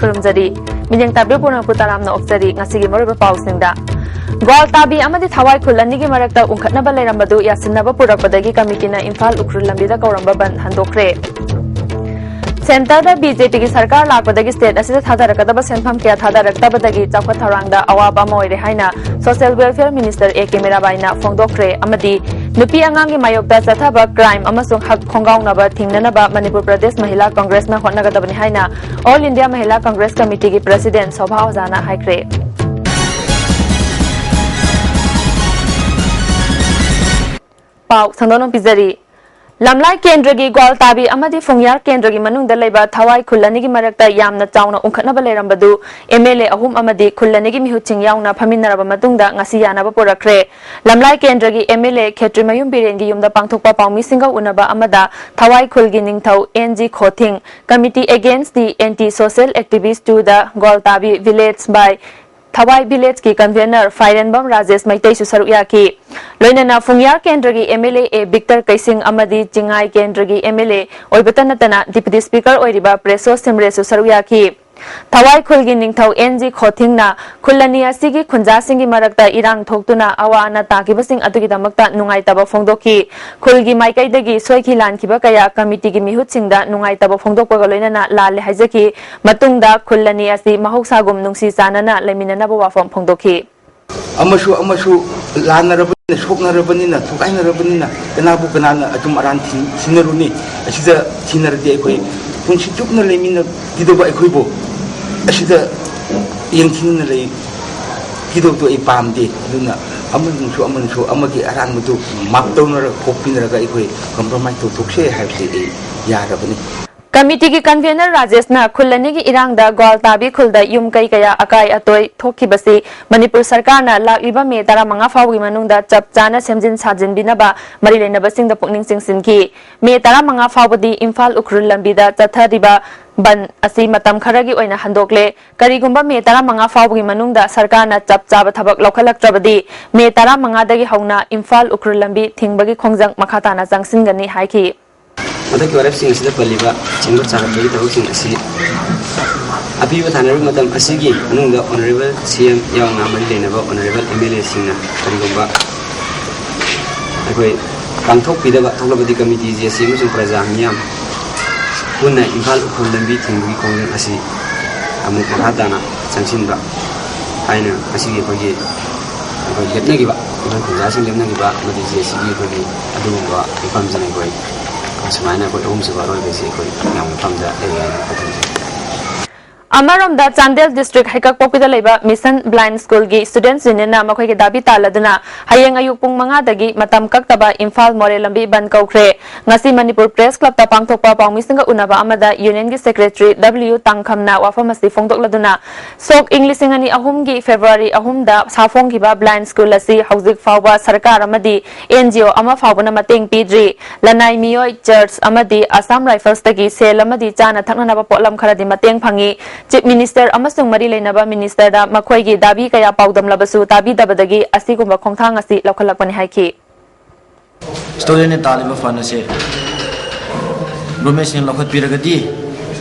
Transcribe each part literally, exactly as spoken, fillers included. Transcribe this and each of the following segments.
ꯈꯨꯔꯨꯝꯖꯔꯤ꯫ ꯃꯤꯠꯌꯦꯡ ꯇꯥꯕꯤꯕ ꯄꯨꯝꯅꯃꯛꯄꯨ ꯇꯔꯥꯝꯅ ꯑꯣꯛꯆꯔꯤ꯫ ꯉꯁꯤꯒꯤ ꯃꯔꯨꯑꯣꯏꯕ ꯄꯥꯎꯁꯤꯡꯗ, ꯒ꯭ꯋꯥꯜꯇꯥꯕꯤ ꯑꯃꯗꯤ ꯊꯋꯥꯏ ꯈꯨꯜ ꯑꯅꯤꯒꯤ ꯃꯔꯛꯇ ꯎꯪꯈꯠꯅꯕ ꯂꯩꯔꯝꯕꯗꯨ ꯌꯥꯁꯤꯟꯅꯕ ꯄꯨꯔꯛꯄꯗꯒꯤ ꯀꯃꯤꯇꯤꯅ ꯏꯝꯐꯥꯜ ꯎꯈ꯭ꯔꯨꯜ ꯂꯝꯕꯤꯗ ꯀꯧꯔꯝꯕ ꯕꯟꯗ ꯍꯟꯗꯣꯛꯈ꯭ꯔꯦ꯫ ꯁꯦꯟꯇꯔꯗ ꯕꯤ ꯖꯦ ꯄꯤꯒꯤ ꯁꯔꯀꯥꯔ ꯂꯥꯛꯄꯗꯒꯤ ꯁ꯭ꯇꯦꯠ ꯑꯁꯤꯗ ꯊꯥꯗꯔꯛꯀꯗꯕ ꯁꯦꯟꯐꯝ ꯀꯌꯥ ꯊꯥꯗꯔꯛꯇꯕꯗꯒꯤ ꯆꯥꯎꯈꯠ ꯊꯧꯔꯥꯡꯗ ꯑꯋꯥꯕ ꯑꯃ ꯑꯣꯏꯔꯦ ꯍꯥꯏꯅ social welfare minister A K ꯃꯤꯔꯥꯕꯥꯏꯅ ꯐꯣꯡꯗꯣꯛꯈ꯭ꯔꯦ꯫ ꯑꯃꯗꯤ ꯅꯨꯄꯤ ꯑꯉꯥꯡꯒꯤ ꯃꯥꯌꯣꯛꯇ ꯆꯠꯊꯕ ꯀ꯭ꯔꯥꯏꯝ ꯑꯃꯁꯨꯡ ꯍꯛ ꯈꯣꯡꯒꯥꯎꯅꯕ ꯊꯤꯡꯅꯅꯕ ꯃꯅꯤꯄꯨꯔ ꯄ꯭ꯔꯗꯦꯁ ꯃꯍꯤꯂꯥ ꯀꯪꯒ꯭ꯔꯦꯁꯅ ꯍꯣꯠꯅꯒꯗꯕꯅꯤ ꯍꯥꯏꯅ ꯑꯣꯜ ꯏꯟꯗꯤꯌꯥ ꯃꯍꯤꯂꯥ ꯀꯪꯒ꯭ꯔꯦꯁ ꯀꯃꯤꯇꯤꯒꯤ ꯄ꯭ꯔꯁꯤꯗꯦꯟ ꯁꯣꯚꯥ ꯑꯣꯖꯥꯅ ꯍꯥꯏꯈ꯭ꯔꯦ꯫ ꯄꯥꯎ ꯁꯟꯗꯣꯛꯅ ꯄꯤꯖꯔꯤ꯫ ꯂꯝꯂꯥꯏ ꯀꯦꯟꯗ꯭ꯔꯒꯤ ꯒ꯭ꯋꯥꯜꯇꯥꯕꯤ ꯑꯃꯗꯤ ꯐꯨꯡꯌꯥꯔ ꯀꯦꯟꯗ꯭ꯔꯒꯤ ꯃꯅꯨꯡꯗ ꯂꯩꯕ ꯊꯋꯥꯏ ꯈꯨꯜ ꯑꯅꯤꯒꯤ ꯃꯔꯛꯇ ꯌꯥꯝꯅ ꯆꯥꯎꯅ ꯎꯪꯈꯠꯅꯕ ꯂꯩꯔꯝꯕꯗꯨ ꯑꯦꯝ ꯑꯦꯜ ꯑꯦ ꯑꯍꯨꯝ ꯑꯃꯗꯤ ꯈꯨꯜ ꯑꯅꯤꯒꯤ ꯃꯤꯍꯨꯠꯁꯤꯡ ꯌꯥꯎꯅ ꯐꯝꯃꯤꯟꯅꯔꯕ ꯃꯇꯨꯡꯗ ꯉꯁꯤ ꯌꯥꯅꯕ ꯄꯨꯔꯛꯈ꯭ꯔꯦ꯫ ꯂꯝꯂꯥꯏ ꯀꯦꯟꯗ꯭ꯔꯒꯤ ꯑꯦꯝ ꯑꯦꯜ ꯑꯦ ꯈꯦꯇ꯭ꯔꯤꯃꯌꯨꯝ ꯕꯤꯔꯦꯟꯒꯤ ꯌꯨꯝꯗ ꯄꯥꯡꯊꯣꯛꯄ ꯄꯥꯎꯃꯤꯁꯤꯡꯒ ꯎꯅꯕ ꯑꯃꯗ ꯊꯋꯥꯏ ꯈꯨꯜꯒꯤ ꯅꯤꯡꯊꯧ N G Khothing, committee against the anti social activities ꯇꯨꯗ ꯒ꯭ꯋꯥꯜꯇꯥꯕꯤ ꯚꯤꯂꯦꯖ ꯕꯥꯏ ꯊꯋꯥꯏ ꯚꯤꯂꯦꯖꯀꯤ ꯀꯟꯚꯦꯅꯔ ꯐꯥꯏꯔꯦꯟꯕꯝ ꯔꯥꯖꯦꯁ ꯃꯩꯇꯩꯁꯨ ꯁꯔꯨꯛ ꯌꯥꯈꯤ꯫ ꯂꯣꯏꯅꯅ ꯐꯨꯡꯌꯥꯔ ꯀꯦꯟꯗ꯭ꯔꯒꯤ M L A A Victor ꯀꯩꯁꯤꯡ ꯑꯃꯗꯤ ꯆꯤꯡꯉꯥꯏ ꯀꯦꯟꯗ꯭ꯔꯒꯤ ꯑꯦꯝ ꯑꯦꯜ ꯑꯦ ꯑꯣꯏꯕꯇ ꯅꯠꯇꯅ ꯗꯤꯄꯨꯇꯤ ꯁ꯭ꯄꯤꯀꯔ ꯑꯣꯏꯔꯤꯕ ꯄ꯭ꯔꯦꯁꯣ ꯁꯤꯝꯔꯦꯁꯨ ꯁꯔꯨꯛ ꯌꯥꯈꯤ꯫ ꯊꯋꯥꯏ ꯈꯨꯜꯒꯤ ꯅꯤꯡꯊꯧ ꯑꯦꯟ ꯖꯤ ꯈꯣꯊꯤꯡꯅ ꯈꯨꯜ ꯑꯅꯤ ꯑꯁꯤꯒꯤ ꯈꯨꯟꯖꯥꯁꯤꯡꯒꯤ ꯃꯔꯛꯇ ꯏꯔꯥꯡ ꯊꯣꯛꯇꯨꯅ ꯑꯋꯥ ꯑꯅꯥ ꯇꯥꯈꯤꯕꯁꯤꯡ ꯑꯗꯨꯒꯤꯗꯃꯛꯇ ꯅꯨꯡꯉꯥꯏꯇꯕ ꯐꯣꯡꯗꯣꯛꯈꯤ꯫ ꯈꯨꯜꯒꯤ ꯃꯥꯏꯀꯩꯗꯒꯤ ꯁꯣꯏꯈꯤ ꯂꯥꯟꯈꯤꯕ ꯀꯌꯥ ꯀꯃꯤꯇꯤꯒꯤ ꯃꯤꯍꯨꯠꯁꯤꯡꯗ ꯅꯨꯡꯉꯥꯏꯇꯕ ꯐꯣꯡꯗꯣꯛꯄꯒ ꯂꯣꯏꯅꯅ ꯂꯥꯜꯂꯦ ꯍꯥꯏꯖꯈꯤ꯫ ꯃꯇꯨꯡꯗ ꯈꯨꯜ ꯑꯅꯤ ꯑꯁꯤ ꯃꯍꯧꯁꯥꯒꯨꯝ ꯅꯨꯡꯁꯤ ꯆꯥꯟꯅꯅ ꯂꯩꯃꯤꯟꯅꯅꯕ ꯋꯥꯐꯝ ꯐꯣꯡꯗꯣꯛꯈꯤ꯫ ꯑꯃꯁꯨ ꯑꯃꯁꯨ ꯂꯥꯟꯅꯔꯕꯅꯤꯅ, ꯁꯣꯛꯅꯔꯕꯅꯤꯅ, ꯊꯨꯒꯥꯏꯅꯔꯕꯅꯤꯅ ꯀꯅꯥꯕꯨ ꯀꯅꯥꯅ ꯑꯆꯨꯝ ꯑꯔꯥꯟ ꯊꯤ-, ꯊꯤꯅꯔꯨꯅꯤ? ꯑꯁꯤꯗ ꯊꯤꯅꯔꯗꯤ ꯑꯩꯈꯣꯏ ꯄꯨꯟꯁꯤ ꯆꯨꯞꯅ ꯂꯩꯃꯤꯟꯅꯈꯤꯗꯧꯕ ꯑꯩꯈꯣꯏꯕꯨ ꯑꯁꯤꯗ ꯌꯦꯡꯊꯤꯅꯅ ꯂꯩꯈꯤꯗꯧꯕꯗꯨ ꯑꯩ ꯄꯥꯝꯗꯦ꯫ ꯑꯗꯨꯅ ꯑꯃꯅꯁꯨ ꯑꯃꯅꯁꯨ ꯑꯃꯒꯤ ꯑꯔꯥꯟꯕꯗꯨ ꯃꯥꯞ ꯇꯧꯅꯔꯒ, ꯀꯣꯛꯄꯤꯅꯔꯒ ꯑꯩꯈꯣꯏ ꯀꯝꯄ꯭ꯔꯣꯃꯥꯏꯁ ꯇꯧꯊꯣꯛꯁꯦ ꯍꯥꯏꯕꯁꯤ ꯑꯩ ꯌꯥꯔꯕꯅꯤ꯫ ꯀꯃꯤꯇꯤꯒꯤ ꯀꯟꯚꯦꯅꯔ ꯔꯥꯖꯦꯁꯅ ꯈꯨꯜ ꯑꯅꯤꯒꯤ ꯏꯔꯥꯡꯗ ꯒ꯭ꯋꯥꯜꯇꯥꯕꯤ ꯈꯨꯜꯗ ꯌꯨꯝ ꯀꯩ ꯀꯌꯥ ꯑꯀꯥꯏ ꯑꯇꯣꯏ ꯊꯣꯛꯈꯤꯕꯁꯤ ꯃꯅꯤꯄꯨꯔ ꯁꯔꯀꯥꯔꯅ ꯂꯥꯛꯂꯤꯕ ꯃꯦ ꯇꯔꯥꯃꯉꯥ ꯐꯥꯎꯕꯒꯤ ꯃꯅꯨꯡꯗ ꯆꯞ ꯆꯥꯅ ꯁꯦꯝꯖꯤꯟ ꯁꯥꯖꯤꯟꯕꯤꯅꯕ ꯃꯔꯤ ꯂꯩꯅꯕꯁꯤꯡꯗ ꯄꯨꯛꯅꯤꯡ ꯆꯤꯡꯁꯤꯟꯈꯤ꯫ ꯃꯦ ꯇꯔꯥꯃꯉꯥ ꯐꯥꯎꯕꯗꯤ ꯏꯝꯐꯥꯜ ꯎꯈ꯭ꯔꯨꯜ ꯂꯝꯕꯤꯗ ꯆꯠꯊꯔꯤꯕ ꯕꯟ ꯑꯁꯤ ꯃꯇꯝ ꯈꯔꯒꯤ ꯑꯣꯏꯅ ꯍꯟꯗꯣꯛꯂꯦ꯫ ꯀꯔꯤꯒꯨꯝꯕ ꯃꯦ ꯇꯔꯥꯃꯉꯥ ꯐꯥꯎꯕꯒꯤ ꯃꯅꯨꯡꯗ ꯁꯔꯀꯥꯔꯅ ꯆꯞ ꯆꯥꯕ ꯊꯕꯛ ꯂꯧꯈꯠꯂꯛꯇ꯭ꯔꯕꯗꯤ ꯃꯦ ꯇꯔꯥꯃꯉꯥꯗꯒꯤ ꯍꯧꯅ ꯏꯝꯐꯥꯜ ꯎꯈ꯭ꯔꯨꯜ ꯂꯝꯕꯤ ꯊꯤꯡꯕꯒꯤ ꯈꯣꯡꯖꯪ ꯃꯈꯥ ꯇꯥꯅ ꯆꯪꯁꯤꯟꯒꯅꯤ ꯍꯥꯏꯈꯤ꯫ ꯃꯊꯛꯀꯤ ꯋꯥꯔꯦꯞꯁꯤꯡ ꯑꯁꯤꯗ ꯄꯜꯂꯤꯕ ꯁꯦꯝꯒꯠ ꯁꯥꯒꯠꯄꯒꯤ ꯊꯕꯛꯁꯤꯡ ꯑꯁꯤ ꯑꯄꯤꯕ ꯊꯥꯅꯔꯤꯕ ꯃꯇꯝ ꯑꯁꯤꯒꯤ ꯃꯅꯨꯡꯗ Honourable C M ꯌꯥꯎꯅ ꯃꯔꯤ ꯂꯩꯅꯕ Honourable M L A ꯁꯤꯡꯅ ꯀꯔꯤꯒꯨꯝꯕ ꯑꯩꯈꯣꯏ ꯄꯥꯡꯊꯣꯛꯄꯤꯗꯕ ꯊꯣꯛꯂꯕꯗꯤ, committee J C ꯑꯃꯁꯨꯡ ꯄ꯭ꯔꯖꯥ ꯃꯤꯌꯥꯝ ꯄꯨꯟꯅ ꯏꯝꯐꯥꯜ ꯎꯈ꯭ꯔꯨꯜ ꯂꯝꯕꯤ ꯊꯤꯡꯕꯒꯤ ꯈꯣꯡꯖꯪ ꯑꯁꯤ ꯑꯃꯨꯛ ꯃꯈꯥ ꯇꯥꯅ ꯆꯪꯁꯤꯟꯕ ꯍꯥꯏꯅ ꯉꯁꯤꯒꯤ ꯑꯩꯈꯣꯏꯒꯤ, ꯑꯩꯈꯣꯏ ꯂꯦꯞꯅꯈꯤꯕ, ꯑꯩꯈꯣꯏ ꯈꯨꯟꯖꯥꯁꯤꯡ ꯂꯦꯞꯅꯈꯤꯕ ꯑꯃꯗꯤ J C ꯒꯤ ꯑꯩꯈꯣꯏꯒꯤ ꯑꯗꯨꯒꯨꯝꯕ ꯃꯤꯐꯝꯁꯤꯅ ꯑꯩꯈꯣꯏ ꯁꯨꯃꯥꯏꯅ ꯑꯩꯈꯣꯏ ꯑꯍꯨꯝꯁꯨꯕ ꯑꯔꯣꯏꯕꯁꯤ ꯑꯩꯈꯣꯏ ꯃꯌꯥꯝꯒꯤ ꯃꯐꯝꯗ ꯂꯩꯔꯦ ꯍꯥꯏꯅ ꯈꯟꯖꯩ꯫ ꯑꯃꯔꯣꯝꯗ ꯆꯥꯟꯗꯦꯜ district ꯍꯩꯀꯛꯄꯣꯛꯄꯤꯗ ꯂꯩꯕ Mission Blind School ꯒꯤ Students Union ꯅ ꯃꯈꯣꯏꯒꯤ ꯗꯥꯕꯤ ꯇꯥꯜꯂꯗꯨꯅ ꯍꯌꯦꯡ ꯑꯌꯨꯛ ꯄꯨꯡ ꯃꯉꯥꯗꯒꯤ ꯃꯇꯝ ꯀꯛꯇꯕ ꯏꯝꯐꯥꯜ ꯃꯣꯔꯦ ꯂꯝꯕꯤ ꯕꯟꯗ ꯀꯧꯈ꯭ꯔꯦ꯫ ꯉꯁꯤ ꯃꯅꯤꯄꯨꯔ Press Club ꯇ ꯄꯥꯡꯊꯣꯛꯄ ꯄꯥꯎꯃꯤꯁꯤꯡꯒ ꯎꯅꯕ ꯑꯃꯗ Union ꯒꯤ Secretary W ꯇꯥꯡꯈꯝꯅ ꯋꯥꯐꯝ ꯑꯁꯤ ꯐꯣꯡꯗꯣꯛꯂꯗꯨꯅ, ꯁꯣꯛ ꯏꯪ ꯂꯤꯁꯤꯡ ꯑꯅꯤ ꯑꯍꯨꯝꯒꯤ February ꯑꯍꯨꯝꯗ ꯁꯥꯐꯣꯡꯈꯤꯕ Blind School ꯑꯁꯤ ꯍꯧꯖꯤꯛ ꯐꯥꯎꯕ ꯁꯔꯀꯥꯔ ꯑꯃꯗꯤ N G O ꯑꯃ ꯐꯥꯎꯕꯅ ꯃꯇꯦꯡ ꯄꯤꯗ꯭ꯔꯤ꯫ ꯂꯅꯥꯏ ꯃꯤꯑꯣꯏ, church ꯑꯃꯗꯤ Assam Rifles ꯇꯒꯤ ꯁꯦꯜ ꯑꯃꯗꯤ ꯆꯥꯅ ꯊꯛꯅꯅꯕ ꯄꯣꯠꯂꯝ ꯈꯔꯗꯤ ꯃꯇꯦꯡ ꯐꯪꯉꯤ꯫ Chief Minister ꯑꯃꯁꯨꯡ ꯃꯔꯤ ꯂꯩꯅꯕ Minister ꯗ ꯃꯈꯣꯏꯒꯤ ꯗꯥꯕꯤ ꯀꯌꯥ ꯄꯥꯎꯗꯝꯂꯕꯁꯨ ꯇꯥꯕꯤꯗꯕꯗꯒꯤ ꯑꯁꯤꯒꯨꯝꯕ ꯈꯣꯡꯊꯥꯡ ꯑꯁꯤ ꯂꯧꯈꯠꯂꯛꯄꯅꯤ ꯍꯥꯏꯈꯤ꯫ Student ꯅ ꯇꯥꯜꯂꯤꯕ fund ꯑꯁꯦ government ꯁꯤꯡꯅ ꯂꯧꯈꯠꯄꯤꯔꯒꯗꯤ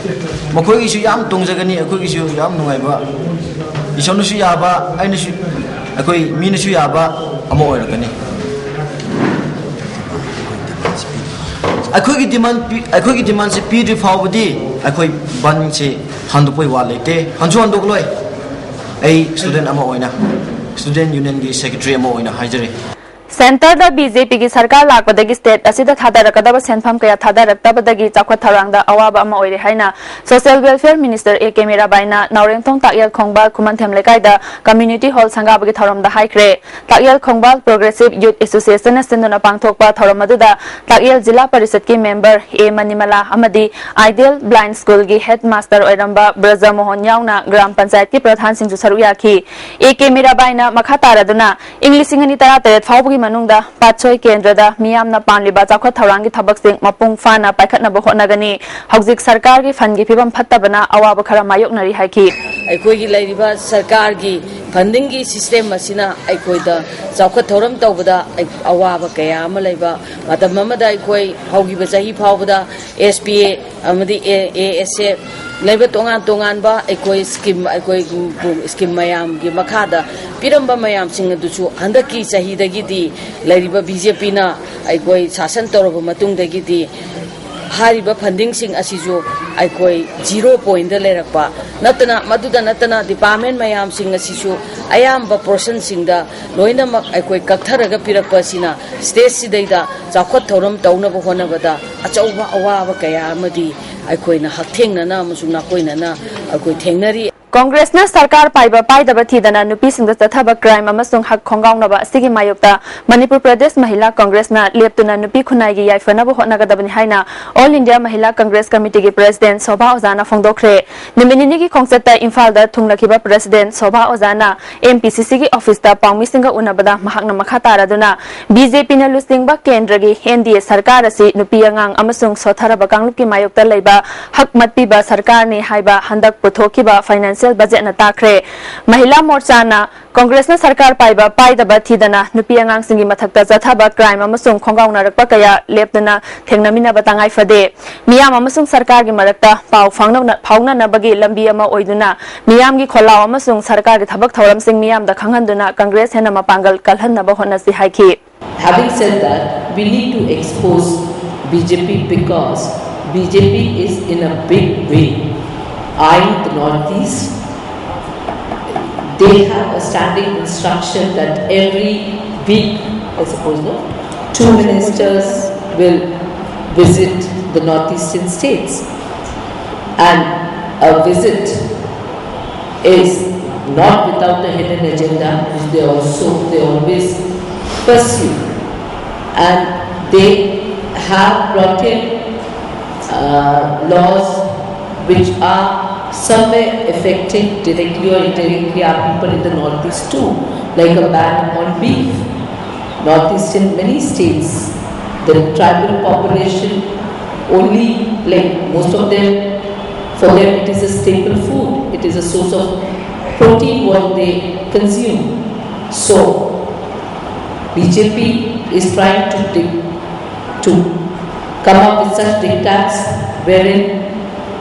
ꯃꯈꯣꯏꯒꯤꯁꯨ ꯌꯥꯝ ꯇꯣꯡꯖꯒꯅꯤ, ꯑꯩꯈꯣꯏꯒꯤꯁꯨ ꯌꯥꯝ ꯅꯨꯡꯉꯥꯏꯕ, ꯏꯁꯣꯔꯅꯁꯨ ꯌꯥꯕ, ꯑꯩꯅꯁꯨ, ꯑꯩꯈꯣꯏ ꯃꯤꯅꯁꯨ ꯌꯥꯕ ꯑꯃ ꯑꯣꯏꯔꯛꯀꯅꯤ꯫ ꯑꯩꯈꯣꯏꯒꯤ demand ꯄꯤ-, ꯑꯩꯈꯣꯏꯒꯤ demand ꯁꯦ ꯄꯤꯗ꯭ꯔꯤ ꯐꯥꯎꯕꯗꯤ ꯑꯩꯈꯣꯏ ꯕꯟ ꯁꯦ ꯍꯟꯗꯣꯛꯄꯩ ꯋꯥ ꯂꯩꯇꯦ, ꯍꯟꯁꯨ ꯍꯟꯗꯣꯛꯂꯣꯏ꯫ ꯑꯩ student ꯑꯃ ꯑꯣꯏꯅ, Student Union ꯒꯤ Secretary ꯑꯃ ꯑꯣꯏꯅ ꯍꯥꯏꯖꯔꯤ꯫ Centre ꯗ B J P ꯒꯤ ꯁꯔꯀꯥꯔ ꯂꯥꯛꯄꯗꯒꯤ state ꯑꯁꯤꯗ ꯊꯥꯗꯔꯛꯀꯗꯕ ꯁꯦꯟꯐꯝ ꯀꯌꯥ ꯊꯥꯗꯔꯛꯇꯕꯗꯒꯤ ꯆꯥꯎꯈꯠ ꯊꯧꯔꯥꯡꯗ ꯑꯋꯥꯕ ꯑꯃ ꯑꯣꯏꯔꯦ ꯍꯥꯏꯅ Social Welfare Minister A K ꯃꯤꯔꯥꯕꯥꯏꯅ ꯅꯥꯎꯔꯦꯝꯊꯣꯡ ꯇꯥꯛꯌꯦꯜ ꯈꯣꯡꯕꯥꯜ ꯈꯨꯃꯟꯊꯦꯝ ꯂꯩꯀꯥꯏꯗ Community Hall ꯁꯪꯒꯥꯕꯒꯤ ꯊꯧꯔꯝꯗ ꯍꯥꯏꯈ꯭ꯔꯦ꯫ ꯇꯥꯛꯌꯦꯜ ꯈꯣꯡꯕꯥꯜ Progressive Youth Association ꯅ ꯁꯤꯟꯗꯨꯅ ꯄꯥꯡꯊꯣꯛꯄ ꯊꯧꯔꯝ ꯑꯗꯨꯗ ꯇꯥꯛꯌꯦꯜ ꯖꯤꯂꯥ ꯄꯔꯤꯁꯠꯀꯤ member A ꯃꯅꯤꯃꯂꯥ ꯑꯃꯗꯤ Ideal Blind School ꯒꯤ headmaster ꯑꯣꯏꯔꯝꯕ ꯕ꯭ꯔꯖꯃꯣꯍꯟ ꯌꯥꯎꯅ ꯒ꯭ꯔꯥꯝ ꯄꯟꯆꯥꯌꯠꯀꯤ ꯄ꯭ꯔꯙꯥꯟꯁꯤꯡꯁꯨ ꯁꯔꯨꯛ ꯌꯥꯈꯤ꯫ A K ꯃꯤꯔꯥꯕꯥꯏꯅ ꯃꯈꯥ ꯇꯥꯔꯗꯨꯅ ꯏꯪ ꯂꯤꯁꯤꯡ ꯑꯅꯤ ꯇꯔꯥꯇꯔꯦꯠ ꯐꯥꯎꯕꯒꯤ ꯃꯅꯨꯡꯗ ꯄꯥꯠꯁꯣꯏ ꯀꯦꯟꯗ꯭ꯔꯗ ꯃꯤꯌꯥꯝꯅ ꯄꯥꯝꯂꯤꯕ ꯆꯥꯎꯈꯠ ꯊꯧꯔꯥꯡꯒꯤ ꯊꯕꯛꯁꯤꯡ ꯃꯄꯨꯡ ꯐꯥꯅ ꯄꯥꯏꯈꯠꯅꯕ ꯍꯣꯠꯅꯒꯅꯤ꯫ ꯍꯧꯖꯤꯛ ꯁꯔꯀꯥꯔꯒꯤ fund ꯒꯤ ꯐꯤꯕꯝ ꯐꯠꯇꯕꯅ ꯑꯋꯥꯕ ꯈꯔ ꯃꯥꯌꯣꯛꯅꯔꯤ ꯍꯥꯏꯈꯤ꯫ ꯑꯩꯈꯣꯏꯒꯤ ꯂꯩꯔꯤꯕ ꯁꯔꯀꯥꯔꯒꯤ funding ꯒꯤ system ꯑꯁꯤꯅ ꯑꯩꯈꯣꯏꯗ ꯆꯥꯎꯈꯠ ꯊꯧꯔꯝ ꯇꯧꯕꯗ ꯑꯋꯥꯕ ꯀꯌꯥ ꯑꯃ ꯂꯩꯕ ꯃꯇꯝ ꯑꯃꯗ ꯑꯩꯈꯣꯏ ꯍꯧꯈꯤꯕ ꯆꯍꯤ ꯐꯥꯎꯕꯗ S P A ꯑꯃꯗꯤ A S A ꯂꯩꯕ ꯇꯣꯉꯥꯟ ꯇꯣꯉꯥꯟꯕ ꯑꯩꯈꯣꯏ ꯁ꯭ꯀꯤꯝ, ꯑꯩꯈꯣꯏ ꯁ꯭ꯀꯤꯝ ꯃꯌꯥꯝꯒꯤ ꯃꯈꯥꯗ ꯄꯤꯔꯝꯕ ꯃꯌꯥꯝꯁꯤꯡ ꯑꯗꯨꯁꯨ ꯍꯟꯗꯛꯀꯤ ꯆꯍꯤꯗꯒꯤꯗꯤ ꯂꯩꯔꯤꯕ ꯕꯤ ꯖꯦ ꯄꯤꯅ ꯑꯩꯈꯣꯏ ꯁꯥꯁꯟ ꯇꯧꯔꯕ ꯃꯇꯨꯡꯗꯒꯤꯗꯤ ꯍꯥꯏꯔꯤꯕ ꯐꯟꯗꯤꯡꯁꯤꯡ ꯑꯁꯤꯁꯨ ꯑꯩꯈꯣꯏ ꯖꯤꯔꯣ ꯄꯣꯏꯟꯗ ꯂꯩꯔꯛꯄ ꯅꯠꯇꯅ, ꯃꯗꯨꯗ ꯅꯠꯇꯅ ꯗꯤꯄꯥꯔꯠꯃꯦꯟ ꯃꯌꯥꯝꯁꯤꯡ ꯑꯁꯤꯁꯨ ꯑꯌꯥꯝꯕ ꯄꯣꯔꯁꯟꯁꯤꯡꯗ ꯂꯣꯏꯅꯃꯛ ꯑꯩꯈꯣꯏ ꯀꯛꯊꯔꯒ ꯄꯤꯔꯛꯄ ꯑꯁꯤꯅ ꯁ꯭ꯇꯦꯠꯁꯤꯗꯩꯗ ꯆꯥꯎꯈꯠ ꯊꯧꯔꯝ ꯇꯧꯅꯕ ꯍꯣꯠꯅꯕꯗ ꯑꯆꯧꯕ ꯑꯋꯥꯕ ꯀꯌꯥ ꯑꯃꯗꯤ ꯑꯩꯈꯣꯏꯅ ꯍꯛꯊꯦꯡꯅꯅ ꯑꯃꯁꯨꯡ ꯅꯥꯀꯣꯏꯅꯅ ꯑꯩꯈꯣꯏ ꯊꯦꯡꯅꯔꯤ꯫ ꯀꯣꯡꯒ꯭ꯔꯦꯁꯅ ꯁꯔꯀꯥꯔ ꯄꯥꯏꯕ ꯄꯥꯏꯗꯕ ꯊꯤꯗꯅ ꯅꯨꯄꯤꯁꯤꯡꯗ ꯆꯠꯊꯕ ꯀ꯭ꯔꯥꯏꯝ ꯑꯃꯁꯨꯡ ꯍꯛ ꯈꯣꯡꯒꯥꯎꯅꯕ ꯑꯁꯤꯒꯤ ꯃꯥꯌꯣꯛꯇ ꯃꯅꯤꯄꯨꯔ ꯄ꯭ꯔꯗꯦꯁ ꯃꯍꯤꯂꯥ ꯀꯣꯡꯒ꯭ꯔꯦꯁꯅ ꯂꯦꯞꯇꯨꯅ ꯅꯨꯄꯤ ꯈꯨꯟꯅꯥꯏꯒꯤ ꯌꯥꯏꯐꯅꯕ ꯍꯣꯠꯅꯒꯗꯕꯅꯤ ꯍꯥꯏꯅ ꯑꯣꯜ ꯏꯟꯗꯤꯌꯥ ꯃꯍꯤꯂꯥ ꯀꯣꯡꯒ꯭ꯔꯦꯁ ꯀꯃꯤꯇꯤꯒꯤ ꯄ꯭ꯔꯦꯁꯤꯗꯦꯟꯠ ꯁꯣꯚꯥ ꯑꯣꯖꯥꯅ ꯐꯣꯡꯗꯣꯛꯈ꯭ꯔꯦ꯫ ꯅꯨꯃꯤꯠ ꯅꯤꯅꯤꯒꯤ ꯈꯣꯡꯆꯠꯇ ꯏꯝꯐꯥꯜꯗ ꯊꯨꯡꯂꯈꯤꯕ ꯄ꯭ꯔꯦꯁꯤꯗꯦꯟꯠ ꯁꯣꯚꯥ ꯑꯣꯖꯥꯅ ꯑꯦꯝ ꯄꯤ ꯁꯤ ꯁꯤꯒꯤ ꯑꯣꯐꯤꯁꯇ ꯄꯥꯎꯃꯤꯁꯤꯡꯒ ꯎꯅꯕꯗ ꯃꯍꯥꯛꯅ ꯃꯈꯥ ꯇꯥꯔꯗꯨꯅ ꯕꯤ ꯖꯦ ꯄꯤꯅ ꯂꯨꯆꯤꯡꯕ ꯀꯦꯟꯗ꯭ꯔꯒꯤ ꯑꯦꯟ ꯗꯤ ꯑꯦ ꯁꯔꯀꯥꯔ ꯑꯁꯤ ꯅꯨꯄꯤ ꯑꯉꯥꯡ ꯑꯃꯁꯨꯡ ꯁꯣꯠꯊꯔꯕ ꯀꯥꯡꯂꯨꯞꯀꯤ ꯃꯥꯌꯣꯛꯇ ꯂꯩꯕ ꯍꯛ ꯃꯠꯄꯤꯕ ꯁꯔꯀꯥꯔꯅꯤ ꯍꯥꯏꯕ ꯍꯟꯗꯛ ꯄꯨꯊꯣꯛꯈꯤꯕ ꯐꯥꯏꯅꯥꯟꯁꯤꯌꯦꯜ ꯕꯖꯦꯠꯅ ꯇꯥꯛꯈ꯭ꯔꯦ꯫ ꯃꯍꯤꯂꯥ ꯃꯣꯔꯆꯥꯅ ꯀꯣꯡꯒ꯭ꯔꯦꯁꯅ ꯁꯔꯀꯥꯔ ꯄꯥꯏꯕ ꯄꯥꯏꯗꯕ ꯊꯤꯗꯅ ꯅꯨꯄꯤ ꯑꯉꯥꯡꯁꯤꯡꯒꯤ ꯃꯊꯛꯇ ꯆꯠꯊꯕ ꯀ꯭ꯔꯥꯏꯝ ꯑꯃꯁꯨꯡ ꯈꯣꯡꯒꯥꯎꯅꯔꯛꯄ ꯀꯌꯥ ꯂꯦꯞꯇꯅ ꯊꯦꯡꯅꯃꯤꯟꯅꯕ ꯇꯉꯥꯏ ꯐꯗꯦ꯫ ꯃꯤꯌꯥꯝ ꯑꯃꯁꯨꯡ ꯁꯔꯀꯥꯔꯒꯤ ꯃꯔꯛꯇ ꯄꯥꯎ ꯐꯥꯎꯅ-, ꯐꯥꯎꯅꯅꯕꯒꯤ ꯂꯝꯕꯤ ꯑꯃ ꯑꯣꯏꯗꯨꯅ ꯃꯤꯌꯥꯝꯒꯤ ꯈꯣꯜꯂꯥꯎ ꯑꯃꯁꯨꯡ ꯁꯔꯀꯥꯔꯒꯤ ꯊꯕꯛ ꯊꯧꯔꯝꯁꯤꯡ ꯃꯤꯌꯥꯝꯗ ꯈꯪꯍꯟꯗꯨꯅ ꯀꯪꯒ꯭ꯔꯦꯁ ꯍꯦꯟꯅ ꯃꯄꯥꯡꯒꯜ ꯀꯜꯍꯟꯅꯕ ꯍꯣꯠꯅꯁꯤ ꯍꯥꯏꯈꯤ꯫ Having said that, we need to expose B J P because B J P is in a big way eyeing the Northeast. They have a standing instruction that every week, I suppose, no, two ministers will visit the Northeastern states. And a visit is not without a hidden agenda, which they also, they always pursue. And they have brought in, uh, laws which are somewhere affecting directly or indirectly our people in the Northeast too, like a ban on beef. Northeast in many states, the tribal population only, like, most of them, for them it is a staple food. It is a source of protein what they consume. So B J P is trying to dic-, to come up with such diktats wherein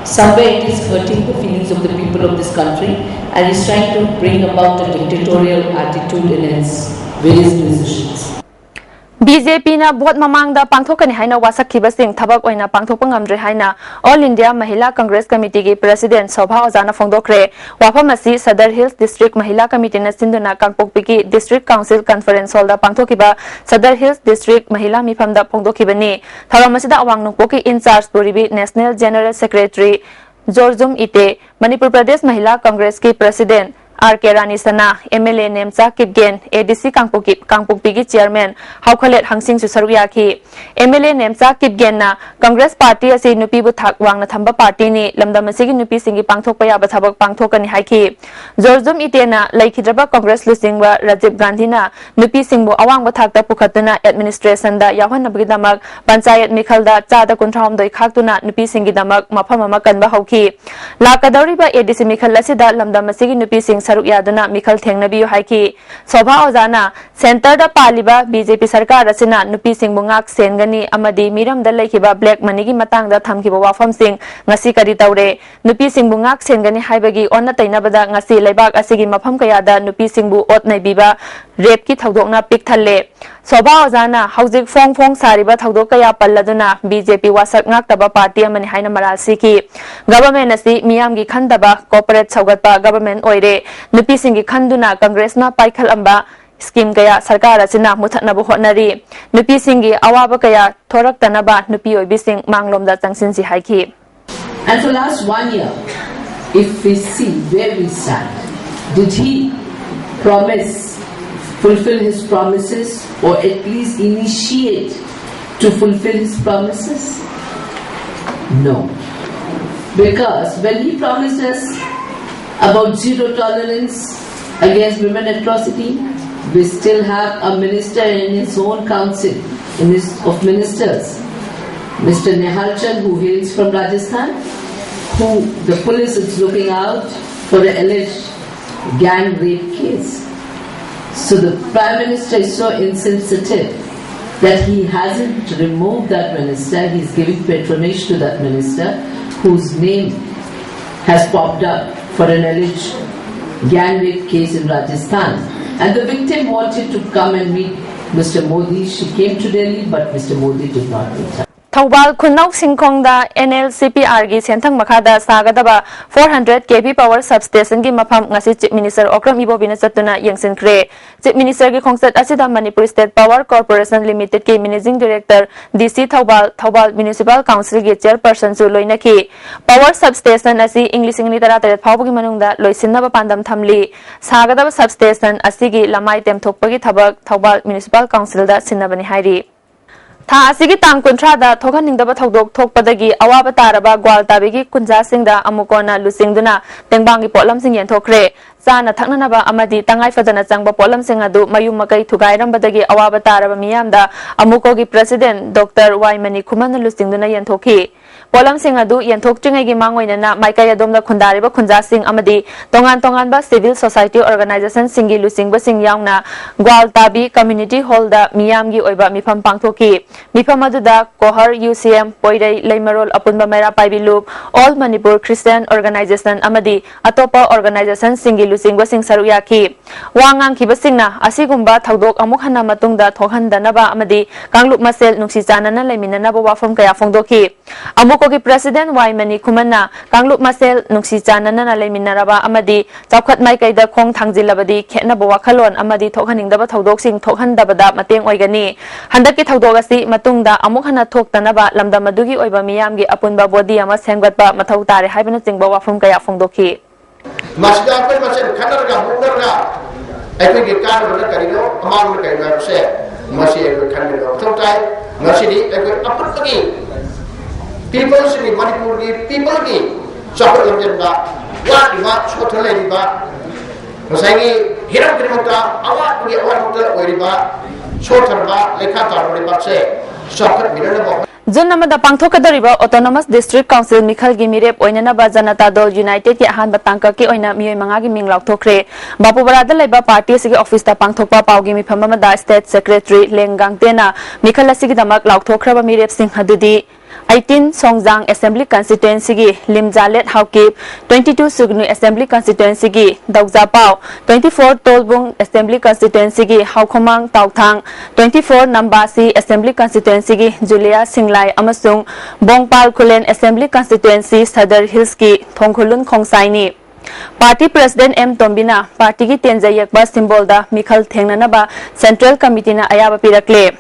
Somewhere it is hurting the feelings of the people of this country and is trying to bring about a dictatorial attitude in its various decisions. BJPꯅ vote ꯃꯃꯥꯡꯗ ꯄꯥꯡꯊꯣꯛꯀꯅꯤ ꯍꯥꯏꯅ ꯋꯥꯁꯛꯈꯤꯕꯁꯤꯡ ꯊꯕꯛ ꯑꯣꯏꯅ ꯄꯥꯡꯊꯣꯛꯄ ꯉꯝꯗ꯭ꯔꯦ ꯍꯥꯏꯅ All India Mahila Congress Committeeꯒꯤ President Sobha ꯑꯣꯖꯥꯅ ꯐꯣꯡꯗꯣꯛꯈ꯭ꯔꯦ꯫ ꯋꯥꯐꯝ ꯑꯁꯤ Sadar Hills District Mahila Committeeꯅ ꯁꯤꯟꯗꯨꯅ ꯀꯥꯡꯄꯣꯛꯄꯤꯒꯤ District Council Conference Hallꯗ ꯄꯥꯡꯊꯣꯛꯈꯤꯕ Sadar Hills District Mahila ꯃꯤꯐꯝꯗ ꯐꯣꯡꯗꯣꯛꯈꯤꯕꯅꯤ꯫ ꯊꯧꯔꯝ ꯑꯁꯤꯗ ꯑꯋꯥꯡ ꯅꯣꯡꯄꯣꯛꯀꯤ in-charge ꯄꯨꯔꯤꯕꯤ National General Secretary Jarjum Ete, Manipur Pradesh Mahila ꯀꯪꯒ꯭ꯔꯦꯁꯀꯤ president R K Rani Sana, MLA Nemcha Kipgen, ADC ꯀꯥꯡꯄꯣꯛꯀꯤ, ꯀꯥꯡꯄꯣꯛꯄꯤꯒꯤ ꯆꯤꯌꯔꯃꯦꯟ ꯍꯥꯎꯈꯂꯦꯠ ꯍꯪꯁꯤꯡꯁꯨ ꯁꯔꯨꯛ ꯌꯥꯈꯤ꯫ MLA ꯅꯦꯝꯆꯥ ꯀꯤꯞꯒꯦꯟꯅ ꯀꯪꯒ꯭ꯔꯦꯁ ꯄꯥꯔꯇꯤ ꯑꯁꯤ ꯅꯨꯄꯤꯕꯨ ꯊꯥꯛ ꯋꯥꯡꯅ ꯊꯝꯕ ꯄꯥꯔꯇꯤꯅꯤ, ꯂꯝꯗꯝ ꯑꯁꯤꯒꯤ ꯅꯨꯄꯤꯁꯤꯡꯒꯤ ꯄꯥꯡꯊꯣꯛꯄ ꯌꯥꯕ ꯊꯕꯛ ꯄꯥꯡꯊꯣꯛꯀꯅꯤ ꯍꯥꯏꯈꯤ꯫ ꯖꯣꯔꯖꯨꯝ ꯏꯇꯦꯅ ꯂꯩꯈꯤꯗ꯭ꯔꯕ ꯀꯪꯒ꯭ꯔꯦꯁ ꯂꯨꯆꯤꯡꯕ ꯔꯥꯖꯤꯕ ꯒꯥꯟꯙꯤꯅ ꯅꯨꯄꯤꯁꯤꯡꯕꯨ ꯑꯋꯥꯡꯕ ꯊꯥꯛꯇ ꯄꯨꯈꯠꯇꯨꯅ ꯑꯦꯗꯃꯤꯅꯤꯁꯇ꯭ꯔꯦꯁꯟꯗ ꯌꯥꯎꯍꯟꯅꯕꯒꯤꯗꯃꯛ ꯄꯟꯆꯥꯌꯠ ꯃꯤꯈꯜꯗ ꯆꯥꯗ ꯀꯨꯟꯊ꯭ꯔꯥꯍꯨꯝꯗꯣꯏ ꯈꯥꯛꯇꯨꯅ ꯅꯨꯄꯤꯁꯤꯡꯒꯤꯗꯃꯛ ꯃꯐꯝ ꯑꯃ ꯀꯟꯕ ꯍꯧꯈꯤ꯫ ꯂꯥꯛꯀꯗꯧꯔꯤꯕ ADC ꯃꯤꯈꯜ ꯑꯁꯤꯗ ꯂꯝꯗꯝ ꯑꯁꯤꯒꯤ ꯅꯨꯄꯤꯁꯤꯡ ꯁꯔꯨꯛ ꯌꯥꯗꯨꯅ ꯃꯤꯈꯜ ꯊꯦꯡꯅꯕꯤꯌꯨ ꯍꯥꯏꯈꯤ꯫ ꯁꯣꯚꯥ ꯑꯣꯖꯥꯅ ꯁꯦꯟꯇꯔꯗ ꯄꯥꯜꯂꯤꯕ BJP ꯁꯔꯀꯥꯔ ꯑꯁꯤꯅ ꯅꯨꯄꯤꯁꯤꯡꯕꯨ ꯉꯥꯛ ꯁꯦꯟꯒꯅꯤ ꯑꯃꯗꯤ ꯃꯤꯔꯝꯗ ꯂꯩꯈꯤꯕ ꯕ꯭ꯂꯦꯛ ꯃꯅꯤꯒꯤ ꯃꯇꯥꯡꯗ ꯊꯝꯈꯤꯕ ꯋꯥꯐꯝꯁꯤꯡ ꯉꯁꯤ ꯀꯔꯤ ꯇꯧꯔꯦ? ꯅꯨꯄꯤꯁꯤꯡꯕꯨ ꯉꯥꯛ ꯁꯦꯟꯒꯅꯤ ꯍꯥꯏꯕꯒꯤ ꯑꯣꯟꯅ ꯇꯩꯅꯕꯗ ꯉꯁꯤ ꯂꯩꯕꯥꯛ ꯑꯁꯤꯒꯤ ꯃꯐꯝ ꯀꯌꯥꯗ ꯅꯨꯄꯤꯁꯤꯡꯕꯨ ꯑꯣꯠ ꯅꯩꯕꯤꯕ, ꯔꯦꯞꯀꯤ ꯊꯧꯗꯣꯛꯅ ꯄꯤꯛ ꯊꯜꯂꯦ꯫ ꯁꯣꯚꯥ ꯑꯣꯖꯥꯅ ꯍꯧꯖꯤꯛ ꯐꯣꯡ ꯐꯣꯡ ꯁꯥꯔꯤꯕ ꯊꯧꯗꯣꯛ ꯀꯌꯥ ꯄꯜꯂꯗꯨꯅ BJP ꯋꯥꯁꯛ ꯉꯥꯛꯇꯕ ꯄꯥꯔꯇꯤ ꯑꯃꯅꯤ ꯍꯥꯏꯅ ꯃꯔꯥꯜ ꯁꯤꯈꯤ꯫ ꯒꯚꯔꯟꯃꯦꯟꯠ ꯑꯁꯤ ꯃꯤꯌꯥꯝꯒꯤ ꯈꯟꯗꯕ, ꯀꯣꯔꯄꯣꯔꯦꯠ ꯁꯧꯒꯠꯄ ꯒꯚꯔꯟꯃꯦꯟꯠ ꯑꯣꯏꯔꯦ꯫ ꯅꯨꯄꯤꯁꯤꯡꯒꯤ ꯈꯟꯗꯨꯅ ꯀꯪꯒ꯭ꯔꯦꯁꯅ ꯄꯥꯏꯈꯠꯂꯝꯕ ꯁ꯭ꯀꯤꯝ ꯀꯌꯥ ꯁꯔꯀꯥꯔ ꯑꯁꯤꯅ ꯃꯨꯊꯠꯅꯕ ꯍꯣꯠꯅꯔꯤ꯫ ꯅꯨꯄꯤꯁꯤꯡꯒꯤ ꯑꯋꯥꯕ ꯀꯌꯥ ꯊꯣꯔꯛꯇꯅꯕ ꯅꯨꯄꯤ ꯑꯣꯏꯕꯤꯁꯤꯡ ꯃꯥꯡꯂꯣꯝꯗ ꯆꯪꯁꯤꯟꯁꯤ ꯍꯥꯏꯈꯤ꯫ And for last one year, if we see where we stand, did he promise, fulfill his promises, or at least initiate to fulfill his promises? No. Because when he promised us about zero tolerance against women atrocity, we still have a minister in his own council in his, of ministers, Mister Nehal Chand, who hails from Rajasthan, who the police is looking out for an alleged gang rape case. So the Prime Minister is so insensitive that he hasn't removed that minister, he's giving patronage to that minister. whose name has popped up for an alleged gang rape case in Rajasthan. And the victim wanted to come and meet Mister Modi. She came to Delhi, but Mister Modi did not meet her. Thoubal ꯈꯨꯟꯅꯧ ꯁꯤꯡꯈꯣꯡꯗ N L C P ꯑꯥꯔꯒꯤ ꯁꯦꯟꯊꯪ ꯃꯈꯥꯗ ꯁꯥꯒꯗꯕ four hundred K V power substation ꯒꯤ ꯃꯐꯝ ꯉꯁꯤ Chief Minister Okram ꯏꯕꯣꯕꯤꯅ ꯆꯠꯇꯨꯅ ꯌꯦꯡꯁꯤꯟꯈ꯭ꯔꯦ꯫ Chief Minister ꯒꯤ ꯈꯣꯡꯆꯠ ꯑꯁꯤꯗ Manipur State Power Corporation Limited ꯀꯤ Managing Director D C Thoubal, Thoubal Municipal Council ꯒꯤ Chairperson ꯁꯨ ꯂꯣꯏꯅꯈꯤ꯫ Power substation ꯑꯁꯤ ꯏꯪ ꯂꯤꯁꯤꯡ ꯑꯅꯤ ꯇꯔꯥꯇꯔꯦꯠ ꯐꯥꯎꯕꯒꯤ ꯃꯅꯨꯡꯗ ꯂꯣꯏꯁꯤꯟꯅꯕ ꯄꯥꯟꯗꯝ ꯊꯝꯂꯤ꯫ ꯁꯥꯒꯗꯕ substation ꯑꯁꯤꯒꯤ ꯂꯃꯥꯏ ꯇꯦꯝꯊꯣꯛꯄꯒꯤ ꯊꯕꯛ ꯊꯧꯕꯥꯜ Municipal Council ꯗ ꯁꯤꯟꯅꯕꯅꯤ ꯍꯥꯏꯔꯤ꯫ ꯊꯥ ꯑꯁꯤꯒꯤ ꯇꯥꯡ ꯀꯨꯟꯊ꯭ꯔꯥꯗ ꯊꯣꯛꯍꯟꯅꯤꯡꯗꯕ ꯊꯧꯗꯣꯛ ꯊꯣꯛꯄꯗꯒꯤ ꯑꯋꯥꯕ ꯇꯥꯔꯕ ꯒ꯭ꯋꯥꯜꯇꯥꯕꯤꯒꯤ ꯈꯨꯟꯖꯥꯁꯤꯡꯗ ꯑꯃꯨꯛ ꯀꯣꯟꯅ ꯂꯨꯆꯤꯡꯗꯨꯅ ꯇꯦꯡꯕꯥꯡꯒꯤ ꯄꯣꯠꯂꯝꯁꯤꯡ ꯌꯦꯟꯊꯣꯛꯈ꯭ꯔꯦ꯫ ꯆꯥꯅ ꯊꯛꯅꯅꯕ ꯑꯃꯗꯤ ꯇꯉꯥꯏ ꯐꯗꯅ ꯆꯪꯕ ꯄꯣꯠꯂꯝꯁꯤꯡ ꯑꯗꯨ ꯃꯌꯨꯝ ꯃꯀꯩ ꯊꯨꯒꯥꯏꯔꯝꯕꯗꯒꯤ ꯑꯋꯥꯕ ꯇꯥꯔꯕ ꯃꯤꯌꯥꯝꯗ ꯑꯃꯨꯀꯣꯒꯤ President Doctor ꯋꯥꯏ ꯃꯅꯤ ꯈꯨꯃꯟꯅ ꯂꯨꯆꯤꯡꯗꯨꯅ ꯌꯦꯟꯊꯣꯛꯈꯤ꯫ ꯄꯣꯠꯂꯝꯁꯤꯡ ꯑꯗꯨ ꯌꯦꯟꯊꯣꯛꯇ꯭ꯔꯤꯉꯩꯒꯤ ꯃꯥꯡꯑꯣꯏꯅꯅ ꯃꯥꯏꯀꯩ ꯑꯗꯣꯝꯗ ꯈꯨꯟꯗꯥꯔꯤꯕ ꯈꯨꯟꯖꯥꯁꯤꯡ ꯑꯃꯗꯤ ꯇꯣꯉꯥꯟ ꯇꯣꯉꯥꯟꯕ civil society organization ꯁꯤꯡꯒꯤ ꯂꯨꯆꯤꯡꯕꯁꯤꯡ ꯌꯥꯎꯅ ꯒ꯭ꯋꯥꯜꯇꯥꯕꯤ Community Hall ꯗ ꯃꯤꯌꯥꯝꯒꯤ ꯑꯣꯏꯕ ꯃꯤꯐꯝ ꯄꯥꯡꯊꯣꯛꯈꯤ꯫ ꯃꯤꯐꯝ ꯑꯗꯨꯗ ꯀꯣꯍꯔ, U C M, ꯄꯣꯏꯔꯩ, ꯂꯩꯃꯔꯣꯜ, ꯑꯄꯨꯟꯕ ꯃꯩꯔꯥ ꯄꯥꯏꯕꯤ ꯂꯨꯞ, All Manipur Christian Organization ꯑꯃꯗꯤ ꯑꯇꯣꯞꯄ organization ꯁꯤꯡꯒꯤ ꯂꯨꯆꯤꯡꯕꯁꯤꯡ ꯁꯔꯨꯛ ꯌꯥꯈꯤ꯫ ꯋꯥ ꯉꯥꯡꯈꯤꯕꯁꯤꯡꯅ ꯑꯁꯤꯒꯨꯝꯕ ꯊꯧꯗꯣꯛ ꯑꯃꯨꯛ ꯍꯟꯅ ꯃꯇꯨꯡꯗ ꯊꯣꯛꯍꯟꯗꯅꯕ ꯑꯃꯗꯤ ꯀꯥꯡꯂꯨꯞ ꯃꯁꯦꯜ ꯅꯨꯡꯁꯤ ꯆꯥꯟꯅꯅ ꯂꯩꯃꯤꯟꯅꯅꯕ ꯋꯥꯐꯝ ꯀꯌꯥ ꯐꯣꯡꯗꯣꯛꯈꯤ꯫ ꯑꯃꯨꯀꯣꯒꯤ President ꯋꯥꯏ ꯃꯅꯤ ꯈꯨꯃꯟꯅ ꯀꯥꯡꯂꯨꯞ ꯃꯁꯦꯜ ꯅꯨꯡꯁꯤ ꯆꯥꯟꯅꯅ ꯂꯩꯃꯤꯟꯅꯔꯕ ꯑꯃꯗꯤ ꯆꯥꯎꯈꯠ ꯃꯥꯏꯀꯩꯗ ꯈꯣꯡ ꯊꯥꯡꯖꯤꯜꯂꯕꯗꯤ ꯈꯦꯠꯅꯕ ꯋꯥꯈꯜꯂꯣꯟ ꯑꯃꯗꯤ ꯊꯣꯛꯍꯟꯅꯤꯡꯗꯕ ꯊꯧꯗꯣꯛꯁꯤꯡ ꯊꯣꯛꯍꯟꯗꯕꯗ ꯃꯇꯦꯡ ꯑꯣꯏꯒꯅꯤ꯫ ꯍꯟꯗꯛꯀꯤ ꯊꯧꯗꯣꯛ ꯑꯁꯤ ꯃꯇꯨꯡꯗ ꯑꯃꯨꯛ ꯍꯟꯅ ꯊꯣꯛꯇꯅꯕ ꯂꯝꯗꯝ ꯑꯗꯨꯒꯤ ꯑꯣꯏꯕ ꯃꯤꯌꯥꯝꯒꯤ ꯑꯄꯨꯟꯕ body ꯑꯃ ꯁꯦꯝꯒꯠꯄ ꯃꯊꯧ ꯇꯥꯔꯦ ꯍꯥꯏꯕꯅꯆꯤꯡꯕ ꯋꯥꯐꯝ ꯀꯌꯥ ꯐꯣꯡꯗꯣꯛꯈꯤ꯫ ꯃꯁꯤꯗ ꯑꯩꯈꯣꯏ ꯃꯁꯦꯟ ꯈꯠꯅꯔꯒ ꯃꯨꯛꯅꯔꯒ ꯑꯩꯈꯣꯏꯒꯤ ꯀꯥꯟꯅꯕꯅ ꯀꯔꯤꯅꯣ, ꯑꯃꯥꯡꯕꯅ ꯀꯔꯤꯅꯣ ꯍꯥꯏꯕꯁꯦ ꯃꯁꯤ ꯑꯩꯈꯣꯏ ꯈꯟꯃꯤꯟꯅꯕ ꯃꯊꯧ ꯇꯥꯏ꯫ ꯉꯁꯤꯗꯤ ꯑꯩꯈꯣꯏ ꯑꯄꯨꯟꯕꯒꯤ peopleꯁꯤꯡꯒꯤ, ꯃꯅꯤꯄꯨꯔꯒꯤ peopleꯒꯤ ꯆꯥꯎꯈꯠ ꯂꯝꯖꯦꯟꯗ ꯋꯥꯠꯂꯤꯕ, ꯁꯣꯠꯊ ꯂꯩꯔꯤꯕ, ꯉꯁꯥꯏꯒꯤ ꯍꯤꯔꯝ ꯈꯨꯗꯤꯡꯃꯛꯇ ꯑꯋꯥꯠꯄꯒꯤ ꯑꯋꯥꯠꯄꯇ ꯑꯣꯏꯔꯤꯕ, ꯁꯣꯠꯊꯔꯕ, ꯂꯩꯈꯥ ꯇꯥꯔꯕ ꯂꯩꯕꯥꯛꯁꯦ ꯆꯥꯎꯈꯠꯃꯤꯟꯅꯅꯕ June ꯑꯃꯗ ꯄꯥꯡꯊꯣꯛꯀꯗꯧꯔꯤꯕ Autonomous District Council ꯃꯤꯈꯜꯒꯤ ꯃꯤꯔꯦꯞ ꯑꯣꯏꯅꯅꯕ ꯖꯅꯇꯥ ꯗꯜ Unitedꯀꯤ ꯑꯍꯥꯟꯕ ꯇꯥꯡꯀꯛꯀꯤ ꯑꯣꯏꯅ ꯃꯤꯑꯣꯏ ꯃꯉꯥꯒꯤ ꯃꯤꯡ ꯂꯥꯎꯊꯣꯛꯈ꯭ꯔꯦ꯫ ꯕꯥꯄꯨꯕꯔꯥꯗ ꯂꯩꯕ party ꯑꯁꯤꯒꯤ officeꯇ ꯄꯥꯡꯊꯣꯛꯄ ꯄꯥꯎꯒꯤ ꯃꯤꯐꯝ ꯑꯃꯗ State Secretary ꯂꯦꯡ ꯒꯥꯡꯇꯦꯅ ꯃꯤꯈꯜ ꯑꯁꯤꯒꯤꯗꯃꯛ ꯂꯥꯎꯊꯣꯛꯈ꯭ꯔꯕ ꯃꯤꯔꯦꯞꯁꯤꯡ ꯑꯗꯨꯗꯤ eighteen Songjang Assembly Constituency-ꯒꯤ ꯂꯤꯝꯖꯥꯂꯦꯠ Haokip, twenty-two Sugnu Assembly Constituency-ꯒꯤ ꯗꯧꯖꯥꯄꯥꯎ, twenty-four Tolbung Assembly Constituency-ꯒꯤ ꯍꯥꯎꯈꯣꯃꯥꯡ ꯇꯥꯎꯊꯥꯡ, twenty-four Nambasi Assembly Constituency-ꯒꯤ Juliya Singlai ꯑꯃꯁꯨꯡ Bongpal Khullen Assembly Constituency Sadar Hills-ꯀꯤ ꯊꯣꯡꯈꯨꯂꯨꯟ ꯈꯣꯡꯁꯥꯏꯅꯤ꯫ Party President ꯑꯦꯝ ꯇꯣꯝꯕꯤꯅ party-ꯒꯤ ꯇꯦꯟꯖ ꯌꯦꯛꯄ symbol-ꯗ ꯃꯤꯈꯜ ꯊꯦꯡꯅꯅꯕ Central Committee-ꯅ ꯑꯌꯥꯕ ꯄꯤꯔꯛꯂꯦ꯫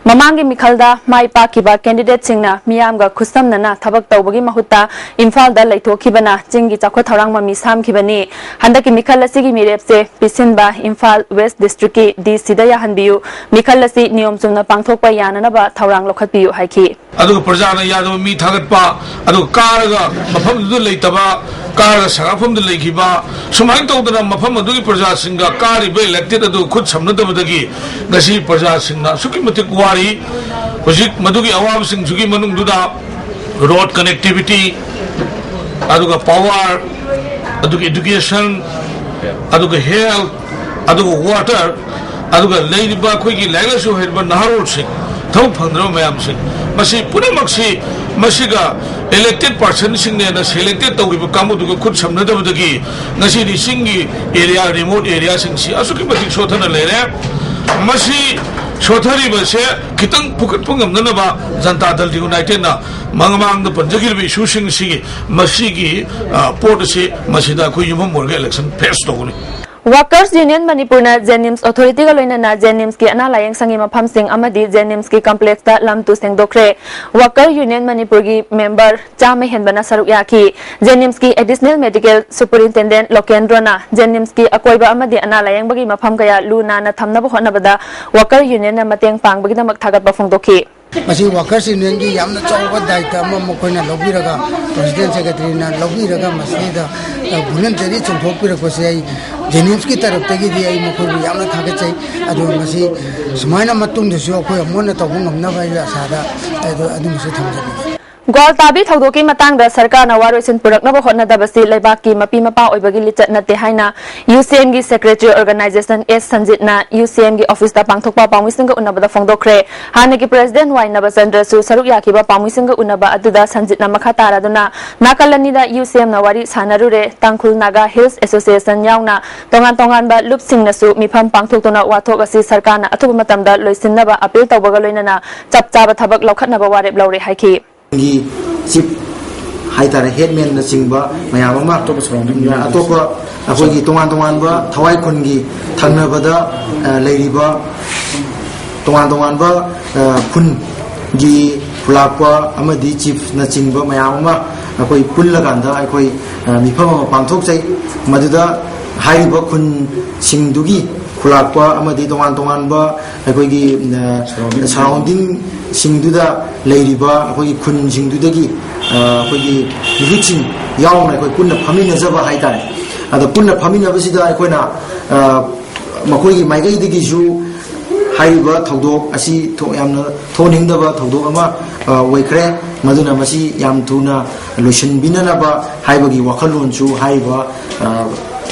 ꯃꯃꯥꯡꯒꯤ ꯃꯤꯈꯜꯗ ꯃꯥꯏ ꯄꯥꯛꯈꯤꯕ candidate-ꯁꯤꯡꯅ ꯃꯤꯌꯥꯝꯒ ꯈꯨꯠꯁꯝꯅꯅ ꯊꯕꯛ ꯇꯧꯕꯒꯤ ꯃꯍꯨꯠꯇ ꯏꯝꯐꯥꯜꯗ ꯂꯩꯊꯣꯛꯈꯤꯕꯅ ꯆꯤꯡꯒꯤ ꯆꯥꯎꯈꯠ ꯊꯧꯔꯥꯡ ꯃꯃꯤ ꯁꯥꯝꯈꯤꯕꯅꯤ꯫ ꯍꯟꯗꯛꯀꯤ ꯃꯤꯈꯜ ꯑꯁꯤꯒꯤ ꯃꯤꯔꯦꯞꯁꯦ ꯄꯤꯁꯤꯟꯕ ꯏꯝꯐꯥꯜ West District-ꯀꯤ DC-ꯗ ꯌꯥꯍꯟꯕꯤꯌꯨ, ꯃꯤꯈꯜ ꯑꯁꯤ ꯅꯤꯌꯣꯝ ꯆꯨꯝꯅ ꯄꯥꯡꯊꯣꯛꯄ ꯌꯥꯅꯅꯕ ꯊꯧꯔꯥꯡ ꯂꯧꯈꯠꯄꯤꯌꯨ ꯍꯥꯏꯈꯤ꯫ ꯑꯗꯨꯒ ꯄ꯭ꯔꯖꯥꯅ ꯌꯥꯗꯕ ꯃꯤ ꯊꯥꯒꯠꯄ, ꯑꯗꯨꯒ ꯀꯥꯔꯒ ꯃꯐꯝꯗꯨꯗ ꯂꯩꯇꯕ, ꯀꯥꯔꯒ ꯁꯪꯒꯥꯐꯝꯗ ꯂꯩꯈꯤꯕ, ꯁꯨꯃꯥꯏꯅ ꯇꯧꯗꯅ ꯃꯐꯝ ꯑꯗꯨꯒꯤ ꯄ꯭ꯔꯖꯥꯁꯤꯡꯒ ꯀꯥꯔꯤꯕ elected ꯑꯗꯨ ꯈꯨꯠ ꯁꯝꯅꯗꯕꯗꯒꯤ ꯉꯁꯤ ꯄ꯭ꯔꯖꯥꯁꯤꯡꯅ ꯑꯁꯨꯛꯀꯤ ꯃꯇꯤꯛ ꯋꯥꯔꯤ꯫ ꯍꯧꯖꯤꯛ ꯃꯗꯨꯒꯤ ꯑꯋꯥꯕꯁꯤꯡꯁꯤꯒꯤ ꯃꯅꯨꯡꯗꯨꯗ road connectivity, ꯑꯗꯨꯒ power, ꯑꯗꯨꯒ education, ꯑꯗꯨꯒ health, ꯑꯗꯨꯒ water, ꯑꯗꯨꯒ ꯂꯩꯔꯤꯕ ꯑꯩꯈꯣꯏꯒꯤ ꯂꯥꯏꯔꯤꯛ ꯂꯥꯏꯁꯨ ꯍꯩꯔꯕ ꯅꯍꯥꯔꯣꯜꯁꯤꯡ, ꯊꯕꯛ ꯐꯪꯗ꯭ꯔꯕ ꯃꯌꯥꯝꯁꯤꯡ, ꯃꯁꯤ ꯄꯨꯝꯅꯃꯛꯁꯤ ꯃꯁꯤꯒ elected person-ꯁꯤꯡꯅꯦꯅ selected ꯇꯧꯈꯤꯕ ꯀꯥꯡꯕꯨꯗꯨꯒ ꯈꯨꯠ ꯁꯝꯅꯗꯕꯗꯒꯤ ꯉꯁꯤꯗꯤ ꯆꯤꯡꯒꯤ area, remote area-ꯁꯤꯡꯁꯤ ꯑꯁꯨꯛꯀꯤ ꯃꯇꯤꯛ ꯁꯣꯠꯊꯅ ꯂꯩꯔꯦ꯫ ꯃꯁꯤ ꯁꯣꯠꯊꯔꯤꯕꯁꯦ ꯈꯤꯇꯪ ꯐꯨꯀꯠꯄ ꯉꯝꯅꯅꯕ ꯖꯟꯇꯥ ꯗꯜ United-ꯅ ꯃꯃꯥꯡꯗ ꯄꯟꯖꯈꯤꯕ issue-ꯁꯤꯡꯁꯤꯒꯤ ꯃꯁꯤꯒꯤ, ꯑ, ꯄꯣꯠ ꯑꯁꯤ ꯃꯁꯤꯗ ꯑꯩꯈꯣꯏ ꯌꯨꯝꯐꯝ ꯑꯣꯏꯔꯒ election face ꯇꯧꯒꯅꯤ꯫ Workers Union Manipur-ꯅ JNIMS authority-ꯒ ꯂꯣꯏꯅꯅ JNIMS-ꯀꯤ ꯑꯅꯥ ꯂꯥꯌꯦꯡ ꯁꯪꯒꯤ ꯃꯐꯝꯁꯤꯡ ꯑꯃꯗꯤ JNIMS-ꯀꯤ complex-ꯇ ꯂꯝ ꯇꯨ ꯁꯦꯡꯗꯣꯛꯈ꯭ꯔꯦ꯫ Worker Union Manipur-ꯒꯤ member ꯆꯥꯝꯃ ꯍꯦꯟꯕꯅ ꯁꯔꯨꯛ ꯌꯥꯈꯤ꯫ JNIMS-ꯀꯤ Additional Medical Superintendent ꯂꯣꯀꯦꯟꯗ꯭ꯔꯣꯅ JNIMS-ꯀꯤ ꯑꯀꯣꯏꯕ ꯑꯃꯗꯤ ꯑꯅꯥ ꯂꯥꯌꯦꯡꯕꯒꯤ ꯃꯐꯝ ꯀꯌꯥ ꯂꯨ ꯅꯥꯟꯅ ꯊꯝꯅꯕ ꯍꯣꯠꯅꯕꯗ Worker Union-ꯅ ꯃꯇꯦꯡ ꯄꯥꯡꯕꯒꯤꯗꯃꯛ ꯊꯥꯒꯠꯄ ꯐꯣꯡꯗꯣꯛꯈꯤ꯫ ꯃꯁꯤ Workers Union-ꯒꯤ ꯌꯥꯝꯅ ꯆꯥꯎꯕ ꯗꯥꯌꯤꯠꯇ ꯑꯃ ꯃꯈꯣꯏꯅ ꯂꯧꯕꯤꯔꯒ, President Secretary-ꯅ ꯂꯧꯕꯤꯔꯒ ꯃꯁꯤꯗ, ꯑ, voluntary ꯆꯣꯡꯊꯣꯛꯄꯤꯔꯛꯄꯁꯦ ꯑꯩ JNIMS-ꯀꯤ ꯇꯔꯞꯇꯒꯤꯗꯤ ꯑꯩ ꯃꯈꯣꯏꯕꯨ ꯌꯥꯝꯅ ꯊꯥꯒꯠꯆꯩ꯫ ꯑꯗꯨꯒ ꯃꯁꯤ ꯁꯨꯃꯥꯏꯅ ꯃꯇꯨꯡꯗꯁꯨ ꯑꯩꯈꯣꯏ ꯑꯃꯨꯛ ꯍꯟꯅ ꯇꯧꯕ ꯉꯝꯅꯕ ꯑꯩꯒꯤ ꯑꯁꯥꯗ ꯑꯗꯨ, ꯑꯗꯨꯃꯁꯨ ꯊꯝꯖꯅꯤꯡꯉꯤ꯫ ꯒ꯭ꯋꯥꯜꯇꯥꯕꯤ ꯊꯧꯗꯣꯛꯀꯤ ꯃꯇꯥꯡꯗ ꯁꯔꯀꯥꯔꯅ ꯋꯥꯔꯣꯏꯁꯤꯟ ꯄꯨꯔꯛꯅꯕ ꯍꯣꯠꯅꯗꯕꯁꯤ ꯂꯩꯕꯥꯛꯀꯤ ꯃꯄꯤ ꯃꯄꯥ ꯑꯣꯏꯕꯒꯤ ꯂꯤꯆꯠ ꯅꯠꯇꯦ ꯍꯥꯏꯅ ꯌꯨ ꯁꯤ ꯑꯦꯝꯒꯤ ꯁꯦꯀ꯭ꯔꯦꯇꯔꯤ ꯑꯣꯔꯒꯅꯥꯏꯖꯦꯁꯟ ꯑꯦꯁ ꯁꯟꯖꯤꯠꯅ ꯌꯨ ꯁꯤ ꯑꯦꯝꯒꯤ ꯑꯣꯐꯤꯁꯇ ꯄꯥꯡꯊꯣꯛꯄ ꯄꯥꯎꯃꯤꯁꯤꯡꯒ ꯎꯅꯕꯗ ꯐꯣꯡꯗꯣꯛꯈ꯭ꯔꯦ꯫ ꯍꯥꯟꯅꯒꯤ ꯄ꯭ꯔꯦꯁꯤꯗꯦꯟꯠ ꯋꯥꯏ ꯅꯕꯆꯟꯗ꯭ꯔꯁꯨ ꯁꯔꯨꯛ ꯌꯥꯈꯤꯕ ꯄꯥꯎꯃꯤꯁꯤꯡꯒ ꯎꯅꯕ ꯑꯗꯨꯗ ꯁꯟꯖꯤꯠꯅ ꯃꯈꯥ ꯇꯥꯔꯗꯨꯅ ꯅꯥꯀꯜ ꯑꯅꯤꯗ ꯌꯨ ꯁꯤ ꯑꯦꯝꯅ ꯋꯥꯔꯤ ꯁꯥꯟꯅꯔꯨꯔꯦ꯫ ꯇꯥꯡꯈꯨꯜ ꯅꯥꯒꯥ ꯍꯤꯜꯁ ꯑꯦꯁꯣꯁꯤꯌꯦꯁꯟ ꯌꯥꯎꯅ ꯇꯣꯉꯥꯟ ꯇꯣꯉꯥꯟꯕ ꯂꯨꯞꯁꯤꯡꯅꯁꯨ ꯃꯤꯐꯝ ꯄꯥꯡꯊꯣꯛꯇꯨꯅ ꯋꯥꯊꯣꯛ ꯑꯁꯤ ꯁꯔꯀꯥꯔꯅ ꯑꯊꯨꯕ ꯃꯇꯝꯗ ꯂꯣꯏꯁꯤꯟꯅꯕ ꯑꯄꯤꯜ ꯇꯧꯕꯒ ꯂꯣꯏꯅꯅ ꯆꯞ ꯆꯥꯕ ꯊꯕꯛ ꯂꯧꯈꯠꯅꯕ ꯋꯥꯔꯦꯞ ꯂꯧꯔꯦ ꯍꯥꯏꯈꯤ꯫ ꯒꯤ ꯆꯤꯐ ꯍꯥꯏꯇꯥꯔꯦ, ꯍꯦꯗꯃꯦꯟꯅꯆꯤꯡꯕ ꯃꯌꯥꯝ ꯑꯃ, ꯑꯇꯣꯞꯄ ꯑꯩꯈꯣꯏꯒꯤ ꯇꯣꯉꯥꯟ ꯇꯣꯉꯥꯟꯕ ꯊꯋꯥꯏ ꯈꯨꯟꯒꯤ ꯊꯪꯅꯕꯗ, ꯑ, ꯂꯩꯔꯤꯕ ꯇꯣꯉꯥꯟ ꯇꯣꯉꯥꯟꯕ, ꯑ, ꯈꯨꯟꯒꯤ ꯈꯨꯂꯥꯛꯄ ꯑꯃꯗꯤ ꯆꯤꯐꯅꯆꯤꯡꯕ ꯃꯌꯥꯝ ꯑꯃ ꯑꯩꯈꯣꯏ ꯄꯨꯜꯂꯀꯥꯟꯗ ꯑꯩꯈꯣꯏ, ꯑ, ꯃꯤꯐꯝ ꯑꯃ ꯄꯥꯡꯊꯣꯛꯆꯩ꯫ ꯃꯗꯨꯗ ꯍꯥꯏꯔꯤꯕ ꯈꯨꯟꯁꯤꯡꯗꯨꯒꯤ ꯈꯨꯂꯥꯛꯄ ꯑꯃꯗꯤ ꯇꯣꯉꯥꯟ ꯇꯣꯉꯥꯟꯕ ꯑꯩꯈꯣꯏꯒꯤ, ꯑ, ꯁꯔꯥꯎꯟꯗꯤꯡꯁꯤꯡꯗꯨꯗ ꯂꯩꯔꯤꯕ ꯑꯩꯈꯣꯏꯒꯤ ꯈꯨꯟꯁꯤꯡꯗꯨꯗꯒꯤ, ꯑ, ꯑꯩꯈꯣꯏꯒꯤ ꯃꯤꯍꯨꯠꯁꯤꯡ ꯌꯥꯎꯅ ꯑꯩꯈꯣꯏ ꯄꯨꯟꯅ ꯐꯝꯃꯤꯟꯅꯖꯕ ꯍꯥꯏꯇꯥꯔꯦ꯫ ꯑꯗꯣ ꯄꯨꯟꯅ ꯐꯝꯃꯤꯟꯅꯕꯁꯤꯗ ꯑꯩꯈꯣꯏꯅ, ꯑ, ꯃꯈꯣꯏꯒꯤ ꯃꯥꯏꯀꯩꯗꯒꯤꯁꯨ ꯍꯥꯏꯔꯤꯕ ꯊꯧꯗꯣꯛ ꯑꯁꯤ ꯊꯣꯛ-, ꯌꯥꯝꯅ ꯊꯣꯛꯍꯟꯅꯤꯡꯗꯕ ꯊꯧꯗꯣꯛ ꯑꯃ, ꯑ, ꯑꯣꯏꯈ꯭ꯔꯦ꯫ ꯃꯗꯨꯅ ꯃꯁꯤ ꯌꯥꯝ ꯊꯨꯅ ꯂꯣꯏꯁꯤꯟꯕꯤꯅꯅꯕ ꯍꯥꯏꯕꯒꯤ ꯋꯥꯈꯜꯂꯣꯟꯁꯨ ꯍꯥꯏꯔꯤꯕ, ꯑ,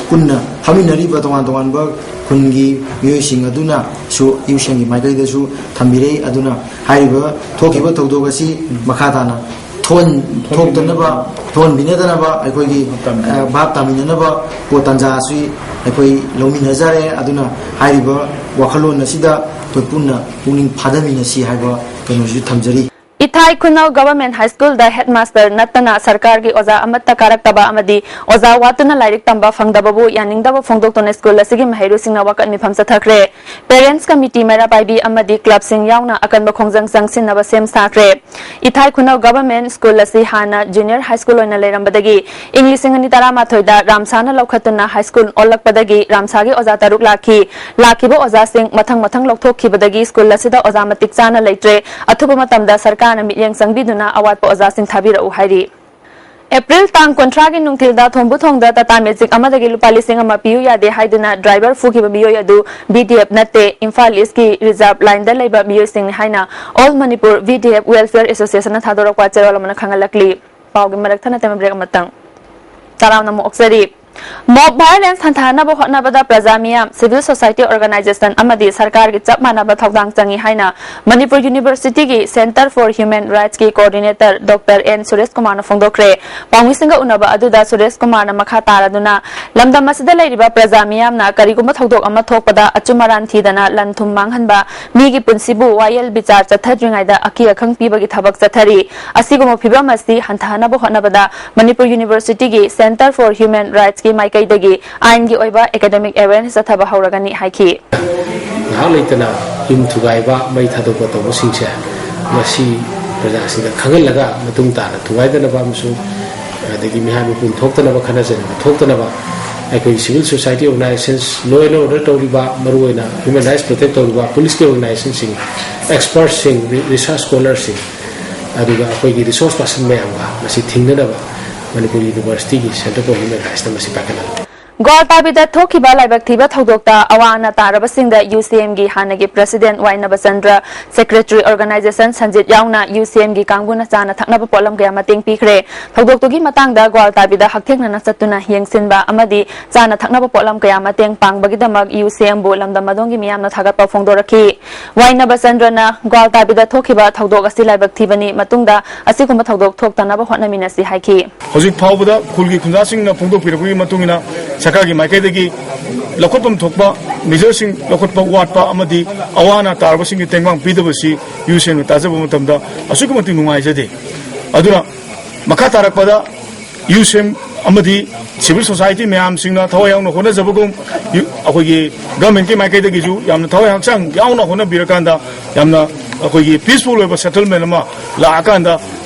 ꯄꯨꯟꯅ ꯐꯝꯃꯤꯟꯅꯔꯤꯕ ꯇꯣꯉꯥꯟ ꯇꯣꯉꯥꯟꯕ ꯈꯨꯟꯒꯤ ꯃꯤꯑꯣꯏꯁꯤꯡ ꯑꯗꯨꯅꯁꯨ ꯌꯨ ꯁꯤ ꯑꯦꯝꯒꯤ ꯃꯥꯏꯀꯩꯗꯁꯨ ꯊꯝꯕꯤꯔꯦ꯫ ꯑꯗꯨꯅ ꯍꯥꯏꯔꯤꯕ ꯊꯣꯛꯈꯤꯕ ꯊꯧꯗꯣꯛ ꯑꯁꯤ ꯃꯈꯥ ꯇꯥꯅ ꯊꯣꯛꯍꯟ-, ꯊꯣꯛꯇꯅꯕ, ꯊꯣꯛꯍꯟꯕꯤꯅꯗꯅꯕ ꯑꯩꯈꯣꯏꯒꯤ, ꯑ, ꯚꯥꯞ ꯇꯥꯃꯤꯟꯅꯅꯕ ꯄꯣꯠ ꯇꯥꯟꯖꯥ ꯑꯁꯤ ꯑꯩꯈꯣꯏ ꯂꯧꯃꯤꯟꯅꯖꯔꯦ꯫ ꯑꯗꯨꯅ ꯍꯥꯏꯔꯤꯕ ꯋꯥꯈꯜꯂꯣꯟ ꯑꯁꯤꯗ ꯑꯩꯈꯣꯏ ꯄꯨꯟꯅ ꯄꯨꯛꯅꯤꯡ ꯐꯥꯊꯃꯤꯟꯅꯁꯤ ꯍꯥꯏꯕ ꯀꯩꯅꯣꯁꯤꯁꯨ ꯊꯝꯖꯔꯤ꯫ ꯏꯊꯥꯏ ꯈꯨꯅꯧ ꯒꯚꯔꯟꯃꯦꯟꯠ ꯍꯥꯏ ꯁ꯭ꯀꯨꯜꯗ ꯍꯦꯗꯃꯥꯁꯇꯔ ꯅꯠꯇꯅ ꯁꯔꯀꯥꯔꯒꯤ ꯑꯣꯖꯥ ꯑꯃꯠꯇ ꯀꯥꯔꯛꯇꯕ ꯑꯃꯗꯤ ꯑꯣꯖꯥ ꯋꯥꯠꯇꯨꯅ ꯂꯥꯏꯔꯤꯛ ꯇꯝꯕ ꯐꯪꯗꯕꯕꯨ ꯌꯥꯅꯤꯡꯗꯕ ꯐꯣꯡꯗꯣꯛꯇꯨꯅ ꯁ꯭ꯀꯨꯜ ꯑꯁꯤꯒꯤ ꯃꯍꯩꯔꯣꯏꯁꯤꯡꯅ ꯋꯥꯀꯠ ꯃꯤꯐꯝ ꯆꯠꯊꯈ꯭ꯔꯦ꯫ ꯄꯦꯔꯦꯟꯠꯁ ꯀꯃꯤꯇꯤ, ꯃꯩꯔꯥ ꯄꯥꯏꯕꯤ ꯑꯃꯗꯤ ꯀ꯭ꯂꯕꯁꯤꯡ ꯌꯥꯎꯅ ꯑꯀꯟꯕ ꯈꯣꯡꯖꯪ ꯆꯪꯁꯤꯟꯅꯕ ꯁꯦꯝ ꯁꯥꯈ꯭ꯔꯦ꯫ ꯏꯊꯥꯏ ꯈꯨꯅꯧ ꯒꯚꯔꯟꯃꯦꯟꯠ ꯁ꯭ꯀꯨꯜ ꯑꯁꯤ ꯍꯥꯟꯅ ꯖꯨꯅꯤꯌꯔ ꯍꯥꯏ ꯁ꯭ꯀꯨꯜ ꯑꯣꯏꯅ ꯂꯩꯔꯝꯕꯗꯒꯤ ꯏꯪ ꯂꯤꯁꯤꯡ ꯑꯅꯤ ꯇꯔꯥꯃꯥꯊꯣꯏꯗ ꯔꯥꯝꯁꯥꯅ ꯂꯧꯈꯠꯇꯨꯅ ꯍꯥꯏ ꯁ꯭ꯀꯨꯜ ꯑꯣꯜꯂꯛꯄꯗꯒꯤ ꯔꯥꯝꯁꯥꯒꯤ ꯑꯣꯖꯥ ꯇꯔꯨꯛ ꯂꯥꯛꯈꯤ꯫ ꯂꯥꯛꯈꯤꯕ ꯑꯣꯖꯥꯁꯤꯡ ꯃꯊꯪ ꯃꯊꯪ ꯂꯧꯊꯣꯛꯈꯤꯕꯗꯒꯤ ꯁ꯭ꯀꯨꯜ ꯑꯁꯤꯗ ꯑꯣꯖꯥ ꯃꯇꯤꯛ ꯆꯥꯅ ꯂꯩꯇ꯭ꯔꯦ꯫ ꯑꯊꯨꯕ ꯃꯇꯝꯗ ꯁꯔꯀꯥꯔꯅ ꯃꯤꯠꯌꯦꯡ ꯆꯪꯕꯤꯗꯨꯅ ꯑꯋꯥꯠꯄ ꯑꯣꯖꯥꯁꯤꯡ ꯊꯥꯕꯤꯔꯛꯎ ꯍꯥꯏꯔꯤ꯫ ꯑꯦꯄ꯭ꯔꯤꯜ ꯇꯥꯡ ꯀꯨꯟꯊ꯭ꯔꯥꯒꯤ ꯅꯨꯡꯊꯤꯜꯗ ꯊꯣꯡꯕꯨ ꯊꯣꯡꯗ ꯇꯥꯇꯥ ꯃꯦꯖꯤꯛ ꯑꯃꯗꯒꯤ ꯂꯨꯄꯥ ꯂꯤꯁꯤꯡ ꯑꯃ ꯄꯤꯌꯨ ꯌꯥꯗꯦ ꯍꯥꯏꯗꯨꯅ ꯗ꯭ꯔꯥꯏꯚꯔ ꯐꯨꯈꯤꯕ ꯃꯤꯑꯣꯏ ꯑꯗꯨ ꯕꯤ ꯗꯤ ꯑꯦꯐ ꯅꯠꯇꯦ, ꯏꯝꯐꯥꯜ ꯏꯁꯀꯤ ꯔꯤꯖꯥꯔꯚ ꯂꯥꯏꯟꯗ ꯂꯩꯕ ꯃꯤꯑꯣꯏꯁꯤꯡꯅꯤ ꯍꯥꯏꯅ all Manipur B D F welfare ꯑꯦꯁꯣꯁꯤꯌꯦꯁꯟꯅ ꯊꯥꯗꯣꯔꯛꯄ ꯆꯦꯔꯣꯜ ꯑꯃꯅ ꯈꯪꯍꯜꯂꯛꯂꯤ꯫ ꯄꯥꯎꯒꯤ ꯃꯔꯛ ꯊꯠꯅ ꯇꯦꯝꯕ ꯕ꯭ꯔꯦꯛ ꯑꯃꯇꯪ꯫ ꯇꯔꯥꯝꯅ ꯑꯃꯨꯛ ꯑꯣꯛꯆꯔꯤ꯫ ꯃꯣꯕ ꯚꯥꯏꯑꯣꯂꯦꯟꯁ ꯍꯟꯊꯍꯟꯅꯕ ꯍꯣꯠꯅꯕꯗ ꯄ꯭ꯔꯖꯥ ꯃꯤꯌꯥꯝ, ꯁꯤꯚꯤꯜ ꯁꯣꯁꯥꯏꯇꯤ ꯑꯣꯔꯒꯅꯥꯏꯖꯦꯁꯟ ꯑꯃꯗꯤ ꯁꯔꯀꯥꯔꯒꯤ ꯆꯞ ꯃꯥꯟꯅꯕ ꯊꯧꯗꯥꯡ ꯆꯪꯏ ꯍꯥꯏꯅ ꯃꯅꯤꯄꯨꯔ ꯌꯨꯅꯤꯚꯔꯁꯤꯇꯤꯒꯤ ꯁꯦꯟꯇꯔ ꯐꯣꯔ ꯍ꯭ꯌꯨꯃꯦꯟ ꯔꯥꯏꯠꯁꯀꯤ ꯀꯣꯑꯣꯔꯗꯤꯅꯦꯇꯔ ꯗꯣꯛꯇꯔ ꯑꯦꯟ ꯁꯨꯔꯦꯁ ꯀꯨꯃꯥꯔꯅ ꯐꯣꯡꯗꯣꯛꯈ꯭ꯔꯦ꯫ ꯄꯥꯎꯃꯤꯁꯤꯡꯒ ꯎꯅꯕ ꯑꯗꯨꯗ ꯁꯨꯔꯦꯁ ꯀꯨꯃꯥꯔꯅ ꯃꯈꯥ ꯇꯥꯔꯗꯨꯅ, ꯂꯝꯗꯝ ꯑꯁꯤꯗ ꯂꯩꯔꯤꯕ ꯄ꯭ꯔꯖꯥ ꯃꯤꯌꯥꯝꯅ ꯀꯔꯤꯒꯨꯝꯕ ꯊꯧꯗꯣꯛ ꯑꯃ ꯊꯣꯛꯄꯗ ꯑꯆꯨꯝ ꯑꯔꯥꯟ ꯊꯤꯗꯅ ꯂꯟ ꯊꯨꯝ ꯃꯥꯡꯍꯟꯕ, ꯃꯤꯒꯤ ꯄꯨꯟꯁꯤꯕꯨ ꯋꯥꯌꯦꯜ ꯕꯤꯆꯥꯔ ꯆꯠꯊꯗ꯭ꯔꯤꯉꯩꯗ ꯑꯀꯤ ꯑꯈꯪ ꯄꯤꯕꯒꯤ ꯊꯕꯛ ꯆꯠꯊꯔꯤ꯫ ꯑꯁꯤꯒꯨꯝꯕ ꯐꯤꯚꯝ ꯑꯁꯤ ꯍꯟꯊꯍꯟꯅꯕ ꯍꯣꯠꯅꯕꯗ ꯃꯅꯤꯄꯨꯔ ꯌꯨꯅꯤꯚꯔꯁꯤꯇꯤꯒꯤ ꯁꯦꯟꯇꯔ ꯐꯣꯔ ꯍ꯭ꯌꯨꯃꯦꯟ ꯔꯥꯏꯠꯁꯀꯤ ꯃꯥꯏꯀꯩꯗꯒꯤ ꯑꯥꯏꯟꯒꯤ ꯑꯣꯏꯕ ꯑꯦꯀꯥꯗꯦꯃꯤꯛ ꯑꯦꯋꯦꯌꯔꯅꯦꯁ ꯆꯠꯊꯕ ꯍꯧꯔꯒꯅꯤ ꯍꯥꯏꯈꯤ꯫ ꯉꯥꯏꯍꯥꯛ ꯂꯩꯇꯅ ꯌꯨꯝ ꯊꯨꯒꯥꯏꯕ, ꯃꯩ ꯊꯥꯗꯣꯛꯄ ꯇꯧꯕꯁꯤꯡꯁꯦ ꯃꯁꯤ ꯄ꯭ꯔꯖꯥꯁꯤꯡꯗ ꯈꯪꯍꯜꯂꯒ ꯃꯇꯨꯡ ꯇꯥꯅ ꯊꯨꯒꯥꯏꯗꯅꯕ ꯑꯃꯁꯨꯡ ꯑꯗꯒꯤ ꯃꯤꯍꯥꯠ ꯃꯤꯄꯨꯟ ꯊꯣꯛꯇꯅꯕ, ꯈꯠꯅ ꯆꯩꯅꯕ ꯊꯣꯛꯇꯅꯕ ꯑꯩꯈꯣꯏ civil society organisations, law and order ꯇꯧꯔꯤꯕ, ꯃꯔꯨꯑꯣꯏꯅ ꯍ꯭ꯌꯨꯃꯦꯟ ꯔꯥꯏꯠꯁ ꯄ꯭ꯔꯣꯇꯦꯛ ꯇꯧꯔꯤꯕ ꯄꯨꯂꯤꯁꯀꯤ ꯑꯣꯔꯒꯅꯥꯏꯖꯦꯁꯟꯁꯤꯡ, ꯑꯦꯛꯁꯄꯔꯠꯁꯤꯡ, ꯔꯤ-, ꯔꯤꯁꯔꯁ ꯁ꯭ꯀꯣꯂꯔꯁꯤꯡ, ꯑꯗꯨꯒ ꯑꯩꯈꯣꯏꯒꯤ ꯔꯤꯁꯣꯔꯁ ꯄꯥꯔꯁꯟ ꯃꯌꯥꯝꯒ ꯃꯁꯤ ꯊꯤꯡꯅꯅꯕ ꯃꯅꯤꯄꯨꯔ ꯌꯨꯅꯤꯚꯔꯁꯤꯇꯤꯒꯤ ꯁꯦꯟꯇꯔ ꯐꯣꯔ ꯍ꯭ꯌꯨꯃꯦꯟ ꯔꯥꯏꯠꯁꯇ ꯃꯁꯤ ꯄꯥꯏꯈꯠꯍꯜꯂꯤ꯫ ꯒ꯭ꯋꯥꯜꯇꯥꯕꯤꯗ ꯊꯣꯛꯈꯤꯕ ꯂꯥꯏꯕꯛ ꯊꯤꯕ ꯊꯧꯗꯣꯛꯇ ꯑꯋꯥ ꯑꯅꯥ ꯇꯥꯔꯕꯁꯤꯡꯗ ꯌꯨ ꯁꯤ ꯑꯦꯝꯒꯤ ꯍꯥꯟꯅꯒꯤ ꯄ꯭ꯔꯁꯤꯗꯦꯟ ꯋꯥꯏ ꯅꯕꯆꯟꯗ꯭ꯔ, ꯁꯦꯀ꯭ꯔꯦꯇꯔꯤ ꯑꯣꯔꯒꯅꯥꯏꯖꯦꯁꯟ ꯁꯟꯖꯤꯠ ꯌꯥꯎꯅ ꯌꯨ ꯁꯤ ꯑꯦꯝꯒꯤ ꯀꯥꯡꯕꯨꯅ ꯆꯥꯅ ꯊꯛꯅꯕ ꯄꯣꯠꯂꯝ ꯀꯌꯥ ꯃꯇꯦꯡ ꯄꯤꯈ꯭ꯔꯦ꯫ ꯊꯧꯗꯣꯛꯇꯨꯒꯤ ꯃꯇꯥꯡꯗ ꯒ꯭ꯋꯥꯜꯇꯥꯕꯤꯗ ꯍꯛꯊꯦꯡꯅꯅ ꯆꯠꯇꯨꯅ ꯌꯦꯡꯁꯤꯟꯕ ꯑꯃꯗꯤ ꯆꯥꯅ ꯊꯛꯅꯕ ꯄꯣꯠꯂꯝ ꯀꯌꯥ ꯃꯇꯦꯡ ꯄꯥꯡꯕꯒꯤꯗꯃꯛ ꯌꯨ ꯁꯤ ꯑꯦꯝꯕꯨ ꯂꯝꯗꯝ ꯑꯗꯣꯝꯒꯤ ꯃꯤꯌꯥꯝꯅ ꯊꯥꯒꯠꯄ ꯐꯣꯡꯗꯣꯔꯛꯈꯤ꯫ ꯋꯥꯏ ꯅꯕꯆꯟꯗ꯭ꯔꯅ ꯒ꯭ꯋꯥꯜꯇꯥꯕꯤꯗ ꯊꯣꯛꯈꯤꯕ ꯊꯧꯗꯣꯛ ꯑꯁꯤ ꯂꯥꯏꯕꯛ ꯊꯤꯕꯅꯤ, ꯃꯇꯨꯡꯗ ꯑꯁꯤꯒꯨꯝꯕ ꯊꯧꯗꯣꯛ ꯊꯣꯛꯇꯅꯕ ꯍꯣꯠꯅꯃꯤꯟꯅꯁꯤ ꯍꯥꯏꯈꯤ꯫ ꯍꯧꯖꯤꯛ ꯐꯥꯎꯕꯗ ꯈꯨꯜꯒꯤ ꯈꯨꯟꯖꯥꯁꯤꯡꯅ ꯐꯣꯡꯗꯣꯛꯄꯤꯔꯛꯄꯒꯤ ꯃꯇꯨꯡ ꯏꯟꯅ ꯁꯔꯀꯥꯔꯒꯤ ꯃꯥꯏꯀꯩꯗꯒꯤ ꯂꯧꯈꯠꯐꯝ ꯊꯣꯛꯄ ꯃꯦꯖꯔꯁꯤꯡ ꯂꯧꯈꯠꯄ ꯋꯥꯠꯄ ꯑꯃꯗꯤ ꯑꯋꯥ ꯑꯅꯥ ꯇꯥꯔꯕꯁꯤꯡꯒꯤ ꯇꯦꯡꯕꯥꯡ ꯄꯤꯗꯕꯁꯤ ꯌꯨ ꯁꯤ ꯑꯦꯝꯅ ꯇꯥꯖꯕ ꯃꯇꯝꯗ ꯑꯁꯨꯛꯀꯤ ꯃꯇꯤꯛ ꯅꯨꯡꯉꯥꯏꯖꯗꯦ꯫ ꯑꯗꯨꯅ ꯃꯈꯥ ꯇꯥꯔꯛꯄꯗ ꯌꯨ ꯁꯤ ꯑꯦꯝ ꯑꯃꯗꯤ ꯁꯤꯚꯤꯜ ꯁꯣꯁꯥꯏꯇꯤ ꯃꯌꯥꯝꯁꯤꯡꯅ ꯊꯋꯥꯏ ꯌꯥꯎꯅ ꯍꯣꯠꯅꯖꯕꯒꯨꯝ, ꯌꯨ-, ꯑꯩꯈꯣꯏꯒꯤ ꯒꯚꯔꯟꯃꯦꯟꯠꯀꯤ ꯃꯥꯏꯀꯩꯗꯒꯤꯁꯨ ꯌꯥꯝꯅ ꯊꯋꯥꯏ ꯍꯛꯆꯥꯡ ꯌꯥꯎꯅ ꯍꯣꯠꯅꯕꯤꯔꯀꯥꯟꯗ ꯌꯥꯝꯅ ꯑꯩꯈꯣꯏꯒꯤ ꯄꯤꯁꯐꯨꯜ ꯑꯣꯏꯕ ꯁꯦꯇꯜꯃꯦꯟ ꯑꯃ ꯂꯥꯛꯑꯀꯥꯟꯗ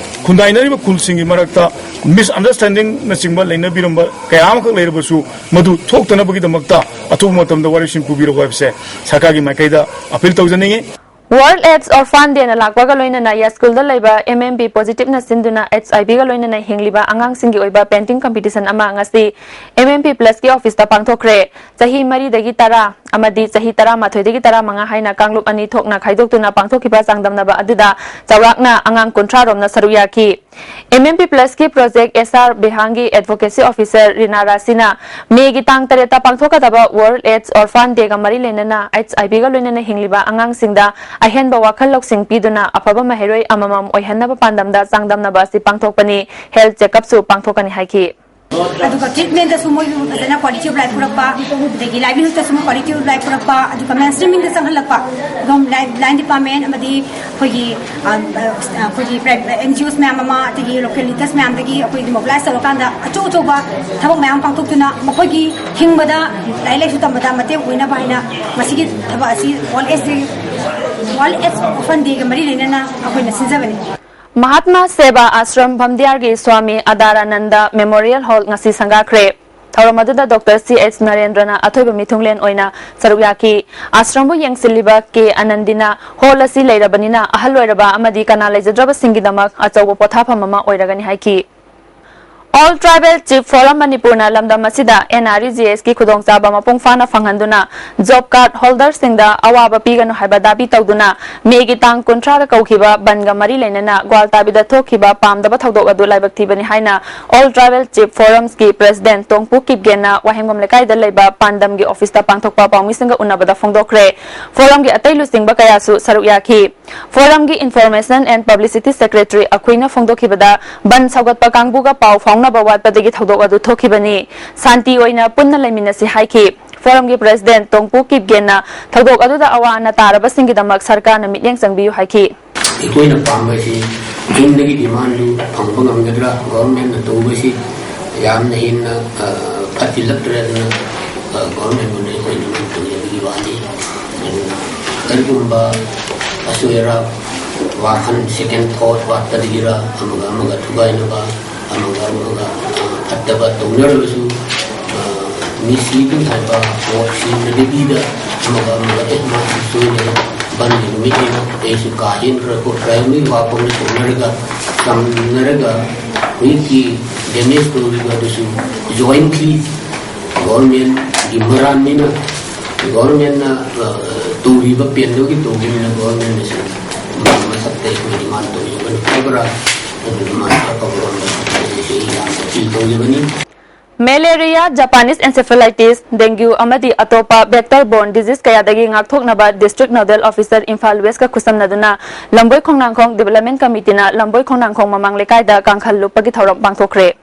ꯈꯨꯟꯗꯥꯏꯅꯔꯤꯕ ꯈꯨꯜꯁꯤꯡꯒꯤ ꯃꯔꯛꯇ ꯃꯤꯁꯑꯟꯗꯔꯁ꯭ꯇꯦꯟꯗꯤꯡꯅꯆꯤꯡꯕ ꯂꯩꯅꯕꯤꯔꯝꯕ ꯀꯌꯥ ꯑꯃꯈꯛ ꯂꯩꯔꯕꯁꯨ ꯃꯗꯨ ꯊꯣꯛꯇꯅꯕꯒꯤꯗꯃꯛꯇ ꯑꯊꯨꯕ ꯃꯇꯝꯗ ꯋꯥꯔꯦꯞꯁꯤꯡ ꯄꯨꯕꯤꯔꯛꯎ ꯍꯥꯏꯕꯁꯦ ꯁꯔꯀꯥꯔꯒꯤ ꯃꯥꯏꯀꯩꯗ appeal ꯇꯧꯖꯅꯤꯡꯏ꯫ World AIDS Orphan Day ꯅ ꯂꯥꯛꯄꯒ ꯂꯣꯏꯅꯅ ꯌꯥꯏꯁ꯭ꯀꯨꯜꯗ ꯂꯩꯕ M M P positive ꯅ ꯁꯤꯟꯗꯨꯅ H I V ꯒ ꯂꯣꯏꯅꯅ ꯍꯤꯡꯂꯤꯕ ꯑꯉꯥꯡꯁꯤꯡꯒꯤ ꯑꯣꯏꯕ painting competition ꯑꯃ ꯉꯁꯤ M M P Plus ꯀꯤ office ꯇ ꯄꯥꯡꯊꯣꯛꯈ꯭ꯔꯦ꯫ ꯆꯍꯤ ꯃꯔꯤꯗꯒꯤ ꯇꯔꯥ ꯑꯃꯗꯤ ꯆꯍꯤ ꯇꯔꯥꯃꯥꯊꯣꯏꯗꯒꯤ ꯇꯔꯥꯃꯉꯥ ꯍꯥꯏꯅ ꯀꯥꯡꯂꯨꯞ ꯑꯅꯤ ꯊꯣꯛꯅ ꯈꯥꯏꯗꯣꯛꯇꯨꯅ ꯄꯥꯡꯊꯣꯛꯈꯤꯕ ꯆꯥꯡꯗꯝꯅꯕ ꯑꯗꯨꯗ ꯆꯥꯎꯔꯥꯛꯅ ꯑꯉꯥꯡ ꯀꯨꯟꯊ꯭ꯔꯥ ꯔꯣꯝꯅ ꯁꯔꯨꯛ ꯌꯥꯈꯤ꯫ M M P Plus ꯀꯤ project S R ꯕꯤꯍꯥꯡꯒꯤ advocacy officer ꯔꯤꯅꯥ ꯔꯥꯁꯤꯅ ꯃꯦꯒꯤ ꯇꯥꯡ ꯇꯔꯦꯠꯇ ꯄꯥꯡꯊꯣꯛꯀꯗꯕ World AIDS Orphan Day ꯒ ꯃꯔꯤ ꯂꯩꯅꯅ H I V ꯒ ꯂꯣꯏꯅꯅ ꯍꯤꯡꯂꯤꯕ ꯑꯉꯥꯡꯁꯤꯡꯗ ꯑꯍꯦꯟꯕ ꯋꯥꯈꯜ ꯂꯧꯁꯤꯡ ꯄꯤꯗꯨꯅ ꯑꯐꯕ ꯃꯍꯩꯔꯣꯏ ꯑꯃꯃꯝ ꯑꯣꯏꯍꯟꯅꯕ ꯄꯥꯟꯗꯝꯗ ꯆꯥꯡꯗꯝꯅꯕ ꯑꯁꯤ ꯄꯥꯡꯊꯣꯛꯄꯅꯤ꯫ Health checkup ꯁꯨ ꯄꯥꯡꯊꯣꯛꯀꯅꯤ ꯍꯥꯏꯈꯤ꯫ ꯑꯗꯨꯒ treatment ꯇꯁꯨ ꯃꯣꯏꯁꯨ ꯐꯖꯅ quality of life ꯄꯨꯔꯛꯄ, ꯑꯗꯒꯤ livelihood ꯇꯁꯨ ꯃꯣꯏ quality of life ꯄꯨꯔꯛꯄ, ꯑꯗꯨꯒ mainstreaming ꯗ ꯆꯪꯍꯜꯂꯛꯄ, ꯑꯗꯨꯒ line, line department ꯑꯃꯗꯤ ꯑꯩꯈꯣꯏꯒꯤ, ꯑ, ꯑ, ꯑꯩꯈꯣꯏꯒꯤ private N G Os ꯃꯌꯥꯝ ꯑꯃ, ꯑꯗꯒꯤ local leaders ꯃꯌꯥꯝꯗꯒꯤ ꯑꯩꯈꯣꯏ mobilize ꯇꯧꯔꯀꯥꯟꯗ ꯑꯆꯧ ꯑꯆꯧꯕ ꯊꯕꯛ ꯃꯌꯥꯝ ꯄꯥꯡꯊꯣꯛꯇꯨꯅ ꯃꯈꯣꯏꯒꯤ ꯍꯤꯡꯕꯗ, ꯂꯥꯏꯔꯤꯛ ꯂꯥꯏꯁꯨ ꯇꯝꯕꯗ ꯃꯇꯦꯡ ꯑꯣꯏꯅꯕ ꯍꯥꯏꯅ ꯃꯁꯤꯒꯤ ꯊꯕꯛ ꯑꯁꯤ World AIDS Day, World AIDS Orphan Day ꯒ ꯃꯔꯤ ꯂꯩꯅꯅ ꯑꯩꯈꯣꯏꯅ ꯁꯤꯟꯖꯕꯅꯤ꯫ ꯃꯍꯥꯠꯃꯥ ꯁꯦꯕꯥ ꯑꯥꯁ꯭ꯔꯝ ꯚꯝꯗꯤꯌꯥꯔꯒꯤ ꯁ꯭ꯋꯥꯃꯤ ꯑꯗꯥꯔꯥꯅꯟꯗ Memorial Hall ꯉꯁꯤ ꯁꯪꯒꯥꯈ꯭ꯔꯦ꯫ ꯊꯧꯔꯝ ꯑꯗꯨꯗ Doctor C H ꯅꯔꯦꯟꯗ꯭ꯔꯅ ꯑꯊꯣꯏꯕ ꯃꯤꯊꯨꯡꯂꯦꯟ ꯑꯣꯏꯅ ꯁꯔꯨꯛ ꯌꯥꯈꯤ꯫ ꯑꯥꯁ꯭ꯔꯝꯕꯨ ꯌꯦꯡꯁꯤꯜꯂꯤꯕ ꯀꯦ ꯑꯅꯟꯗꯤꯅ hall ꯑꯁꯤ ꯂꯩꯔꯕꯅꯤꯅ ꯑꯍꯜ ꯑꯣꯏꯔꯕ ꯑꯃꯗꯤ ꯀꯅꯥ ꯂꯩꯖꯗ꯭ꯔꯕꯁꯤꯡꯒꯤꯗꯃꯛ ꯑꯆꯧꯕ ꯄꯣꯊꯥꯐꯝ ꯑꯃ ꯑꯣꯏꯔꯒꯅꯤ ꯍꯥꯏꯈꯤ꯫ All Tribal Chief Forum ꯃꯅꯤꯄꯨꯔꯅ ꯂꯝꯗꯝ ꯑꯁꯤꯗ N R E G S ꯀꯤ ꯈꯨꯗꯣꯡꯆꯥꯕ ꯃꯄꯨꯡ ꯐꯥꯅ ꯐꯪꯍꯟꯗꯨꯅ job card holder ꯁꯤꯡꯗ ꯑꯋꯥꯕ ꯄꯤꯒꯅꯨ ꯍꯥꯏꯕ ꯗꯥꯕꯤ ꯇꯧꯗꯨꯅ ꯃꯦꯒꯤ ꯇꯥꯡ ꯀꯨꯟꯊ꯭ꯔꯥꯗ ꯀꯧꯈꯤꯕ ꯕꯟꯒ ꯃꯔꯤ ꯂꯩꯅꯅ ꯒ꯭ꯋꯥꯜꯇꯥꯕꯤꯗ ꯊꯣꯛꯈꯤꯕ ꯄꯥꯝꯗꯕ ꯊꯧꯗꯣꯛ ꯑꯗꯨ ꯂꯥꯏꯕꯛ ꯊꯤꯕꯅꯤ ꯍꯥꯏꯅ All Tribal Chief Forums ꯀꯤ President ꯇꯣꯡꯄꯨ ꯀꯤꯞꯒꯦꯟꯅ ꯋꯥꯍꯦꯡꯕꯝ ꯂꯩꯀꯥꯏꯗ ꯂꯩꯕ ꯄꯥꯟꯗꯝꯒꯤ office ꯇ ꯄꯥꯡꯊꯣꯛꯄ ꯄꯥꯎꯃꯤꯁꯤꯡꯒ ꯎꯅꯕꯗ ꯐꯣꯡꯗꯣꯛꯈ꯭ꯔꯦ꯫ Forum ꯒꯤ ꯑꯇꯩ ꯂꯨꯆꯤꯡꯕ ꯀꯌꯥꯁꯨ ꯁꯔꯨꯛ ꯌꯥꯈꯤ꯫ Forum ꯒꯤ Information and Publicity Secretary ꯑꯈꯨꯏꯅ ꯐꯣꯡꯗꯣꯛꯈꯤꯕꯗ, ꯕꯟ ꯁꯧꯒꯠꯄ ꯀꯥꯡꯕꯨꯒ ꯄꯥꯎ ꯐꯥꯎꯅꯕ ꯋꯥꯠꯄꯗꯒꯤ ꯊꯧꯗꯣꯛ ꯑꯗꯨ ꯊꯣꯛꯈꯤꯕꯅꯤ꯫ ꯁꯥꯟꯇꯤ ꯑꯣꯏꯅ ꯄꯨꯟꯅ ꯂꯩꯃꯤꯟꯅꯁꯤ ꯍꯥꯏꯈꯤ꯫ Forum ꯒꯤ President ꯇꯣꯡꯄꯨ ꯀꯤꯞꯒꯦꯟꯅ ꯊꯧꯗꯣꯛ ꯑꯗꯨꯗ ꯑꯋꯥ ꯑꯅꯥ ꯇꯥꯔꯕꯁꯤꯡꯒꯤꯗꯃꯛ ꯁꯔꯀꯥꯔꯅ ꯃꯤꯠꯌꯦꯡ ꯆꯪꯕꯤꯌꯨ ꯍꯥꯏꯈꯤ꯫ ꯑꯩꯈꯣꯏꯅ ꯄꯥꯝꯕꯁꯤ ꯌꯨꯝꯗꯒꯤ demand ꯗꯨ ꯐꯪꯕ ꯉꯝꯒꯗ꯭ꯔꯥ? Government ꯅ ꯇꯧꯕꯁꯤ ꯌꯥꯝꯅ ꯍꯦꯟꯅ, ꯑ, ꯐꯠꯇꯤꯜꯂꯛꯇ꯭ꯔꯦ꯫ ꯑꯗꯨꯅ, ꯑ, government ꯉꯣꯟꯗ ꯑꯩꯈꯣꯏ demand ꯇꯧꯖꯕꯒꯤ ꯋꯥꯅꯤ꯫ ꯑꯗꯨꯅ ꯀꯔꯤꯒꯨꯝꯕ ꯑꯁꯣꯏ ꯑꯔꯥꯛ, ꯋꯥꯈꯜ second thought ꯋꯥꯠꯄꯗꯒꯤꯔ, ꯑꯃꯒ ꯑꯃꯒ ꯊꯨꯒꯥꯏꯅꯕ, ꯑꯃꯒ ꯑꯃꯒ, ꯑ, ꯐꯠꯇꯕ ꯇꯧꯅꯔꯕꯁꯨ, ꯑ, misleading ꯍꯥꯏꯕ ꯄꯣꯠꯁꯤ ꯂꯩꯕꯤꯗ ꯑꯃꯒ ꯑꯃꯒ ꯑꯦ ꯃꯥꯁꯤ ꯁꯣꯏꯅ ꯕꯟꯒꯤ ꯅꯨꯃꯤꯠꯅꯤꯅ ꯑꯩꯁꯨ ꯀꯥ ꯍꯦꯟꯅ ꯈꯔ ꯈꯣꯠ ꯀꯥꯏ ꯃꯤ ꯋꯥ ꯄꯥꯎꯅ ꯇꯧꯅꯔꯒ ꯆꯝꯅꯔꯒ ꯍꯧꯖꯤꯛꯀꯤ ꯗꯦꯃꯦꯖ ꯇꯧꯔꯤꯕ ꯑꯗꯨꯁꯨ ꯖꯣꯏꯟꯠꯂꯤ ꯒꯣꯔꯃꯦꯟꯒꯤ ꯃꯔꯥꯟꯅꯤꯅ ꯒꯣꯔꯃꯦꯟꯅ ꯇꯧꯔꯤꯕ ꯄꯦꯟꯗꯨꯒꯤ ꯇꯧꯕꯅꯤꯅ ꯒꯣꯔꯃꯦꯟꯅꯁꯨ ꯃꯁꯛꯇ ꯑꯩꯈꯣꯏ ꯗꯤꯃꯥꯟ ꯇꯧꯖꯕꯅꯤ ꯍꯥꯏꯕ꯭ꯔꯥ? ꯑꯗꯨ ꯃꯥꯅ ꯑꯐꯕꯔꯣꯝꯗ ꯑꯩꯈꯣꯏ ꯌꯥꯝꯅ ꯑꯄꯤꯜ ꯇꯧꯖꯕꯅꯤ꯫ Malaria, Japanese encephalitis, dengue ꯑꯃꯗꯤ ꯑꯇꯣꯞꯄ vector borne disease ꯀꯌꯥꯗꯒꯤ ꯉꯥꯛꯊꯣꯛꯅꯕ district nodal officer ꯏꯝꯐꯥꯜ ꯋꯦꯁꯀ ꯈꯨꯠꯁꯝꯅꯗꯨꯅ ꯂꯝꯕꯣꯏ ꯈꯣꯡꯅꯥꯡꯈꯣꯡ development committeeꯅ ꯂꯝꯕꯣꯏ ꯈꯣꯡꯅꯥꯡꯈꯣꯡ ꯃꯃꯥꯡ ꯂꯩꯀꯥꯏꯗ ꯀꯥꯡꯈꯜ ꯂꯨꯞꯄꯒꯤ ꯊꯧꯔꯝ ꯄꯥꯡꯊꯣꯛꯈ꯭ꯔꯦ꯫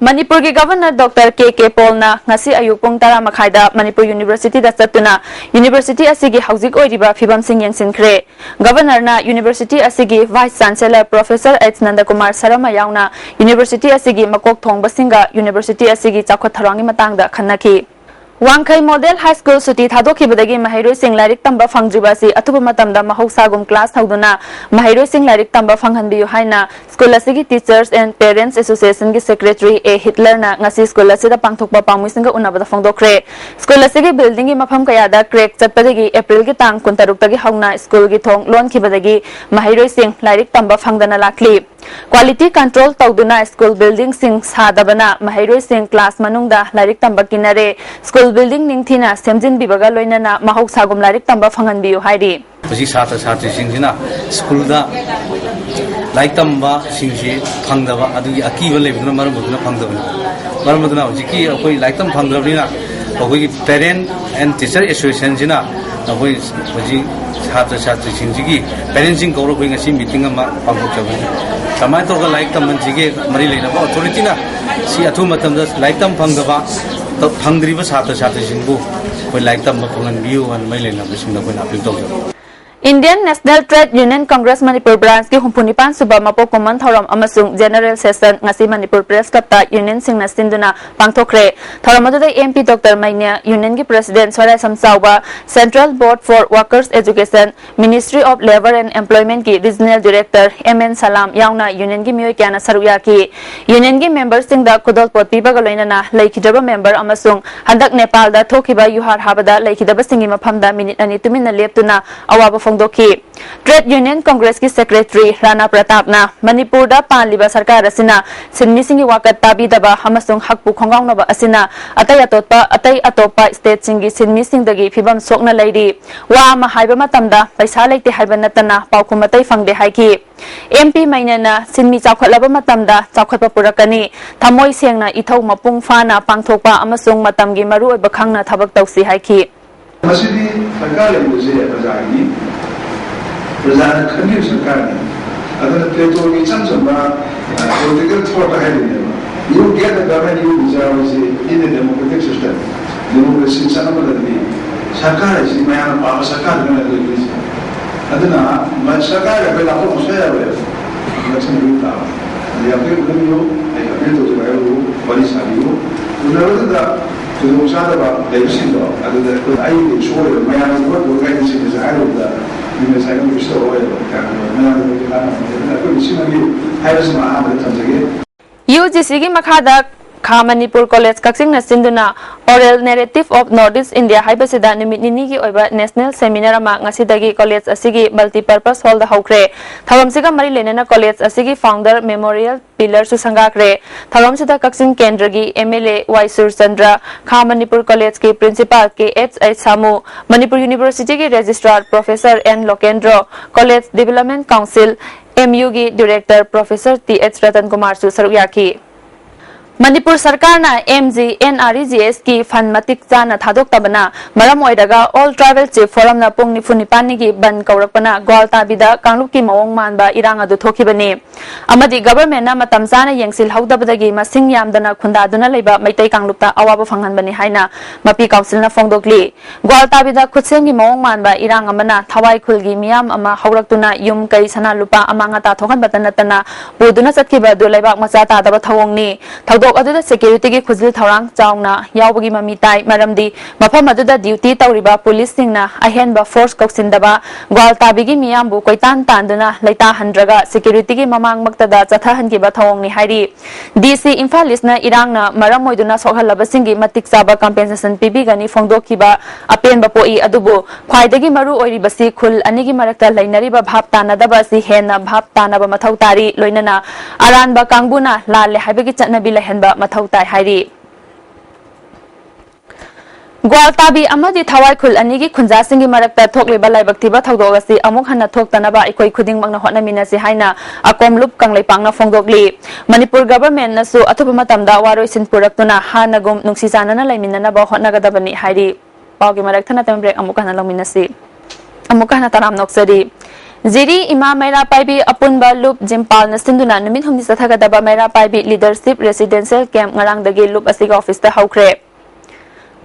ꯃꯅꯤꯄꯨꯔꯒꯤ Governor Doctor K K Paulꯅ ꯉꯁꯤ ꯑꯌꯨꯛ ꯄꯨꯡ ꯇꯔꯥ ꯃꯈꯥꯏꯗ ꯃꯅꯤꯄꯨꯔ Universityꯗ ꯆꯠꯇꯨꯅ University ꯑꯁꯤꯒꯤ ꯍꯧꯖꯤꯛ ꯑꯣꯏꯔꯤꯕ ꯐꯤꯕꯝꯁꯤꯡ ꯌꯦꯡꯁꯤꯟꯈ꯭ꯔꯦ꯫ Governorꯅ University ꯑꯁꯤꯒꯤ Vice Chancellor Professor H Nandakumar Sharma ꯌꯥꯎꯅ University ꯑꯁꯤꯒꯤ ꯃꯀꯣꯛ ꯊꯣꯡꯕꯁꯤꯡꯒ University ꯑꯁꯤꯒꯤ ꯆꯥꯎꯈꯠ ꯊꯧꯔꯥꯡꯒꯤ ꯃꯇꯥꯡꯗ ꯈꯟꯅꯈꯤ꯫ ꯋꯥꯡꯈꯩ Model High School ꯁꯨꯇꯤ ꯊꯥꯗꯣꯛꯈꯤꯕꯗꯒꯤ ꯃꯍꯩꯔꯣꯏꯁꯤꯡ ꯂꯥꯏꯔꯤꯛ ꯇꯝꯕ ꯐꯪꯗ꯭ꯔꯤꯕ ꯑꯁꯤ ꯑꯊꯨꯕ ꯃꯇꯝꯗ ꯃꯍꯧꯁꯥꯒꯨꯝ class ꯍꯧꯗꯨꯅ ꯃꯍꯩꯔꯣꯏꯁꯤꯡ ꯂꯥꯏꯔꯤꯛ ꯇꯝꯕ ꯐꯪꯍꯟꯕꯤꯌꯨ ꯍꯥꯏꯅ school ꯑꯁꯤꯒꯤ Teachers and Parents Associationꯒꯤ Secretary A Hitlerꯅ ꯉꯁꯤ school ꯑꯁꯤꯗ ꯄꯥꯡꯊꯣꯛꯄ ꯄꯥꯎꯃꯤꯁꯤꯡꯒ ꯎꯅꯕꯗ ꯐꯣꯡꯗꯣꯛꯈ꯭ꯔꯦ꯫ School ꯑꯁꯤꯒꯤ buildingꯒꯤ ꯃꯐꯝ ꯀꯌꯥꯗ crack ꯆꯠꯄꯗꯒꯤ Aprilꯒꯤ ꯇꯥꯡ ꯀꯨꯟꯇꯔꯨꯛꯇꯒꯤ ꯍꯧꯅ schoolꯒꯤ ꯊꯣꯡ ꯂꯣꯟꯈꯤꯕꯗꯒꯤ ꯃꯍꯩꯔꯣꯏꯁꯤꯡ ꯂꯥꯏꯔꯤꯛ ꯇꯝꯕ ꯐꯪꯗꯅ ꯂꯥꯛꯂꯤ꯫ Quality control ꯇꯧꯗꯨꯅ school buildingꯁꯤꯡ ꯁꯥꯗꯕꯅ ꯃꯍꯩꯔꯣꯏꯁꯤꯡ class ꯃꯅꯨꯡꯗ ꯂꯥꯏꯔꯤꯛ ꯇꯝꯕ ꯀꯤꯅꯔꯦ꯫ School building ꯅꯤꯡꯊꯤꯅ ꯁꯦꯝꯖꯤꯟꯕꯤꯕꯒ ꯂꯣꯏꯅꯅ ꯃꯍꯧꯁꯥꯒꯨꯝ ꯂꯥꯏꯔꯤꯛ ꯇꯝꯕ ꯐꯪꯍꯟꯕꯤꯌꯨ ꯍꯥꯏꯔꯤ꯫ ꯍꯧꯖꯤꯛ ꯁꯥꯇ꯭ꯔ ꯁꯥꯇ꯭ꯔꯤꯁꯤꯡꯁꯤꯅ schoolꯗ ꯂꯥꯏꯔꯤꯛ ꯇꯝꯕꯁꯤꯡꯁꯤ ꯐꯪꯗꯕ ꯑꯗꯨꯒꯤ ꯑꯀꯤꯕ ꯂꯩꯕꯗꯨꯅ ꯃꯔꯝ ꯑꯣꯏꯗꯨꯅ ꯐꯪꯗꯕꯅꯤ꯫ ꯃꯔꯝ ꯑꯗꯨꯅ ꯍꯧꯖꯤꯛꯀꯤ ꯑꯩꯈꯣꯏ ꯂꯥꯏꯔꯤꯛ ꯇꯝ ꯐꯪꯗ꯭ꯔꯕꯅꯤꯅ ꯑꯩꯈꯣꯏꯒꯤ Parent and Teacher Associationꯁꯤꯅ ꯑꯩꯈꯣꯏ ꯍꯧꯖꯤꯛ ꯁꯥꯇ꯭ꯔ ꯁꯥꯇ꯭ꯔꯤꯁꯤꯡꯁꯤꯒꯤ parentꯁꯤꯡ ꯀꯧꯔꯒ ꯑꯩꯈꯣꯏ ꯉꯁꯤ meeting ꯑꯃ ꯄꯥꯡꯊꯣꯛꯆꯕꯅꯤ꯫ ꯀꯃꯥꯏꯅ ꯇꯧꯔꯒ ꯂꯥꯏꯔꯤꯛ ꯇꯝꯍꯟꯁꯤꯒꯦ ꯃꯔꯤ ꯂꯩꯅꯕ authorityꯅ ꯁꯤ ꯑꯊꯨꯕ ꯃꯇꯝꯗ ꯂꯥꯏꯔꯤꯛ ꯇꯝ ꯐꯪꯗꯕ ꯐꯪꯗ꯭ꯔꯤꯕ ꯁꯥꯇ꯭ꯔ ꯁꯥꯇ꯭ꯔꯤꯁꯤꯡꯕꯨ ꯑꯩꯈꯣꯏ ꯂꯥꯏꯔꯤꯛ ꯇꯝꯕ ꯐꯪꯍꯟꯕꯤꯌꯨ ꯍꯥꯏꯅ ꯃꯔꯤ ꯂꯩꯅꯕꯁꯤꯡꯗ ꯑꯩꯈꯣꯏꯅ appeal ꯇꯧꯖꯕꯅꯤ꯫ Indian National Trade Union Congress Manipur Branchꯀꯤ ꯍꯨꯝꯐꯨ ꯅꯤꯄꯥꯟ ꯁꯨꯕ ꯃꯄꯣꯛ ꯀꯨꯝꯑꯣꯟ ꯊꯧꯔꯝ ꯑꯃꯁꯨꯡ General Session ꯉꯁꯤ Manipur Press Clubꯇ unionꯁꯤꯡꯅ ꯁꯤꯟꯗꯨꯅ ꯄꯥꯡꯊꯣꯛꯈ꯭ꯔꯦ꯫ ꯊꯧꯔꯝ ꯑꯗꯨꯗ MP Doctor ꯃꯩꯅ꯭ꯌ, unionꯒꯤ President ꯁꯣꯔꯥꯏꯁꯝ ꯆꯥꯎꯕ, Central Board for Workers Education, Ministry of Labour and Employmentꯀꯤ Regional Director M N ꯁꯂꯥꯝ ꯌꯥꯎꯅ unionꯒꯤ ꯃꯤꯑꯣꯏ ꯀꯌꯥꯅ ꯁꯔꯨꯛ ꯌꯥꯈꯤ꯫ Unionꯒꯤ memberꯁꯤꯡꯗ ꯈꯨꯗꯣꯜꯄꯣꯠ ꯄꯤꯕꯒ ꯂꯣꯏꯅꯅ ꯂꯩꯈꯤꯗ꯭ꯔꯕ member ꯑꯃꯁꯨꯡ ꯍꯟꯗꯛ ꯅꯦꯄꯥꯜꯗ ꯊꯣꯛꯈꯤꯕ ꯌꯨꯍꯥꯔ ꯍꯥꯕꯗ ꯂꯩꯈꯤꯗꯕꯁꯤꯡꯒꯤ ꯃꯐꯝꯗ minute ꯑꯅꯤ ꯇꯨꯃꯤꯟꯅ ꯂꯦꯞꯇꯨꯅ ꯑꯋꯥꯕ ꯐꯣꯡꯗꯣꯛꯈꯤ꯫ ꯇ꯭ꯔꯦꯗ ꯌꯨꯅꯤꯌꯟ ꯀꯪꯒ꯭ꯔꯦꯁꯀꯤ ꯁꯦꯀ꯭ꯔꯦꯇꯔꯤ ꯔꯥꯅꯥ ꯄ꯭ꯔꯇꯥꯞꯅ ꯃꯅꯤꯄꯨꯔꯗ ꯄꯥꯜꯂꯤꯕ ꯁꯔꯀꯥꯔ ꯑꯁꯤꯅ ꯁꯤꯟꯃꯤꯁꯤꯡꯒꯤ ꯋꯥꯀꯠ ꯇꯥꯕꯤꯗꯕ ꯑꯃꯁꯨꯡ ꯍꯛꯄꯨ ꯈꯣꯡꯒꯥꯎꯅꯕ ꯑꯁꯤꯅ ꯑꯇꯩ ꯑꯇꯣꯞꯄ, ꯑꯇꯩ ꯑꯇꯣꯞꯄ ꯁ꯭ꯇꯦꯠꯁꯤꯡꯒꯤ ꯁꯤꯟꯃꯤꯁꯤꯡꯗꯒꯤ ꯐꯤꯕꯝ ꯁꯣꯛꯅ ꯂꯩꯔꯤ꯫ ꯋꯥ ꯑꯃ ꯍꯥꯏꯕ ꯃꯇꯝꯗ ꯄꯩꯁꯥ ꯂꯩꯇꯦ ꯍꯥꯏꯕ ꯅꯠꯇꯅ ꯄꯥꯎꯈꯨꯝ ꯑꯇꯩ ꯐꯪꯗꯦ ꯍꯥꯏꯈꯤ꯫ ꯑꯦꯝ ꯄꯤ ꯃꯩꯅꯦꯅ ꯁꯤꯟꯃꯤ ꯆꯥꯎꯈꯠꯂꯕ ꯃꯇꯝꯗ ꯆꯥꯎꯈꯠꯄ ꯄꯨꯔꯛꯀꯅꯤ꯫ ꯊꯃꯣꯏ ꯁꯦꯡꯅ, ꯏꯊꯧ ꯃꯄꯨꯡ ꯐꯥꯅ ꯄꯥꯡꯊꯣꯛꯄ ꯑꯃꯁꯨꯡ ꯃꯇꯝꯒꯤ ꯃꯔꯨꯑꯣꯏꯕ ꯈꯪꯅ ꯊꯕꯛ ꯇꯧꯁꯤ ꯍꯥꯏꯈꯤ꯫ ꯃꯁꯤꯗꯤ ꯁꯔꯀꯥꯔ ꯂꯩꯕꯁꯦ ꯄ꯭ꯔꯖꯥꯒꯤꯅꯤ, ꯄ꯭ꯔꯖꯥꯅ ꯈꯟꯕꯤꯕ ꯁꯔꯀꯥꯔꯅꯤ꯫ ꯑꯗꯨꯅ ꯄ꯭ꯂꯦꯇꯣꯒꯤ ꯏꯆꯝ ꯆꯝꯕ political thought ꯍꯥꯏꯗꯣꯏꯅꯦꯕ, "You get the government you deserve" ꯍꯥꯏꯁꯦ in a democratic system, democracy ꯆꯠꯅꯕꯗꯗꯤ ꯁꯔꯀꯥꯔ ꯍꯥꯏꯁꯤ ꯃꯌꯥꯝꯅ ꯄꯥꯝꯕ ꯁꯔꯀꯥꯔꯗꯨꯅ ꯑꯣꯏꯗꯣꯏꯁꯦ꯫ ꯑꯗꯨꯅ ꯁꯔꯀꯥꯔꯒ ꯑꯩꯈꯣꯏ ꯂꯥꯞꯊꯣꯛꯅ ꯁꯨꯡꯌꯥ ꯌꯥꯔꯣꯏꯕ꯫ ꯃꯊꯪ ꯃꯔꯤ ꯇꯥꯕ ꯑꯗ ꯌꯥꯝ ꯇꯣꯏꯅ ꯎꯅꯕꯤꯌꯨ, ꯑꯩ ꯑꯄꯤꯜ ꯇꯧꯖꯕ ꯍꯥꯏꯕꯕꯨ ꯋꯥꯔꯤ ꯁꯥꯕꯤꯌꯨ꯫ ꯎꯅꯕꯗꯨꯗ ꯈꯨꯗꯣꯡꯆꯥꯗꯕ ꯂꯩꯕꯁꯤꯡꯗꯣ ꯑꯗꯨꯗ ꯑꯩꯈꯣꯏ ꯑꯩꯒꯤ ꯁꯣꯏꯔꯣꯏ, ꯃꯌꯥꯝꯒꯤ ꯚꯣꯠ ꯚꯣꯠ ꯀꯥꯏꯗꯦ ꯁꯤꯡꯅꯁꯨ ꯍꯥꯏꯔꯨꯕꯗ ꯃꯤ ꯉꯁꯥꯏ ꯑꯗꯨꯝ ꯀꯩꯁꯨ ꯇꯧꯔꯣꯏꯕ꯫ ꯃꯌꯥꯝꯒꯤ ꯀꯥꯟꯅꯕ ꯑꯗꯨꯅ ꯑꯩꯈꯣꯏ ꯅꯤꯡꯁꯤꯡꯅꯕꯤꯌꯨ ꯍꯥꯏꯕꯁꯤꯃ ꯑꯍꯥꯟꯕꯗ ꯊꯝꯖꯒꯦ꯫ ꯌꯨ ꯖꯤ ꯁꯤꯒꯤ ꯃꯈꯥꯗ ꯈꯥ ꯃꯅꯤꯄꯨꯔ ꯀꯣꯂꯦꯖ ꯀꯛꯆꯤꯡꯅ ꯁꯤꯟꯗꯨꯅ Oral Narrative of North East India ꯍꯥꯏꯕꯁꯤꯗ ꯅꯨꯃꯤꯠ ꯅꯤꯅꯤꯒꯤ ꯑꯣꯏꯕ ꯅꯦꯁꯅꯦꯜ ꯁꯦꯃꯤꯅꯥꯔ ꯑꯃ ꯉꯁꯤꯗꯒꯤ ꯀꯣꯂꯦꯖ ꯑꯁꯤꯒꯤ ꯃꯜꯇꯤꯄꯔꯄꯁ ꯍꯣꯜꯗ ꯍꯧꯈ꯭ꯔꯦ꯫ ꯊꯧꯔꯝꯁꯤꯒ ꯃꯔꯤ ꯂꯩꯅꯅ ꯀꯣꯂꯦꯖ ꯑꯁꯤꯒꯤ ꯐꯥꯎꯟꯗꯔ ꯃꯦꯃꯣꯔꯤꯌꯦꯜ ꯄꯤꯂꯔꯁꯨ ꯁꯪꯒꯥꯈ꯭ꯔꯦ꯫ ꯊꯧꯔꯝꯁꯤꯗ ꯀꯛꯆꯤꯡ ꯀꯦꯟꯗ꯭ꯔꯒꯤ ꯑꯦꯝ ꯑꯦꯜ ꯑꯦ ꯋꯥꯏ ꯁꯨꯔꯆꯟꯗ꯭ꯔ, ꯈꯥ ꯃꯅꯤꯄꯨꯔ ꯀꯣꯂꯦꯖꯀꯤ ꯄ꯭ꯔꯤꯟꯁꯤꯄꯥꯜ ꯀꯦ ꯑꯦꯆ ꯑꯩꯆ ꯁꯥꯃꯨ, ꯃꯅꯤꯄꯨꯔ ꯌꯨꯅꯤꯚꯔꯁꯤꯇꯤꯒꯤ registrar professor N Lokendro, college development council, M ꯌꯨꯒꯤ director professor T H Ratan ꯀꯨꯃꯥꯔꯁꯨ ꯁꯔꯨꯛ ꯌꯥꯈꯤ꯫ ꯃꯅꯤꯄꯨꯔ ꯁꯔꯀꯥꯔꯅ M G N R E G ꯑꯦꯁꯀꯤ ꯐꯟ ꯃꯇꯤꯛ ꯆꯥꯅ ꯊꯥꯗꯣꯛꯇꯕꯅ ꯃꯔꯝ ꯑꯣꯏꯔꯒ All Tribal Chief Forumꯅ ꯄꯨꯡ ꯅꯤꯐꯨ ꯅꯤꯄꯥꯟꯅꯤꯒꯤ ꯕꯟ ꯀꯧꯔꯛꯄꯅ ꯒ꯭ꯋꯥꯜꯇꯥꯕꯤꯗ ꯀꯥꯡꯂꯨꯞꯀꯤ ꯃꯑꯣꯡ ꯃꯥꯟꯕ ꯏꯔꯥꯡ ꯑꯗꯨ ꯊꯣꯛꯈꯤꯕꯅꯤ꯫ ꯑꯃꯗꯤ ꯒꯚꯔꯟꯃꯦꯟꯠꯅ ꯃꯇꯝ ꯆꯥꯅ ꯌꯦꯡꯁꯤꯜꯍꯧꯗꯕꯗꯒꯤ ꯃꯁꯤꯡ ꯌꯥꯝꯗꯅ ꯈꯨꯟꯗꯥꯗꯨꯅ ꯂꯩꯕ ꯃꯩꯇꯩ ꯀꯥꯡꯂꯨꯞꯇ ꯑꯋꯥꯕ ꯐꯪꯍꯟꯕꯅꯤ ꯍꯥꯏꯅ ꯃꯄꯤ ꯀꯥꯎꯟꯁꯤꯜꯅ ꯐꯣꯡꯗꯣꯛꯂꯤ꯫ ꯒ꯭ꯋꯥꯜꯇꯥꯕꯤꯗ ꯈꯨꯠꯁꯦꯝꯒꯤ ꯃꯑꯣꯡ ꯃꯥꯟꯕ ꯏꯔꯥꯡ ꯑꯃꯅ ꯊꯋꯥꯏ ꯈꯨꯜꯒꯤ ꯃꯤꯌꯥꯝ ꯑꯃ ꯍꯧꯔꯛꯇꯨꯅ ꯌꯨꯝ ꯀꯩ, ꯁꯅꯥ ꯂꯨꯄꯥ, ꯑꯃꯥꯡ ꯑꯇꯥ ꯊꯣꯛꯍꯟꯕꯇ ꯅꯠꯇꯅ ꯄꯨꯗꯨꯅ ꯆꯠꯈꯤꯕ ꯑꯗꯨ ꯂꯩꯕꯥꯛ ꯃꯆꯥ ꯇꯥꯗꯕ ꯊꯧꯑꯣꯡꯅꯤ꯫ ꯊꯧꯗꯣꯛ ꯑꯗꯨꯗ ꯁꯦꯀ꯭ꯌꯨꯔꯤꯇꯤꯒꯤ ꯈꯨꯖꯤꯜ ꯊꯧꯔꯥꯡ ꯆꯥꯎꯅ ꯌꯥꯎꯕꯒꯤ ꯃꯃꯤ ꯇꯥꯏ, ꯃꯔꯝꯗꯤ ꯃꯐꯝ ꯑꯗꯨꯗ ꯗ꯭ꯌꯨꯇꯤ ꯇꯧꯔꯤꯕ ꯄꯨꯂꯤꯁꯁꯤꯡꯅ ꯑꯍꯦꯟꯕ ꯐꯣꯔꯁ ꯀꯧꯁꯤꯟꯗꯕ, ꯒ꯭ꯋꯥꯜꯇꯥꯕꯤꯒꯤ ꯃꯤꯌꯥꯝꯕꯨ ꯀꯣꯏꯇꯥꯟ ꯇꯥꯟꯗꯨꯅ ꯂꯩꯇꯥꯍꯟꯗ꯭ꯔꯒ ꯁꯦꯀ꯭ꯌꯨꯔꯤꯇꯤꯒꯤ ꯃꯃꯥꯡꯃꯛꯇꯗ ꯆꯠꯊꯍꯟꯈꯤꯕ ꯊꯧꯑꯣꯡꯅꯤ ꯍꯥꯏꯔꯤ꯫ ꯗꯤ ꯁꯤ ꯏꯝꯐꯥꯜ ꯏꯁꯅ ꯏꯔꯥꯡꯅ ꯃꯔꯝ ꯑꯣꯏꯗꯨꯅ ꯁꯣꯛꯍꯜꯂꯕꯁꯤꯡꯒꯤ ꯃꯇꯤꯛ ꯆꯥꯕ ꯀꯝꯄꯦꯟꯁꯦꯁꯟ ꯄꯤꯕꯤꯒꯅꯤ ꯐꯣꯡꯗꯣꯛꯈꯤꯕ ꯑꯄꯦꯟꯕ ꯄꯣꯛꯏ, ꯑꯗꯨꯕꯨ ꯈ꯭ꯋꯥꯏꯗꯒꯤ ꯃꯔꯨ ꯑꯣꯏꯔꯤꯕꯁꯤ ꯈꯨꯜ ꯑꯅꯤꯒꯤ ꯃꯔꯛꯇ ꯂꯩꯅꯔꯤꯕ ꯚꯥꯞ ꯇꯥꯅꯗꯕ ꯑꯁꯤ ꯍꯦꯟꯅ ꯚꯥꯞ ꯇꯥꯅꯕ ꯃꯊꯧ ꯇꯥꯔꯤ, ꯂꯣꯏꯅꯅ ꯑꯔꯥꯟꯕ ꯀꯥꯡꯕꯨꯅ ꯂꯥꯜꯂꯦ ꯍꯥꯏꯕꯒꯤ ꯆꯠꯅꯕꯤ ꯂꯩꯍꯟꯕ ꯃꯊꯧ ꯇꯥꯏ ꯍꯥꯏꯔꯤ꯫ ꯒ꯭ꯋꯥꯜꯇꯥꯕꯤ ꯑꯃꯗꯤ ꯊꯋꯥꯏ ꯈꯨꯜ ꯑꯅꯤꯒꯤ ꯈꯨꯟꯖꯥꯁꯤꯡꯒꯤ ꯃꯔꯛꯇ ꯊꯣꯛꯂꯤꯕ ꯂꯥꯏꯕꯛ ꯊꯤꯕ ꯊꯧꯗꯣꯛ ꯑꯁꯤ ꯑꯃꯨꯛ ꯍꯟꯅ ꯊꯣꯛꯇꯅꯕ ꯑꯩꯈꯣꯏ ꯈꯨꯗꯤꯡꯃꯛꯅ ꯍꯣꯠꯅꯃꯤꯟꯅꯁꯤ ꯍꯥꯏꯅ ꯑꯀꯣꯝ ꯂꯨꯞ ꯀꯪꯂꯩꯄꯥꯛꯅ ꯐꯣꯡꯗꯣꯛꯂꯤ꯫ ꯃꯅꯤꯄꯨꯔ ꯒꯚꯔꯟꯃꯦꯟꯠꯅꯁꯨ ꯑꯊꯨꯕ ꯃꯇꯝꯗ ꯋꯥꯔꯣꯏꯁꯤꯟ ꯄꯨꯔꯛꯇꯨꯅ ꯍꯥꯟꯅꯒꯨꯝ ꯅꯨꯡꯁꯤ ꯆꯥꯟꯅꯅ ꯂꯩꯃꯤꯟꯅꯅꯕ ꯍꯣꯠꯅꯒꯗꯕꯅꯤ ꯍꯥꯏꯔꯤ꯫ ꯄꯥꯎꯒꯤ ꯃꯔꯛ ꯊꯠꯅ ꯇꯦꯝꯕ꯭ꯔꯦꯛ ꯑꯃꯨꯛ ꯍꯟꯅ ꯂꯧꯃꯤꯟꯅꯁꯤ꯫ ꯑꯃꯨꯛ ꯍꯟꯅ ꯇꯔꯥꯝ ꯅꯣꯛꯆꯔꯤ꯫ ꯖꯤꯔꯤ ꯏꯃꯥ ꯃꯩꯔꯥ ꯄꯥꯏꯕꯤ ꯑꯄꯨꯟꯕ ꯂꯨꯞ ꯖꯤꯝꯄꯥꯜꯅ ꯁꯤꯟꯗꯨꯅ ꯅꯨꯃꯤꯠ ꯍꯨꯝꯅꯤ ꯆꯠꯊꯒꯗꯕ ꯃꯩꯔꯥ ꯄꯥꯏꯕꯤ ꯂꯤꯗꯔꯁꯤꯞ ꯔꯦꯁꯤꯗꯦꯟꯁꯤꯌꯦꯜ ꯀꯦꯝꯞ ꯉꯔꯥꯡꯗꯒꯤ ꯂꯨꯞ ꯑꯁꯤꯒꯤ ꯑꯣꯐꯤꯁꯇ ꯍꯧꯈ꯭ꯔꯦ꯫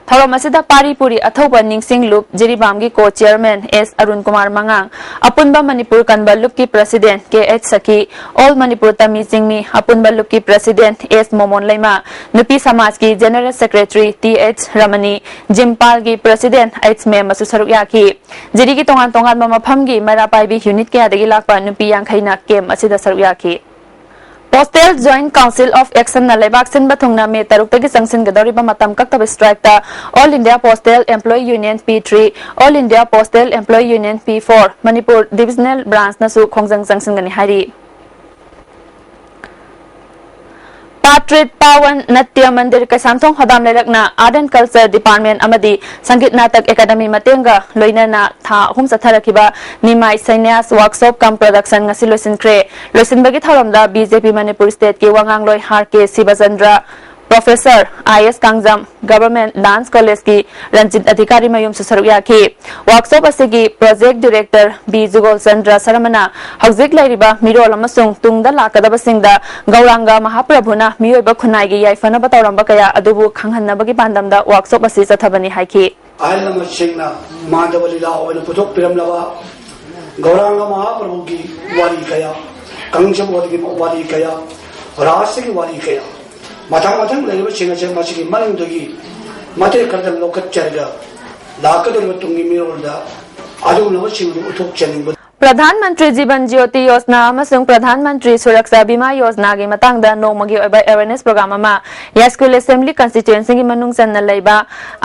ꯊꯧꯔꯝ ꯑꯁꯤꯗ ꯄꯥꯔꯤ ꯄꯨꯔꯤ ꯑꯊꯧꯕ ꯅꯤꯡꯁꯤꯡ ꯂꯨꯞ ꯖꯤꯔꯤꯕꯥꯝꯒꯤ ꯀꯣ ꯆꯤꯌꯔꯃꯦꯟ ꯑꯦꯁ ꯑꯔꯨꯟ ꯀꯨꯃꯥꯔ ꯃꯉꯥꯡ, ꯑꯄꯨꯟꯕ ꯃꯅꯤꯄꯨꯔ ꯀꯟꯕ ꯂꯨꯞꯀꯤ president K H Sakhi, all Manipur ꯇꯝꯃꯤ ꯆꯤꯡꯃꯤ ꯑꯄꯨꯟꯕ ꯂꯨꯞꯀꯤ ꯄ꯭ꯔꯁꯤꯗꯦꯟ ꯑꯦꯁ ꯃꯣꯃꯣꯟ ꯂꯩꯃ, ꯅꯨꯄꯤ ꯁꯃꯥꯖꯀꯤ general secretary T H Ramani, ꯖꯤꯝꯄꯥꯜꯒꯤ ꯄ꯭ꯔꯁꯤꯗꯦꯟ ꯑꯩꯆ ꯃꯦꯝ ꯑꯃꯁꯨ ꯁꯔꯨꯛ ꯌꯥꯈꯤ꯫ ꯖꯤꯔꯤꯒꯤ ꯇꯣꯉꯥꯟ ꯇꯣꯉꯥꯟꯕ ꯃꯐꯝꯒꯤ ꯃꯩꯔꯥ ꯄꯥꯏꯕꯤ ꯌꯨꯅꯤꯠ ꯀꯌꯥꯗꯒꯤ ꯂꯥꯛꯄ ꯅꯨꯄꯤ ꯌꯥꯡꯈꯩꯅ ꯀꯦꯝꯞ ꯑꯁꯤꯗ ꯁꯔꯨꯛ ꯌꯥꯈꯤ꯫ Postal Joint Council of Action ꯅ ꯂꯩꯕꯥꯛ ꯁꯤꯟꯕ ꯊꯨꯡꯅ ꯃꯦ ꯇꯔꯨꯛꯇꯒꯤ ꯆꯪꯁꯤꯟꯒꯗꯧꯔꯤꯕ ꯃꯇꯝ ꯀꯛꯇꯕ ꯁ꯭ꯇ꯭ꯔꯥꯏꯛꯇ All India Postal Employee Union P three, All India Postal Employee Union P four, Manipur ꯗꯤꯕꯤꯖꯅꯦꯜ ꯕ꯭ꯔꯥꯟꯁꯅꯁꯨ ꯈꯣꯡꯖꯪ ꯆꯪꯁꯤꯟꯒꯅꯤ ꯍꯥꯏꯔꯤ꯫ ꯄꯥꯇ꯭ꯔꯤꯠ ꯄꯥꯋꯟ ꯅꯠꯇ꯭ꯌ ꯃꯟꯗꯤꯔ Keishamthong ꯍꯣꯗꯥꯝ ꯂꯩꯔꯛꯅ Art and Culture Department ꯑꯃꯗꯤ ꯁꯪꯒꯤꯠ ꯅꯥꯇꯛ ꯑꯦꯀꯥꯗꯃꯤ ꯃꯇꯦꯡꯒ ꯂꯣꯏꯅꯅ ꯊꯥ ꯑꯍꯨꯝ ꯆꯠꯊꯔꯛꯈꯤꯕ ꯅꯤꯃꯥꯏ ꯁꯩꯅ꯭ꯌꯥꯁ ꯋꯥꯔꯛꯁꯣꯞ ꯀꯝ ꯄ꯭ꯔꯗꯛꯁꯟ ꯉꯁꯤ ꯂꯣꯏꯁꯤꯟꯈ꯭ꯔꯦ꯫ ꯂꯣꯏꯁꯤꯟꯕꯒꯤ ꯊꯧꯔꯝꯗ ꯕꯤ ꯖꯦ ꯄꯤ ꯃꯅꯤꯄꯨꯔ ꯁ꯭ꯇꯦꯠꯀꯤ ꯋꯥ ꯉꯥꯡꯂꯣꯏ ꯑꯥꯔ ꯀꯦ ꯁꯤꯕꯆꯟꯗ꯭ꯔ, ꯄ꯭ꯔꯣꯐꯦꯁꯔ ꯑꯥꯏ ꯑꯦꯁ ꯀꯥꯡꯖꯝ, ꯒꯚꯔꯟꯃꯦꯟꯠ ꯗꯥꯟꯁ ꯀꯣꯂꯦꯖꯀꯤ ꯔꯟꯖꯤꯠ ꯑꯙꯤꯀꯥꯔꯤ ꯃꯌꯨꯝꯁꯨ ꯁꯔꯨꯛ ꯌꯥꯈꯤ꯫ ꯋꯥꯔꯛꯁꯣꯞ ꯑꯁꯤꯒꯤ ꯄ꯭ꯔꯣꯖꯦꯛ ꯗꯤꯔꯦꯛꯇꯔ ꯕꯤ ꯖꯨꯒꯣꯜ ꯆꯟꯗ꯭ꯔ ꯁꯔꯃꯅ ꯍꯧꯖꯤꯛ ꯂꯩꯔꯤꯕ ꯃꯤꯔꯣꯜ ꯑꯃꯁꯨꯡ ꯇꯨꯡꯗ ꯂꯥꯛꯀꯗꯕꯁꯤꯡꯗ ꯒꯧꯔꯥꯡꯒ ꯃꯍꯥꯄ꯭ꯔꯚꯨꯅ ꯃꯤꯑꯣꯏꯕ ꯈꯨꯟꯅꯥꯏꯒꯤ ꯌꯥꯏꯐꯅꯕ ꯇꯧꯔꯝꯕ ꯀꯌꯥ ꯑꯗꯨꯕꯨ ꯈꯪꯍꯟꯅꯕꯒꯤ ꯄꯥꯟꯗꯝꯗ ꯋꯥꯔꯛꯁꯣꯞ ꯑꯁꯤ ꯆꯠꯊꯕꯅꯤ ꯍꯥꯏꯈꯤ꯫ ꯑꯍꯜ ꯂꯃꯟꯁꯤꯡꯅ ꯃꯥꯙꯕ ꯂꯤꯂꯥ ꯑꯣꯏꯅ ꯄꯨꯊꯣꯛꯄꯤꯔꯝꯂꯕ ꯒꯧꯔꯥꯡꯒ ꯃꯍꯥꯄ꯭ꯔꯚꯨꯒꯤ ꯋꯥꯔꯤ ꯀꯌꯥ, ꯀꯥꯡꯖꯕꯣꯠꯀꯤ ꯋꯥꯔꯤ ꯀꯌꯥ, ꯔꯥꯁꯀꯤ ꯋꯥꯔꯤ ꯀꯌꯥ, ꯃꯊꯪ ꯃꯊꯪ ꯂꯩꯔꯤꯕꯁꯤꯡ ꯑꯁꯦ ꯃꯁꯤꯒꯤ ꯃꯅꯨꯡꯗꯒꯤ ꯃꯇꯦꯛ ꯈꯔꯗꯪ ꯂꯧꯈꯠꯆꯔꯒ ꯂꯥꯛꯀꯗꯧꯔꯤꯕ ꯇꯨꯡꯒꯤ ꯃꯤꯔꯣꯜꯗ ꯑꯗꯨꯒꯨꯝꯂꯕꯁꯤꯡ ꯑꯗꯨ ꯎꯠꯊꯣꯛꯆꯅꯤꯡꯕ꯫ ꯄ꯭ꯔꯙꯥꯟ ꯃꯟꯇ꯭ꯔꯤ ꯖꯤꯕꯟ ꯖ꯭ꯌꯣꯇꯤ ꯌꯣꯖꯅꯥ ꯑꯃꯁꯨꯡ ꯄ꯭ꯔꯙꯥꯟ ꯃꯟꯇ꯭ꯔꯤ ꯁꯨꯔꯛꯁꯥ ꯕꯤꯃꯥ ꯌꯣꯖꯅꯥꯒꯤ ꯃꯇꯥꯡꯗ ꯅꯣꯡꯃꯒꯤ ꯑꯣꯏꯕ awareness program ꯑꯃ ꯌꯥꯏꯁ꯭ꯀꯨꯜ assembly constituencyꯒꯤ ꯃꯅꯨꯡ ꯆꯟꯅ ꯂꯩꯕ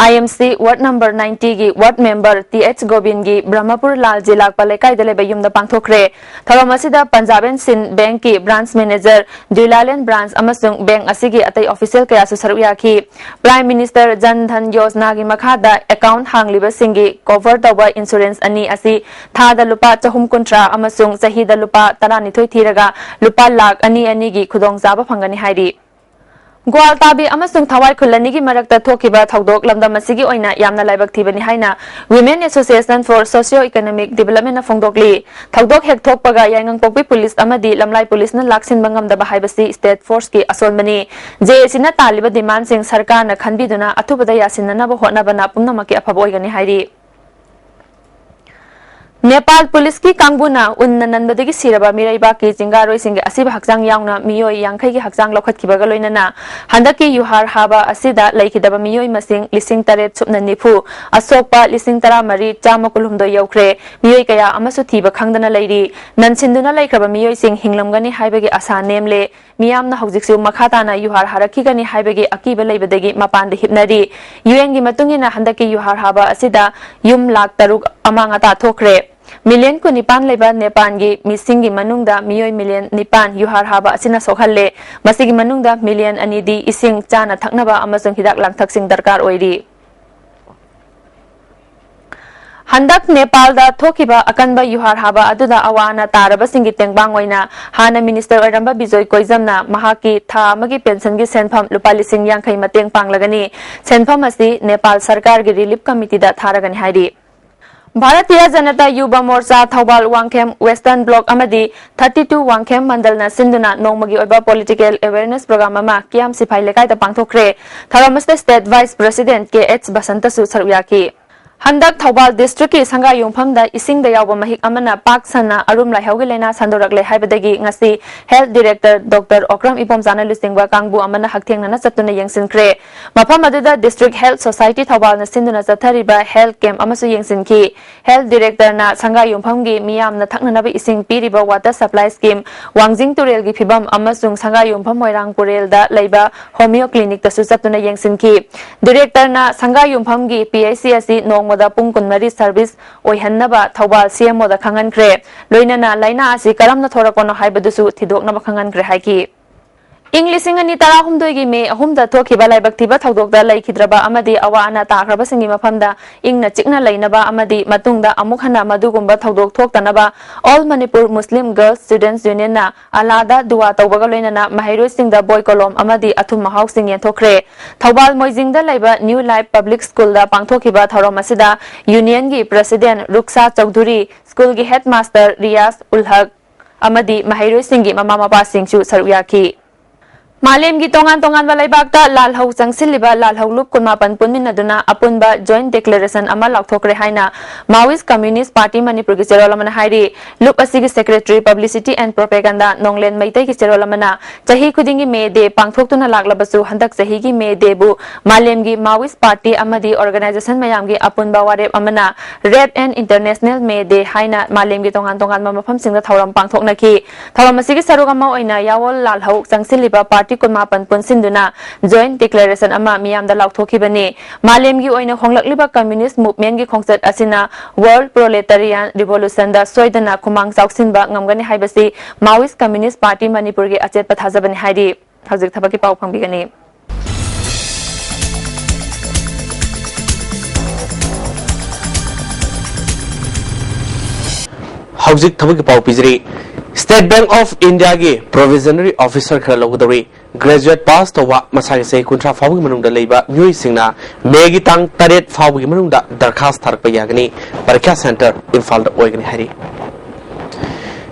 IMC ward number ninety ꯒꯤ ward member T H ꯒꯣꯕꯤꯟꯒꯤ Brahmapur ꯂꯥꯜ ꯖꯤꯂꯥꯛꯄ ꯂꯩꯀꯥꯏꯗ ꯂꯩꯕ ꯌꯨꯝꯗ ꯄꯥꯡꯊꯣꯛꯈ꯭ꯔꯦ꯫ ꯊꯧꯔꯝ ꯑꯁꯤꯗ ꯄꯟꯖꯥꯕ ꯑꯦꯟ ꯁꯤꯟ ꯕꯦꯡꯛꯀꯤ branch manager, ꯖꯨꯏꯂꯥꯂꯦꯟ branch ꯑꯃꯁꯨꯡ ꯕꯦꯡꯛ ꯑꯁꯤꯒꯤ ꯑꯇꯩ official ꯀꯌꯥꯁꯨ ꯁꯔꯨꯛ ꯌꯥꯈꯤ꯫ Prime Minister Jan Dhan Yojanaꯒꯤ ꯃꯈꯥꯗ account ꯍꯥꯡꯂꯤꯕꯁꯤꯡꯒꯤ cover ꯇꯧꯕ insurance ꯑꯅꯤ ꯑꯁꯤ ꯊꯥꯗ ꯂꯨꯄꯥ ꯆꯍꯨꯝ ꯀꯨꯟꯊ꯭ꯔꯥ ꯑꯃꯁꯨꯡ ꯆꯍꯤꯗ ꯂꯨꯄꯥ ꯇꯔꯥꯅꯤꯊꯣꯏ ꯊꯤꯔꯒ ꯂꯨꯄꯥ ꯂꯥꯈ ꯑꯅꯤ ꯑꯅꯤꯒꯤ ꯈꯨꯗꯣꯡꯆꯥꯕ ꯐꯪꯒꯅꯤ ꯍꯥꯏꯔꯤ꯫ ꯒ꯭ꯋꯥꯜꯇꯥꯕꯤ ꯑꯃꯁꯨꯡ ꯊꯋꯥꯏ ꯈꯨꯜ ꯑꯅꯤꯒꯤ ꯃꯔꯛꯇ ꯊꯣꯛꯈꯤꯕ ꯊꯧꯗꯣꯛ ꯂꯝꯗꯝ ꯑꯁꯤꯒꯤ ꯑꯣꯏꯅ ꯌꯥꯝꯅ ꯂꯥꯏꯕꯛ ꯊꯤꯕꯅꯤ ꯍꯥꯏꯅ Women Association for Socio Economic Developmentꯅ ꯐꯣꯡꯗꯣꯛꯂꯤ꯫ ꯊꯧꯗꯣꯛ ꯍꯦꯛ ꯊꯣꯛꯄꯒ ꯌꯥꯏꯉꯪꯄꯣꯛꯄꯤ ꯄꯨꯂꯤꯁ ꯑꯃꯗꯤ ꯂꯝꯂꯥꯏ ꯄꯨꯂꯤꯁꯅ ꯂꯥꯛꯁꯤꯟꯕ ꯉꯝꯗꯕ ꯍꯥꯏꯕꯁꯤ state forceꯀꯤ ꯑꯁꯣꯟꯕꯅꯤ꯫ JACꯅ ꯇꯥꯜꯂꯤꯕ demandꯁꯤꯡ ꯁꯔꯀꯥꯔꯅ ꯈꯟꯕꯤꯗꯨꯅ ꯑꯊꯨꯕꯗ ꯌꯥꯁꯤꯟꯅꯅꯕ ꯍꯣꯠꯅꯕꯅ ꯄꯨꯝꯅꯃꯛꯀꯤ ꯑꯐꯕ ꯑꯣꯏꯒꯅꯤ ꯍꯥꯏꯔꯤ꯫ ꯅꯦꯄꯥꯜ ꯄꯨꯂꯤꯁꯀꯤ ꯀꯥꯡꯕꯨꯅ ꯎꯟꯅ ꯅꯟꯕꯗꯒꯤ ꯁꯤꯔꯕ ꯃꯤꯔꯩꯕꯥꯛꯀꯤ ꯆꯤꯡꯒꯥꯔꯣꯏꯁꯤꯡꯒꯤ ꯑꯁꯤꯕ ꯍꯛꯆꯥꯡ ꯌꯥꯎꯅ ꯃꯤꯑꯣꯏ ꯌꯥꯡꯈꯩꯒꯤ ꯍꯛꯆꯥꯡ ꯂꯧꯈꯠꯈꯤꯕꯒ ꯂꯣꯏꯅꯅ ꯍꯟꯗꯛꯀꯤ ꯌꯨꯍꯥꯔ ꯍꯥꯕ ꯑꯁꯤꯗ ꯂꯩꯈꯤꯗꯕ ꯃꯤꯑꯣꯏ ꯃꯁꯤꯡ ꯂꯤꯁꯤꯡ ꯇꯔꯦꯠ ꯁꯨꯞꯅ ꯅꯤꯐꯨ, ꯑꯁꯣꯛꯄ ꯂꯤꯁꯤꯡ ꯇꯔꯥꯃꯔꯤ ꯆꯥꯝꯃ ꯀꯨꯟꯍꯨꯝꯗꯣꯏ ꯌꯧꯈ꯭ꯔꯦ꯫ ꯃꯤꯑꯣꯏ ꯀꯌꯥ ꯑꯃꯁꯨ ꯊꯤꯕ ꯈꯪꯗꯅ ꯂꯩꯔꯤ꯫ ꯅꯟꯁꯤꯟꯗꯨꯅ ꯂꯩꯈ꯭ꯔꯕ ꯃꯤꯑꯣꯏꯁꯤꯡ ꯍꯤꯡꯂꯝꯒꯅꯤ ꯍꯥꯏꯕꯒꯤ ꯑꯁꯥ ꯅꯦꯝꯂꯦ꯫ ꯃꯤꯌꯥꯝꯅ ꯍꯧꯖꯤꯛꯁꯨ ꯃꯈꯥ ꯇꯥꯅ ꯌꯨꯍꯥꯔ ꯍꯥꯔꯛꯈꯤꯒꯅꯤ ꯍꯥꯏꯕꯒꯤ ꯑꯀꯤꯕ ꯂꯩꯕꯗꯒꯤ ꯃꯄꯥꯟꯗ ꯍꯤꯞꯅꯔꯤ꯫ UNꯒꯤ ꯃꯇꯨꯡ ꯏꯟꯅ ꯍꯟꯗꯛꯀꯤ ꯌꯨꯍꯥꯔ ꯍꯥꯕ ꯑꯁꯤꯗ ꯌꯨꯝ ꯂꯥꯈ ꯇꯔꯨꯛ ꯑꯃꯥꯡ ꯑꯇꯥ ꯊꯣꯛꯈ꯭ꯔꯦ꯫ Million ꯀꯨꯟꯅꯤꯄꯥꯟ ꯂꯩꯕ ꯅꯦꯄꯥꯜꯒꯤ ꯃꯤꯁꯤꯡꯒꯤ ꯃꯅꯨꯡꯗ ꯃꯤꯑꯣꯏ million ꯅꯤꯄꯥꯟ ꯌꯨꯍꯥꯔ ꯍꯥꯕ ꯑꯁꯤꯅ ꯁꯣꯛꯍꯜꯂꯦ꯫ ꯃꯁꯤꯒꯤ ꯃꯅꯨꯡꯗ million ꯑꯅꯤꯗꯤ ꯏꯁꯤꯡ, ꯆꯥꯅ ꯊꯛꯅꯕ ꯑꯃꯁꯨꯡ ꯍꯤꯗꯥꯛ ꯂꯥꯡꯊꯛꯁꯤꯡ ꯗꯔꯀꯥꯔ ꯑꯣꯏꯔꯤ꯫ ꯍꯟꯗꯛ ꯅꯦꯄꯥꯜꯗ ꯊꯣꯛꯈꯤꯕ ꯑꯀꯟꯕ ꯌꯨꯍꯥꯔ ꯍꯥꯕ ꯑꯗꯨꯗ ꯑꯋꯥ ꯑꯅꯥ ꯇꯥꯔꯕꯁꯤꯡꯒꯤ ꯇꯦꯡꯕꯥꯡ ꯑꯣꯏꯅ ꯍꯥꯟꯅ minister ꯑꯣꯏꯔꯝꯕ ꯕꯤꯖꯣꯏ ꯀꯣꯏꯖꯝꯅ ꯃꯍꯥꯛꯀꯤ ꯊꯥ ꯑꯃꯒꯤ pensionꯒꯤ ꯁꯦꯟꯐꯝ ꯂꯨꯄꯥ ꯂꯤꯁꯤꯡ ꯌꯥꯡꯈꯩ ꯃꯇꯦꯡ ꯄꯥꯡꯂꯒꯅꯤ꯫ ꯁꯦꯟꯐꯝ ꯑꯁꯤ ꯅꯦꯄꯥꯜ ꯁꯔꯀꯥꯔꯒꯤ relief committeeꯗ ꯊꯥꯔꯒꯅꯤ ꯍꯥꯏꯔꯤ꯫ ꯚꯥꯔꯇꯤꯌ ꯖꯅꯇꯥ ꯌꯨꯕ ꯃꯣꯔꯆꯥ ꯊꯧꯕꯥꯜ ꯋꯥꯡꯈꯦꯝ Western Block ꯑꯃꯗꯤ thirty two ꯋꯥꯡꯈꯦꯝ ꯃꯟꯗꯜꯅ ꯁꯤꯟꯗꯨꯅ ꯅꯣꯡꯃꯒꯤ ꯑꯣꯏꯕ political awareness program ꯑꯃ ꯀꯤꯌꯥꯝ ꯁꯤꯐꯥꯏ ꯂꯩꯀꯥꯏꯗ ꯄꯥꯡꯊꯣꯛꯈ꯭ꯔꯦ꯫ ꯊꯧꯔꯝ ꯑꯁꯤꯗ state vice president K H ꯕꯁꯟꯇꯁꯨ ꯁꯔꯨꯛ ꯌꯥꯈꯤ꯫ ꯍꯟꯗꯛ ꯊꯧꯕꯥꯜ ꯗꯤꯁꯇ꯭ꯔꯤꯛꯀꯤ ꯁꯪꯒꯥ ꯌꯨꯝꯐꯝꯗ ꯏꯁꯤꯡꯗ ꯌꯥꯎꯕ ꯃꯍꯤꯛ ꯑꯃꯅ ꯄꯥꯛ ꯁꯟꯅ ꯑꯔꯨꯝ ꯂꯥꯏꯍꯧꯒꯤ ꯂꯥꯏꯅꯥ ꯁꯟꯗꯣꯔꯛꯂꯦ ꯍꯥꯏꯕꯗꯒꯤ ꯉꯁꯤ ꯍꯦꯜꯊ ꯗꯤꯔꯦꯛꯇꯔ ꯗꯣꯛꯇꯔ ꯑꯣꯀ꯭ꯔꯝ ꯏꯕꯣꯝꯆꯥꯅ ꯂꯨꯆꯤꯡꯕ ꯀꯥꯡꯕꯨ ꯑꯃꯅ ꯍꯛꯊꯦꯡꯅꯅ ꯆꯠꯇꯨꯅ ꯌꯦꯡꯁꯤꯟꯈ꯭ꯔꯦ꯫ ꯃꯐꯝ ꯑꯗꯨꯗ ꯗꯤꯁꯇ꯭ꯔꯤꯛ ꯍꯦꯜꯊ ꯁꯣꯁꯥꯏꯇꯤ ꯊꯧꯕꯥꯜꯅ ꯁꯤꯟꯗꯨꯅ ꯆꯠꯊꯔꯤꯕ ꯍꯦꯜꯊ ꯀꯦꯝꯞ ꯑꯃꯁꯨ ꯌꯦꯡꯁꯤꯟꯈꯤ꯫ ꯍꯦꯜꯊ ꯗꯤꯔꯦꯛꯇꯔꯅ ꯁꯪꯒꯥ ꯌꯨꯝꯐꯝꯒꯤ ꯃꯤꯌꯥꯝꯅ ꯊꯛꯅꯅꯕ ꯏꯁꯤꯡ ꯄꯤꯔꯤꯕ ꯋꯥꯇꯔ ꯁꯄ꯭ꯂꯥꯏ ꯁ꯭ꯀꯤꯝ, ꯋꯥꯡꯖꯤꯡ ꯇꯨꯔꯦꯜꯒꯤ ꯐꯤꯕꯝ ꯑꯃꯁꯨꯡ ꯁꯪꯒꯥ ꯌꯨꯝꯐꯝ ꯃꯣꯏꯔꯥꯡ ꯄꯨꯔꯦꯜꯗ ꯂꯩꯕ ꯍꯣꯃꯤꯌꯣ ꯀ꯭ꯂꯤꯅꯤꯛꯇꯁꯨ ꯆꯠꯇꯨꯅ ꯌꯦꯡꯁꯤꯟꯈꯤ꯫ ꯗꯤꯔꯦꯛꯇꯔꯅ ꯁꯪꯒꯥ ꯌꯨꯝꯐꯝꯒꯤ ꯄꯤ ꯑꯩꯆ ꯁꯤ ꯑꯁꯤ ꯅꯣꯡꯃꯗ ꯄꯨꯡ ꯀꯨꯟꯃꯔꯤ ꯁꯔꯚꯤꯁ ꯑꯣꯏꯍꯟꯅꯕ ꯊꯧꯕꯥꯜ ꯁꯤ ꯑꯦꯝ ꯑꯣꯗ ꯈꯪꯍꯟꯈ꯭ꯔꯦ꯫ ꯂꯣꯏꯅꯅ ꯂꯥꯏꯅꯥ ꯑꯁꯤ ꯀꯔꯝꯅ ꯊꯣꯔꯛꯄꯅꯣ ꯍꯥꯏꯕꯗꯨꯁꯨ ꯊꯤꯗꯣꯛꯅꯕ ꯈꯪꯍꯟꯈ꯭ꯔꯦ ꯍꯥꯏꯈꯤ꯫ ꯏꯪ ꯂꯤꯁꯤꯡ ꯑꯅꯤ ꯇꯔꯥꯍꯨꯝꯗꯣꯏꯒꯤ ꯃꯦ ꯑꯍꯨꯝꯗ ꯊꯣꯛꯈꯤꯕ ꯂꯥꯏꯕꯛ ꯊꯤꯕ ꯊꯧꯗꯣꯛꯇ ꯂꯩꯈꯤꯗ꯭ꯔꯕ ꯑꯃꯗꯤ ꯑꯋꯥ ꯑꯅꯥ ꯇꯥꯈ꯭ꯔꯕꯁꯤꯡꯒꯤ ꯃꯐꯝꯗ ꯏꯪꯅ ꯆꯤꯛꯅ ꯂꯩꯅꯕ ꯑꯃꯗꯤ ꯃꯇꯨꯡꯗ ꯑꯃꯨꯛ ꯍꯟꯅ ꯃꯗꯨꯒꯨꯝꯕ ꯊꯧꯗꯣꯛ ꯊꯣꯛꯇꯅꯕ All Manipur Muslim Girls Students Unionꯅ ꯑꯜꯂꯥꯗ ꯗꯨꯋꯥ ꯇꯧꯕꯒ ꯂꯣꯏꯅꯅ ꯃꯍꯩꯔꯣꯏꯁꯤꯡꯗ ꯕꯣꯏ ꯀꯣꯂꯣꯝ ꯑꯃꯗꯤ ꯑꯊꯨꯝ ꯑꯍꯥꯎꯁꯤꯡ ꯌꯦꯟꯊꯣꯛꯈ꯭ꯔꯦ꯫ ꯊꯧꯕꯥꯜ ꯃꯣꯏꯖꯤꯡꯗ ꯂꯩꯕ ꯅ꯭ꯌꯨ ꯂꯥꯏꯐ ꯄꯕ꯭ꯂꯤꯛ ꯁ꯭ꯀꯨꯜꯗ ꯄꯥꯡꯊꯣꯛꯈꯤꯕ ꯊꯧꯔꯝ ꯑꯁꯤꯗ ꯌꯨꯅꯤꯌꯟꯒꯤ ꯄ꯭ꯔꯁꯤꯗꯦꯟ ꯔꯨꯛꯁꯥ ꯆꯧꯙꯨꯔꯤ, ꯁ꯭ꯀꯨꯜꯒꯤ ꯍꯦꯗꯃꯥꯁꯇꯔ ꯔꯤꯌꯥꯖ ꯎꯜ ꯍꯛ ꯑꯃꯗꯤ ꯃꯍꯩꯔꯣꯏꯁꯤꯡꯒꯤ ꯃꯃꯥ ꯃꯄꯥꯁꯤꯡꯁꯨ ꯁꯔꯨꯛ ꯌꯥꯈꯤ꯫ ꯃꯥꯂꯦꯝꯒꯤ ꯇꯣꯉꯥꯟ ꯇꯣꯉꯥꯟꯕ ꯂꯩꯕꯥꯛꯇ ꯂꯥꯜꯍꯧ ꯆꯪꯁꯤꯜꯂꯤꯕ ꯂꯥꯜꯍꯧ ꯂꯨꯞ ꯀꯨꯟꯃꯥꯄꯟ ꯄꯨꯟꯃꯤꯟꯅꯗꯨꯅ ꯑꯄꯨꯟꯕ ꯖꯣꯏꯟꯠ ꯗꯤꯀ꯭ꯂꯦꯔꯦꯁꯟ ꯑꯃ ꯂꯥꯎꯊꯣꯛꯈ꯭ꯔꯦ ꯍꯥꯏꯅ Maoist Communist Party ꯃꯅꯤꯄꯨꯔꯒꯤ ꯆꯦꯔꯣꯜ ꯑꯃꯅ ꯍꯥꯏꯔꯤ꯫ ꯂꯨꯞ ꯑꯁꯤꯒꯤ ꯁꯦꯀ꯭ꯔꯦꯇꯔꯤ ꯄꯕ꯭ꯂꯤꯁꯤꯇꯤ ꯑꯦꯟ ꯄ꯭ꯔꯣꯄꯦꯒꯟꯗꯥ ꯅꯣꯡꯂꯦꯟ ꯃꯩꯇꯩꯒꯤ ꯆꯦꯔꯣꯜ ꯑꯃꯅ ꯆꯍꯤ ꯈꯨꯗꯤꯡꯒꯤ ꯃꯦ ꯗꯦ ꯄꯥꯡꯊꯣꯛꯇꯨꯅ ꯂꯥꯛꯂꯕꯁꯨ ꯍꯟꯗꯛ ꯆꯍꯤꯒꯤ ꯃꯦ ꯗꯦꯕꯨ ꯃꯥꯂꯦꯝꯒꯤ Maoist Party ꯑꯃꯗꯤ ꯑꯣꯔꯒꯅꯥꯏꯖꯦꯁꯟ ꯃꯌꯥꯝꯒꯤ ꯑꯄꯨꯟꯕ ꯋꯥꯔꯦꯞ ꯑꯃꯅ Red and International May Day ꯍꯥꯏꯅ ꯃꯥꯂꯦꯝꯒꯤ ꯇꯣꯉꯥꯟ ꯇꯣꯉꯥꯟꯕ ꯃꯐꯝꯁꯤꯡꯗ ꯊꯧꯔꯝ ꯄꯥꯡꯊꯣꯛꯅꯈꯤ꯫ ꯊꯧꯔꯝ ꯑꯁꯤꯒꯤ ꯁꯔꯨꯛ ꯑꯃ ꯑꯣꯏꯅ ꯌꯥꯑꯣꯜ ꯂꯥꯜꯍꯧ ꯆꯪꯁꯤꯜꯂꯤꯕ ꯄꯥꯔꯇꯤ ꯀꯨꯟꯃꯥꯄꯟ ꯄꯨꯟꯁꯤꯟꯗꯨꯅ ꯖꯣꯏꯟꯠ ꯗꯤꯀ꯭ꯂꯦꯔꯦꯁꯟ ꯑꯃ ꯃꯤꯌꯥꯝꯗ ꯂꯥꯎꯊꯣꯛꯈꯤꯕꯅꯤ꯫ ꯃꯥꯂꯦꯝꯒꯤ ꯑꯣꯏꯅ ꯍꯣꯡꯂꯛꯂꯤꯕ ꯀꯝꯃ꯭ꯌꯨꯅꯤꯁ꯭ꯠ ꯃꯨꯚꯃꯦꯟꯠꯀꯤ ꯈꯣꯡꯆꯠ ꯑꯁꯤꯅ ꯋꯥꯔꯜꯗ ꯄ꯭ꯔꯣꯂꯦꯇꯥꯔꯤꯌꯥꯟ ꯔꯤꯚꯣꯂꯨꯁꯟꯗ ꯁꯣꯏꯗꯅ ꯈꯨꯃꯥꯡ ꯆꯥꯎꯁꯤꯟꯕ ꯉꯝꯒꯅꯤ ꯍꯥꯏꯕꯁꯤ Maoist Communist Party ꯃꯅꯤꯄꯨꯔꯒꯤ ꯑꯆꯦꯠꯄ ꯊꯥꯖꯕꯅꯤ ꯍꯥꯏꯔꯤ꯫ ꯍꯧꯖꯤꯛ ꯊꯕꯛꯀꯤ ꯄꯥꯎ ꯐꯪꯕꯤꯒꯅꯤ꯫ ꯍꯧꯖꯤꯛ ꯊꯕꯛꯀꯤ ꯄꯥꯎ ꯄꯤꯖꯔꯤ꯫ State Bank of Indiaꯒꯤ provisionary officer ꯈꯔ ꯂꯧꯒꯗꯧꯔꯤ꯫ Graduate pass ꯇꯧꯕ ꯃꯁꯥꯒꯤ ꯆꯍꯤ ꯀꯨꯟꯊ꯭ꯔꯥ ꯐꯥꯎꯕꯒꯤ ꯃꯅꯨꯡꯗ ꯂꯩꯕ ꯃꯤꯑꯣꯏꯁꯤꯡꯅ ꯃꯦꯒꯤ ꯇꯥꯡ ꯇꯔꯦꯠ ꯐꯥꯎꯕꯒꯤ ꯃꯅꯨꯡꯗ ꯗꯔꯈꯥꯁ ꯊꯥꯔꯛꯄ ꯌꯥꯒꯅꯤ꯫ ꯄꯔꯤꯈ꯭ꯌꯥ ꯁꯦꯟꯇꯔ ꯏꯝꯐꯥꯜꯗ ꯑꯣꯏꯒꯅꯤ ꯍꯥꯏꯔꯤ꯫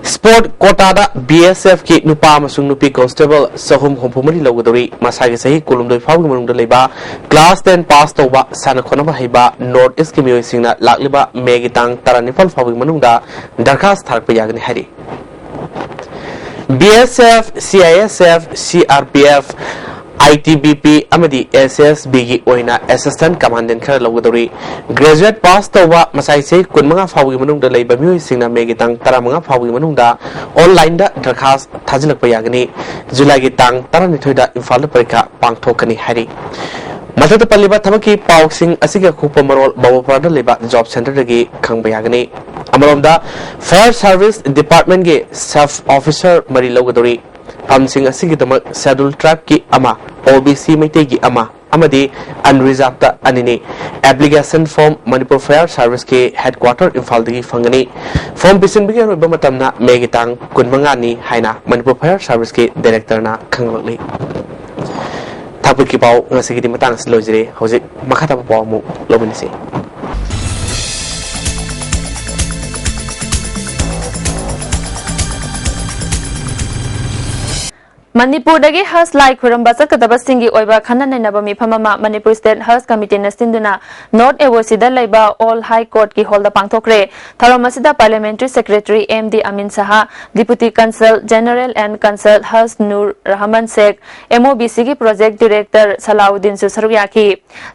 ꯁ꯭ꯄꯣꯔꯠ ꯀꯣꯇꯥꯗ ꯕꯤ ꯑꯦꯁ ꯑꯦꯐꯀꯤ ꯅꯨꯄꯥ ꯑꯃꯁꯨꯡ ꯅꯨꯄꯤ ꯀꯣꯟꯁꯇꯦꯕꯜ ꯆꯍꯨꯝ ꯍꯨꯝꯐꯨ ꯃꯔꯤ ꯂꯧꯒꯗꯧꯔꯤ꯫ ꯃꯁꯥꯒꯤ ꯆꯍꯤ ꯀꯨꯟꯍꯨꯝꯗꯣꯏ ꯐꯥꯎꯕꯒꯤ ꯃꯅꯨꯡꯗ ꯂꯩꯕ, ꯀ꯭ꯂꯥꯁ ꯇꯦꯟ ꯄꯥꯁ ꯇꯧꯕ, ꯁꯥꯟꯅ ꯈꯣꯠꯅꯕ ꯍꯩꯕ, ꯅꯣꯔꯠ ꯏꯁꯀꯤ ꯃꯤꯑꯣꯏꯁꯤꯡꯅ ꯂꯥꯛꯂꯤꯕ ꯃꯦꯒꯤ ꯇꯥꯡ ꯇꯔꯥꯅꯤꯄꯥꯜ ꯐꯥꯎꯕꯒꯤ ꯃꯅꯨꯡꯗ ꯗꯔꯈꯥꯁ ꯊꯥꯔꯛꯄ ꯌꯥꯒꯅꯤ ꯍꯥꯏꯔꯤ꯫ B S F, C I S F, C R P F, I T B P ꯑꯃꯗꯤ ꯑꯦꯁ ꯑꯦꯁ ꯕꯤꯒꯤ ꯑꯣꯏꯅ ꯑꯦꯁꯤꯁꯇꯦꯟ ꯀꯃꯥꯟꯗꯦꯟ ꯈꯔ ꯂꯧꯒꯗꯧꯔꯤ꯫ ꯒ꯭ꯔꯦꯖꯨꯑꯦꯠ ꯄꯥꯁ ꯇꯧꯕ, ꯃꯁꯥꯒꯤ ꯆꯍꯤ ꯀꯨꯟꯃꯉꯥ ꯐꯥꯎꯕꯒꯤ ꯃꯅꯨꯡꯗ ꯂꯩꯕ ꯃꯤꯑꯣꯏꯁꯤꯡꯅ ꯃꯦꯒꯤ ꯇꯥꯡ ꯇꯔꯥꯃꯉꯥ ꯐꯥꯎꯕꯒꯤ ꯃꯅꯨꯡꯗ ꯑꯣꯟꯂꯥꯏꯟꯗ ꯗꯔꯈꯥꯁ ꯊꯥꯖꯤꯜꯂꯛꯄ ꯌꯥꯒꯅꯤ꯫ ꯖꯨꯂꯥꯏꯒꯤ ꯇꯥꯡ ꯇꯔꯥꯅꯤꯊꯣꯏꯗ ꯏꯝꯐꯥꯜꯗ ꯄꯔꯤꯈꯥ ꯄꯥꯡꯊꯣꯛꯀꯅꯤ ꯍꯥꯏꯔꯤ꯫ ꯃꯊꯛꯇ ꯄꯜꯂꯤꯕ ꯊꯕꯛꯀꯤ ꯄꯥꯎꯁꯤꯡ ꯑꯁꯤꯒꯤ ꯑꯀꯨꯞꯄ ꯃꯔꯣꯜ ꯕꯕꯣꯄꯥꯔꯥꯗ ꯂꯩꯕ ꯖꯣꯕ ꯁꯦꯟꯇꯔꯗꯒꯤ ꯈꯪꯕ ꯌꯥꯒꯅꯤ꯫ ꯑꯃꯔꯣꯝꯗ, ꯐꯥꯌꯔ ꯁꯥꯔꯚꯤꯁ ꯗꯤꯄꯥꯔꯠꯃꯦꯟꯒꯤ ꯁꯕ ꯑꯣꯐꯤꯁꯥꯔ ꯃꯔꯤ ꯂꯧꯒꯗꯧꯔꯤ꯫ ꯐꯝꯁꯤꯡ ꯑꯁꯤꯒꯤꯗꯃꯛ ꯁꯦꯗꯨꯜ ꯇ꯭ꯔꯥꯏꯕꯀꯤ ꯑꯃ, ꯑꯣ ꯕꯤ ꯁꯤ ꯃꯩꯇꯩꯒꯤ ꯑꯃ ꯑꯃꯗꯤ ꯑꯟꯔꯤꯖꯥꯔꯚꯇ ꯑꯅꯤꯅꯤ꯫ ꯑꯦꯄ꯭ꯂꯤꯀꯦꯁꯟ ꯐꯣꯔꯝ ꯃꯅꯤꯄꯨꯔ ꯐꯥꯌꯔ ꯁꯥꯔꯚꯤꯁꯀꯤ ꯍꯦꯗꯀ꯭ꯋꯥꯇꯔ ꯏꯝꯐꯥꯜꯗꯒꯤ ꯐꯪꯒꯅꯤ꯫ ꯐꯣꯔꯝ ꯄꯤꯁꯤꯟꯕꯒꯤ ꯑꯔꯣꯏꯕ ꯃꯇꯝꯅ ꯃꯦꯒꯤ ꯇꯥꯡ ꯀꯨꯟꯃꯉꯥꯅꯤ ꯍꯥꯏꯅ ꯃꯅꯤꯄꯨꯔ ꯐꯥꯌꯔ ꯁꯥꯔꯚꯤꯁꯀꯤ ꯗꯥꯏꯔꯦꯛꯇꯔꯅ ꯈꯪꯍꯜꯂꯛꯂꯤ꯫ ꯊꯥꯛꯄꯒꯤ ꯄꯥꯎ ꯉꯁꯤꯒꯤꯗꯤ ꯃꯇꯥꯡ ꯑꯁꯤꯗ ꯂꯣꯏꯖꯔꯦ꯫ ꯍꯧꯖꯤꯛ ꯃꯈꯥ ꯇꯥꯕ ꯄꯥꯎ ꯑꯃꯨꯛ ꯂꯧꯃꯤꯟꯅꯁꯤ꯫ ꯃꯅꯤꯄꯨꯔꯗꯒꯤ ꯍꯖ ꯂꯥꯏ ꯈꯨꯔꯨꯝꯕ ꯆꯠꯀꯗꯕꯁꯤꯡꯒꯤ ꯑꯣꯏꯕ ꯈꯟꯅ ꯅꯩꯅꯕ ꯃꯤꯐꯝ ꯑꯃ ꯃꯅꯤꯄꯨꯔ ꯁ꯭ꯇꯦꯠ ꯍꯖ ꯀꯃꯤꯇꯤꯅ ꯁꯤꯟꯗꯨꯅ ꯅꯣꯔꯠ ꯑꯦ ꯑꯣ ꯁꯤꯗ ꯂꯩꯕ ꯑꯣꯜ ꯍꯥꯏ ꯀꯣꯔꯠꯀꯤ ꯍꯣꯜꯗ ꯄꯥꯡꯊꯣꯛꯈ꯭ꯔꯦ꯫ ꯊꯧꯔꯝ ꯑꯁꯤꯗ parliamentary secretary M D Amin Shah, deputy consul general N consul Haj Nur Rahman Sheikh, M O B ꯁꯤꯒꯤ ꯄ꯭ꯔꯣꯖꯦꯛ ꯗꯤꯔꯦꯛꯇꯔ ꯁꯂꯥꯎꯗꯤꯟꯁꯨ ꯁꯔꯨꯛ ꯌꯥꯈꯤ꯫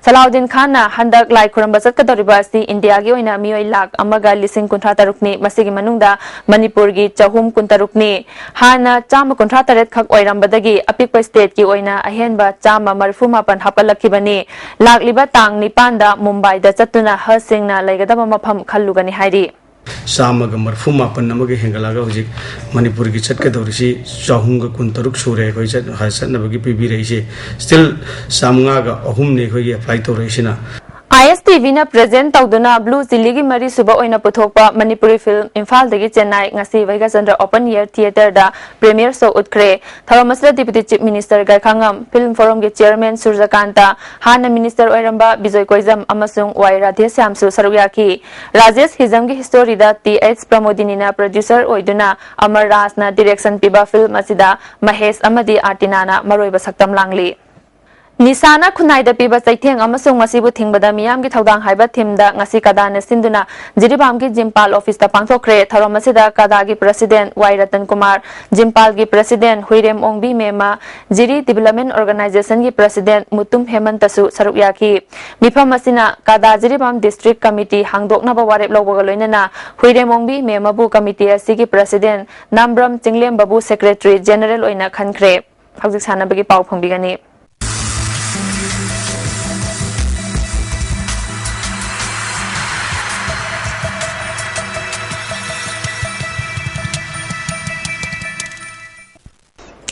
ꯁꯂꯥꯎꯗꯤꯟ ꯈꯥꯟꯅ ꯍꯟꯗꯛ ꯂꯥꯏ ꯈꯨꯔꯨꯝꯕ ꯆꯠꯀꯗꯧꯔꯤꯕ ꯑꯁꯤ ꯏꯟꯗꯤꯌꯥꯒꯤ ꯑꯣꯏꯅ ꯃꯤꯑꯣꯏ ꯂꯥꯈ ꯑꯃꯒ ꯂꯤꯁꯤꯡ ꯀꯨꯟꯊ꯭ꯔꯥ ꯇꯔꯨꯛꯅꯤ, ꯃꯁꯤꯒꯤ ꯃꯅꯨꯡꯗ ꯃꯅꯤꯄꯨꯔꯒꯤ ꯆꯍꯨꯝ ꯀꯨꯟꯇꯔꯨꯛꯅꯤ꯫ ꯍꯥꯟꯅ ꯆꯥꯝꯃ ꯀꯨꯟꯊ꯭ꯔꯥ ꯇꯔꯦꯠ ꯈꯛ ꯑꯣꯏꯔꯝꯕꯗꯒꯤ ꯑꯄꯤꯛꯄ ꯁ꯭ꯇꯦꯠꯀꯤ ꯑꯣꯏꯅ ꯑꯍꯦꯟꯕ ꯆꯥꯝꯃ ꯃꯔꯤꯐꯨ ꯃꯥꯄꯟ ꯍꯥꯞꯀꯠꯂꯛꯈꯤꯕꯅꯤ꯫ ꯂꯥꯛꯂꯤꯕ ꯇꯥꯡ ꯅꯤꯄꯥꯟꯗ ꯃꯨꯝꯕꯥꯏꯗ ꯆꯠꯇꯨꯅ ꯍꯖꯁꯤꯡꯅ ꯂꯩꯒꯗꯕ ꯃꯐꯝ ꯈꯜꯂꯨꯒꯅꯤ ꯍꯥꯏꯔꯤ꯫ ꯆꯥꯝꯃꯒ ꯃꯔꯤꯐꯨ ꯃꯥꯄꯟ ꯑꯃꯒ ꯍꯦꯟꯒꯠꯂꯛꯑꯒ ꯍꯧꯖꯤꯛ ꯃꯅꯤꯄꯨꯔꯒꯤ ꯆꯠꯀꯗꯧꯔꯤꯁꯤ ꯆꯍꯨꯝꯒ ꯀꯨꯟꯇꯔꯨꯛ ꯁꯨꯔꯦ꯫ ꯑꯩꯈꯣꯏ ꯆꯠ-, ꯆꯠꯅꯕꯒꯤ ꯄꯤꯕꯤꯔꯛꯏꯁꯦ꯫ ꯁ꯭ꯇꯤꯜ ꯆꯥꯝꯃꯉꯥꯒ ꯑꯍꯨꯝꯅꯤ ꯑꯩꯈꯣꯏꯒꯤ ꯑꯦꯄ꯭ꯂꯥꯏ ꯇꯧꯔꯛꯏꯁꯤꯅ꯫ ꯑꯥꯏ ꯑꯦꯁ ꯇꯤꯚꯤꯅ present ꯇꯧꯗꯨꯅ Blue Chilliꯒꯤ ꯃꯔꯤꯁꯨꯕ ꯑꯣꯏꯅ ꯄꯨꯊꯣꯛꯄ ꯃꯅꯤꯄꯨꯔꯤ film ꯏꯝꯐꯥꯜꯗꯒꯤ ꯆꯦꯟꯅꯥꯏ ꯉꯁꯤ Bhagyachandra Open Air Theatreꯗ premiere show ꯎꯠꯈ꯭ꯔꯦ꯫ ꯊꯧꯔꯝ ꯑꯁꯤꯗ Deputy Chief Minister ꯒꯥꯏꯈꯥꯉꯝ, Film Forumꯒꯤ Chairman ꯁꯨꯔꯖꯀꯥꯟꯇ, ꯍꯥꯟꯅ Minister ꯑꯣꯏꯔꯝꯕ ꯕꯤꯖꯣꯏ ꯀꯣꯏꯖꯝ ꯑꯃꯁꯨꯡ ꯋꯥꯏ ꯔꯥꯙꯦꯁ꯭ꯌꯥꯝꯁꯨ ꯁꯔꯨꯛ ꯌꯥꯈꯤ꯫ ꯔꯥꯖꯦꯁ ꯍꯤꯖꯝꯒꯤ storyꯗ ꯇꯤ ꯑꯩꯆ ꯄ꯭ꯔꯃꯣꯗꯤꯅꯤꯅ producer ꯑꯣꯏꯗꯨꯅ ꯑꯃꯔ ꯔꯥꯖꯅ direction ꯄꯤꯕ film ꯑꯁꯤꯗ ꯃꯍꯦꯁ ꯑꯃꯗꯤ ꯑꯥꯔꯇꯤꯅꯥꯅ ꯃꯔꯨꯑꯣꯏꯕ ꯁꯛꯇꯝ ꯂꯥꯡꯂꯤ꯫ ꯅꯤꯁꯥꯅ ꯈꯨꯟꯅꯥꯏꯗ ꯄꯤꯕ ꯆꯩꯊꯦꯡ ꯑꯃꯁꯨꯡ ꯃꯁꯤꯕꯨ ꯊꯤꯡꯕꯗ ꯃꯤꯌꯥꯝꯒꯤ ꯊꯧꯗꯥꯡ ꯍꯥꯏꯕ themeꯗ ꯉꯁꯤ ꯀꯗꯥꯅ ꯁꯤꯟꯗꯨꯅ ꯖꯤꯔꯤꯕꯥꯝꯒꯤ ꯖꯤꯝꯄꯥꯜ officeꯇ ꯄꯥꯡꯊꯣꯛꯈ꯭ꯔꯦ꯫ ꯊꯧꯔꯝ ꯑꯁꯤꯗ ꯀꯗꯥꯒꯤ President ꯋꯥꯏ ꯔꯇꯟ ꯀꯨꯃꯥꯔ, ꯖꯤꯝꯄꯥꯜꯒꯤ President ꯍꯨꯏꯔꯦꯝ ꯑꯣꯡꯕꯤ ꯃꯦꯝꯃ, ꯖꯤꯔꯤ Development Organizationꯒꯤ President ꯃꯨꯇꯨꯝ ꯍꯦꯃꯟꯇꯁꯨ ꯁꯔꯨꯛ ꯌꯥꯈꯤ꯫ ꯃꯤꯐꯝ ꯑꯁꯤꯅ ꯀꯗꯥ ꯖꯤꯔꯤꯕꯥꯝ District Committee ꯍꯥꯡꯗꯣꯛꯅꯕ ꯋꯥꯔꯦꯞ ꯂꯧꯕꯒ ꯂꯣꯏꯅꯅ ꯍꯨꯏꯔꯦꯝ ꯑꯣꯡꯕꯤ ꯃꯦꯝꯃꯕꯨ committee ꯑꯁꯤꯒꯤ President, ꯅꯥꯝꯕ꯭ꯔꯝ ꯆꯤꯡꯂꯦꯝꯕꯕꯨ Secretary General ꯑꯣꯏꯅ ꯈꯟꯈ꯭ꯔꯦ꯫ ꯍꯧꯖꯤꯛ ꯁꯥꯟꯅꯕꯒꯤ ꯄꯥꯎ ꯐꯪꯕꯤꯒꯅꯤ꯫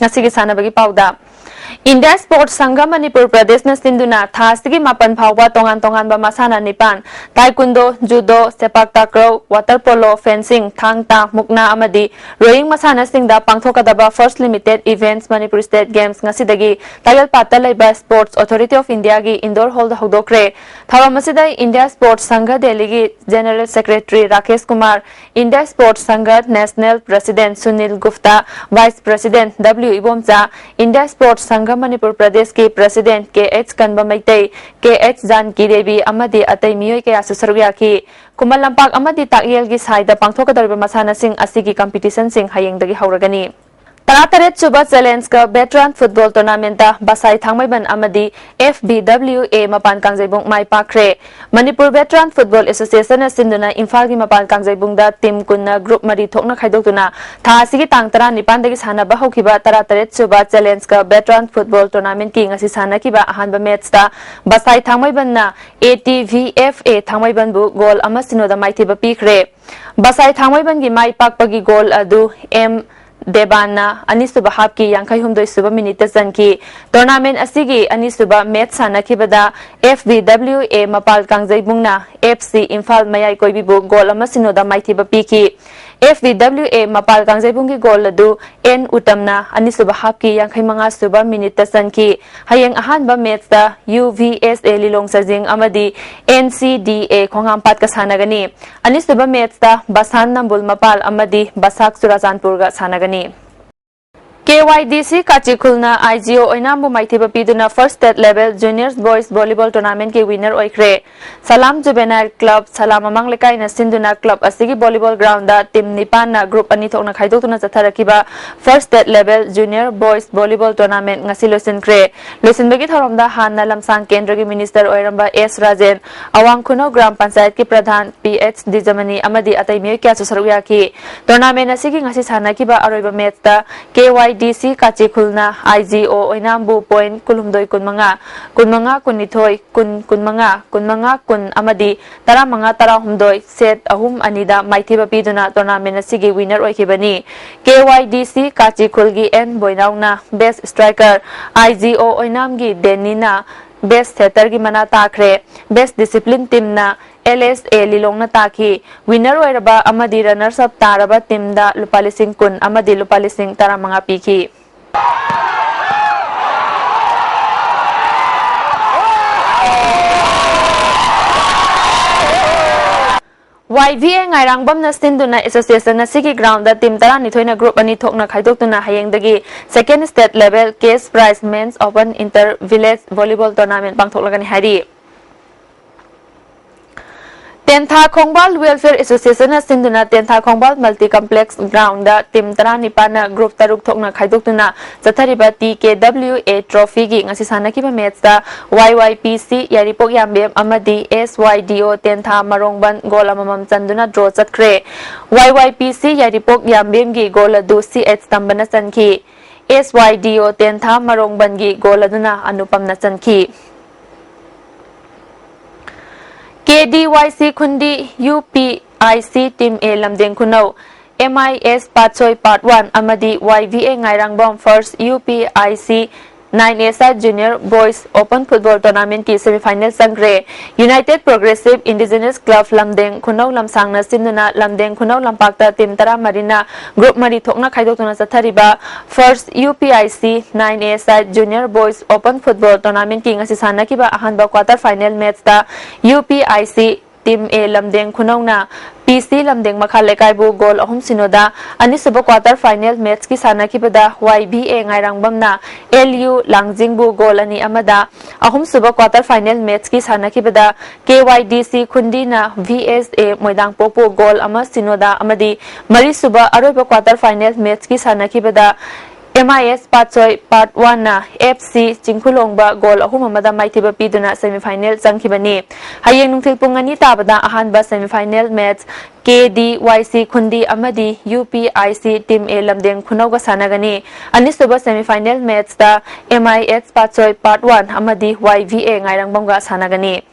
ꯉꯁꯤꯒꯤ ꯁꯥꯟꯅꯕꯒꯤ ꯄꯥꯎꯗ, India Sports ꯁꯪꯘ ꯃꯅꯤꯄꯨꯔ ꯄ꯭ꯔꯗꯦꯁꯅ ꯁꯤꯟꯗꯨꯅ ꯊꯥ ꯑꯁꯤꯒꯤ ꯃꯥꯄꯟ ꯐꯥꯎꯕ ꯇꯣꯉꯥꯟ ꯇꯣꯉꯥꯟꯕ ꯃꯁꯥꯟꯅ ꯅꯤꯄꯥꯟ, taekwondo, judo, sepak takraw, water polo, fencing, ꯊꯥꯡ ꯇꯥ, ꯃꯨꯛꯅꯥ ꯑꯃꯗꯤ rowing ꯃꯁꯥꯟꯅꯁꯤꯡꯗ ꯄꯥꯡꯊꯣꯛꯀꯗꯕ First Limited Events Manipur State Games ꯉꯁꯤꯗꯒꯤ ꯇꯥꯌꯦꯜꯄꯥꯠꯇ ꯂꯩꯕ Sports Authority of Indiaꯒꯤ indoor hallꯗ ꯍꯧꯗꯣꯛꯈ꯭ꯔꯦ꯫ ꯊꯧꯔꯝ ꯑꯁꯤꯗ India Sports ꯁꯪꯘ ꯗꯦꯜꯂꯤꯒꯤ General Secretary Rakesh Kumar, India Sports ꯁꯪꯘ National President Sunil Gupta, Vice President W Ibomcha, India Sports ꯁꯪꯘ ꯃꯅꯤꯄꯨꯔ ꯄ꯭ꯔꯗꯦꯁꯀꯤ President ꯀꯦ ꯑꯩꯆ ꯀꯟꯕ ꯃꯩꯇꯩ, ꯀꯦ ꯑꯩꯆ ꯖꯥꯟꯀꯤ ꯗꯦꯕꯤ ꯑꯃꯗꯤ ꯑꯇꯩ ꯃꯤꯑꯣꯏ ꯀꯌꯥꯁꯨ ꯁꯔꯨꯛ ꯌꯥꯈꯤ꯫ ꯈꯨꯃꯟ ꯂꯝꯄꯥꯛ ꯑꯃꯗꯤ ꯇꯥꯛꯌꯦꯜꯒꯤ ꯁꯥꯏꯗ ꯄꯥꯡꯊꯣꯛꯀꯗꯧꯔꯤꯕ ꯃꯁꯥꯟꯅꯁꯤꯡ ꯑꯁꯤꯒꯤ competitionꯁꯤꯡ ꯍꯌꯦꯡꯗꯒꯤ ꯍꯧꯔꯒꯅꯤ꯫ ꯇꯔꯥꯇꯔꯦꯠ ꯁꯨꯕ Challenge Cup Veteran Football Tournamentꯇ ꯕꯁꯥꯏ ꯊꯥꯡꯃꯩꯕꯟ ꯑꯃꯗꯤ F B W A ꯃꯄꯥꯟ ꯀꯥꯡꯖꯩꯕꯨꯡ ꯃꯥꯏ ꯄꯥꯛꯈ꯭ꯔꯦ꯫ ꯃꯅꯤꯄꯨꯔ Veteran Football Associationꯅ ꯁꯤꯟꯗꯨꯅ ꯏꯝꯐꯥꯜꯒꯤ ꯃꯄꯥꯟ ꯀꯥꯡꯖꯩꯕꯨꯡꯗ team ꯀꯨꯟꯅ group ꯃꯔꯤ ꯊꯣꯛꯅ ꯈꯥꯏꯗꯣꯛꯇꯨꯅ ꯊꯥ ꯑꯁꯤꯒꯤ ꯇꯥꯡ ꯇꯔꯥꯅꯤꯄꯥꯟꯗꯒꯤ ꯁꯥꯟꯅꯕ ꯍꯧꯈꯤꯕ ꯇꯔꯥꯇꯔꯦꯠ ꯁꯨꯕ Challenge Cup Veteran Football Tournamentꯀꯤ ꯉꯁꯤ ꯁꯥꯟꯅꯈꯤꯕ ꯑꯍꯥꯟꯕ matchꯇ ꯕꯁꯥꯏ ꯊꯥꯡꯃꯩꯕꯟꯅ A T V F A ꯊꯥꯡꯃꯩꯕꯟꯕꯨ goal ꯑꯃ ꯁꯤꯅꯣꯗ ꯃꯥꯏꯊꯤꯕ ꯄꯤꯈ꯭ꯔꯦ꯫ ꯕꯁꯥꯏ ꯊꯥꯡꯃꯩꯕꯟꯒꯤ ꯃꯥꯏ ꯄꯥꯛꯄꯒꯤ goal ꯑꯗꯨ M ꯗꯦꯕꯥꯟꯅ ꯑꯅꯤꯁꯨꯕ ꯍꯥꯞꯀꯤ ꯌꯥꯡꯈꯩ ꯍꯨꯝꯗꯣꯏ ꯁꯨꯕ ꯃꯤꯅꯤꯠꯇ ꯆꯟꯈꯤ꯫ ꯇꯣꯔꯅꯥꯃꯦꯟ ꯑꯁꯤꯒꯤ ꯑꯅꯤꯁꯨꯕ match ꯁꯥꯟꯅꯈꯤꯕꯗ F D W A ꯃꯄꯥꯜ ꯀꯥꯡꯖꯩꯕꯨꯡꯅ F C ꯏꯝꯐꯥꯜ ꯃꯌꯥꯏ ꯀꯣꯏꯕꯤꯕꯨ ꯒꯣꯜ ꯑꯃ ꯁꯤꯅꯣꯗ ꯃꯥꯏꯊꯤꯕ ꯄꯤꯈꯤ꯫ F D W A ꯃꯄꯥꯜ ꯀꯥꯡꯖꯩꯕꯨꯡꯒꯤ ꯒꯣꯜ ꯑꯗꯨ N ꯎꯇꯝꯅ ꯑꯅꯤꯁꯨꯕ ꯍꯥꯞꯀꯤ ꯌꯥꯡꯈꯩ ꯃꯉꯥ ꯁꯨꯕ ꯃꯤꯅꯤꯠꯇ ꯆꯟꯈꯤ꯫ ꯍꯌꯦꯡ ꯑꯍꯥꯟꯕ ꯃꯦꯠꯆꯇ U V S A ꯂꯤꯂꯣꯡ ꯆꯥꯖꯤꯡ ꯑꯃꯗꯤ N C D A ꯈꯣꯡꯍꯥꯝꯄꯥꯠꯀ ꯁꯥꯟꯅꯒꯅꯤ꯫ ꯑꯅꯤꯁꯨꯕ ꯃꯦꯠꯆꯇ ꯕꯁꯥꯟ ꯅꯝꯕꯨꯜ ꯃꯄꯥꯜ ꯑꯃꯗꯤ ꯕꯁꯥꯛ ꯆꯨꯔꯥꯆꯥꯟꯄꯨꯔꯒ ꯁꯥꯟꯅꯒꯅꯤ꯫ K Y D C ꯀꯥꯆꯤꯈꯨꯜꯅ I G O ꯑꯣꯏꯅꯥꯝꯕꯨ ꯃꯥꯏꯊꯤꯕ ꯄꯤꯗꯨꯅ First State Level Juniors Boys Volleyball Tournamentꯀꯤ winner ꯑꯣꯏꯈ꯭ꯔꯦ꯫ ꯁꯂꯥꯝ Juvenile Club, ꯁꯂꯥꯝ ꯃꯃꯥꯡ ꯂꯩꯀꯥꯏꯅ ꯁꯤꯟꯗꯨꯅ club ꯑꯁꯤꯒꯤ volleyball groundꯗ team ꯅꯤꯄꯥꯟꯅ group ꯑꯅꯤ ꯊꯣꯛꯅ ꯈꯥꯏꯗꯣꯛꯇꯨꯅ ꯆꯠꯊꯔꯛꯈꯤꯕ First State Level Junior Boys Volleyball Tournament ꯉꯁꯤ ꯂꯣꯏꯁꯤꯟꯈ꯭ꯔꯦ꯫ ꯂꯣꯏꯁꯤꯟꯕꯒꯤ ꯊꯧꯔꯝꯗ ꯍꯥꯟꯅ ꯂꯝꯁꯥꯡ ꯀꯦꯟꯗ꯭ꯔꯒꯤ minister ꯑꯣꯏꯔꯝꯕ S ꯔꯥꯖꯦꯟ, ꯑꯋꯥꯡ ꯈꯨꯅꯧ ꯒ꯭ꯔꯥꯝ ꯄꯟꯆꯥꯌꯠꯀꯤ ꯄ꯭ꯔꯙꯥꯟ P H ꯗꯤꯖꯃꯅꯤ ꯑꯃꯗꯤ ꯑꯇꯩ ꯃꯤꯑꯣꯏ ꯀꯌꯥꯁꯨ ꯁꯔꯨꯛ ꯌꯥꯈꯤ꯫ Tournament ꯑꯁꯤꯒꯤ ꯉꯁꯤ ꯁꯥꯟꯅꯈꯤꯕ ꯑꯔꯣꯏꯕ ꯃꯦꯠꯆꯇ K Y D C ꯀꯥꯆꯤꯈꯨꯜꯅ I G O ꯑꯣꯏꯅꯥꯝꯕꯨ point ꯀꯨꯟꯍꯨꯝꯗꯣꯏ ꯀꯨꯟꯃꯉꯥ, ꯀꯨꯟꯃꯉꯥ ꯀꯨꯟꯅꯤꯊꯣꯏ, ꯀꯨꯟ ꯀꯨꯟꯃꯉꯥ, ꯀꯨꯟꯃꯉꯥ ꯀꯨꯟ ꯑꯃꯗꯤ ꯇꯔꯥꯃꯉꯥ ꯇꯔꯥꯍꯨꯝꯗꯣꯏ set ꯑꯍꯨꯝ ꯑꯅꯤꯗ ꯃꯥꯏꯊꯤꯕ ꯄꯤꯗꯨꯅ tournament ꯑꯁꯤꯒꯤ winner ꯑꯣꯏꯈꯤꯕꯅꯤ꯫ K Y D C ꯀꯥꯆꯤꯈꯨꯜꯒꯤ N ꯕꯣꯏꯅꯥꯎꯅ best striker, I G O ꯑꯣꯏꯅꯥꯝꯒꯤ ꯗꯦꯅꯤꯅ best setterꯒꯤ ꯃꯅꯥ ꯇꯥꯈ꯭ꯔꯦ꯫ Best discipline teamꯅ L S A ꯂꯤꯂꯣꯡꯅ ꯇꯥꯈꯤ꯫ Winner ꯑꯣꯏꯔꯕ ꯑꯃꯗꯤ runners up ꯇꯥꯔꯕ teamꯗ ꯂꯨꯄꯥ ꯂꯤꯁꯤꯡ ꯀꯨꯟ ꯑꯃꯗꯤ ꯂꯨꯄꯥ ꯂꯤꯁꯤꯡ ꯇꯔꯥꯃꯉꯥ ꯄꯤꯈꯤ꯫ Y V A ꯉꯥꯏꯔꯥꯡꯕꯝꯅ ꯁꯤꯟꯗꯨꯅ association ꯑꯁꯤꯒꯤ groundꯗ team ꯇꯔꯥꯅꯤꯊꯣꯏꯅ group ꯑꯅꯤ ꯊꯣꯛꯅ ꯈꯥꯏꯗꯣꯛꯇꯨꯅ ꯍꯌꯦꯡꯗꯒꯤ Second State Level Cash Prize Men's Open Inter Village Volleyball Tournament ꯄꯥꯡꯊꯣꯛꯂꯒꯅꯤ ꯍꯥꯏꯔꯤ꯫ ꯇꯦꯟꯊꯥ ꯈꯣꯡꯕꯥꯜ Welfare Associationꯅ ꯁꯤꯟꯗꯨꯅ ꯇꯦꯟꯊꯥ ꯈꯣꯡꯕꯥꯜ Multi Complex groundꯗ team ꯇꯔꯥꯅꯤꯄꯥꯟꯅ group ꯇꯔꯨꯛ ꯊꯣꯛꯅ ꯈꯥꯏꯗꯣꯛꯇꯨꯅ ꯆꯠꯊꯔꯤꯕ T K W A trophyꯒꯤ ꯉꯁꯤ ꯁꯥꯟꯅꯈꯤꯕ matchꯇ Y Y P C ꯌꯥꯏꯔꯤꯄꯣꯛ ꯌꯥꯝꯕꯦꯝ ꯑꯃꯗꯤ S Y D O ꯇꯦꯟꯊꯥ ꯃꯔꯣꯡꯕꯟ goal ꯑꯃꯃꯝ ꯆꯟꯗꯨꯅ draw ꯆꯠꯈ꯭ꯔꯦ꯫ Y Y P C ꯌꯥꯏꯔꯤꯄꯣꯛ ꯌꯥꯝꯕꯦꯝꯒꯤ goal ꯑꯗꯨ C H ꯇꯝꯕꯅ ꯆꯟꯈꯤ꯫ S Y D O ꯇꯦꯟꯊꯥ ꯃꯔꯣꯡꯕꯟꯒꯤ goal ꯑꯗꯨꯅ ꯑꯅꯨꯄꯝꯅ ꯆꯟꯈꯤ꯫ K D Y C ꯈꯨꯟꯗꯤ, U P I C Team A ꯂꯝꯖꯦꯟ ꯈꯨꯅꯧ, M I S Patsoi Part one ꯑꯃꯗꯤ Y V A ꯉꯥꯏꯔꯥꯡꯕꯝ First U P I C nine A side Junior Boys Open Football Tournamentꯀꯤ semifinal ꯆꯪꯈ꯭ꯔꯦ꯫ United Progressive Indigenous Club ꯂꯝꯗꯦꯡ ꯈꯨꯅꯧ ꯂꯝꯁꯥꯡꯅ ꯁꯤꯟꯗꯨꯅ ꯂꯝꯗꯦꯡ ꯈꯨꯅꯧ ꯂꯝꯄꯥꯛꯇ team ꯇꯔꯥꯃꯔꯤꯅ group ꯃꯔꯤ ꯊꯣꯛꯅ ꯈꯥꯏꯗꯣꯛꯇꯨꯅ ꯆꯠꯊꯔꯤꯕ First U P I C nine A side Junior Boys Open Football Tournamentꯀꯤ ꯉꯁꯤ ꯁꯥꯟꯅꯈꯤꯕ ꯑꯍꯥꯟꯕ quarter final matchꯇ U P I C Team A ꯂꯝꯗꯦꯡ ꯈꯨꯅꯧꯅ P C ꯂꯝꯗꯦꯡ ꯃꯈꯥ ꯂꯩꯀꯥꯏꯕꯨ goal ꯑꯍꯨꯝ ꯁꯤꯅꯣꯗ, ꯑꯅꯤꯁꯨꯕ quarter final matchꯀꯤ ꯁꯥꯟꯅꯈꯤꯕꯗ Y V A ꯉꯥꯏꯔꯥꯡꯕꯝꯅ L U ꯂꯥꯡꯖꯤꯡꯕꯨ goal ꯑꯅꯤ ꯑꯃꯗ, ꯑꯍꯨꯝꯁꯨꯕ quarter final matchꯀꯤ ꯁꯥꯟꯅꯈꯤꯕꯗ K Y D C ꯈꯨꯟꯗꯤꯅ V S A ꯃꯣꯏꯗꯥꯡꯄꯣꯛꯄꯨ goal ꯑꯃ ꯁꯤꯅꯣꯗ ꯑꯃꯗꯤ ꯃꯔꯤꯁꯨꯕ ꯑꯔꯣꯏꯕ quarter final matchꯀꯤ ꯁꯥꯟꯅꯈꯤꯕꯗ M I S Patsoi Part Oneꯅ F C ꯆꯤꯡꯈꯨꯂꯣꯡꯕ goal ꯑꯍꯨꯝ ꯑꯃꯗ ꯃꯥꯏꯊꯤꯕ ꯄꯤꯗꯨꯅ semifinal ꯆꯪꯈꯤꯕꯅꯤ꯫ ꯍꯌꯦꯡ ꯅꯨꯡꯊꯤꯜ ꯄꯨꯡ ꯑꯅꯤ ꯇꯥꯕꯗ ꯑꯍꯥꯟꯕ semifinal match K D Y C ꯈꯨꯟꯗꯤ ꯑꯃꯗꯤ U P I C Team A ꯂꯝꯗꯦꯡ ꯈꯨꯅꯧꯒ ꯁꯥꯟꯅꯒꯅꯤ꯫ ꯑꯅꯤꯁꯨꯕ semifinal matchꯇ M I S Patsoi Part One ꯑꯃꯗꯤ Y V A ꯉꯥꯏꯔꯥꯡꯕꯝꯒ ꯁꯥꯟꯅꯒꯅꯤ꯫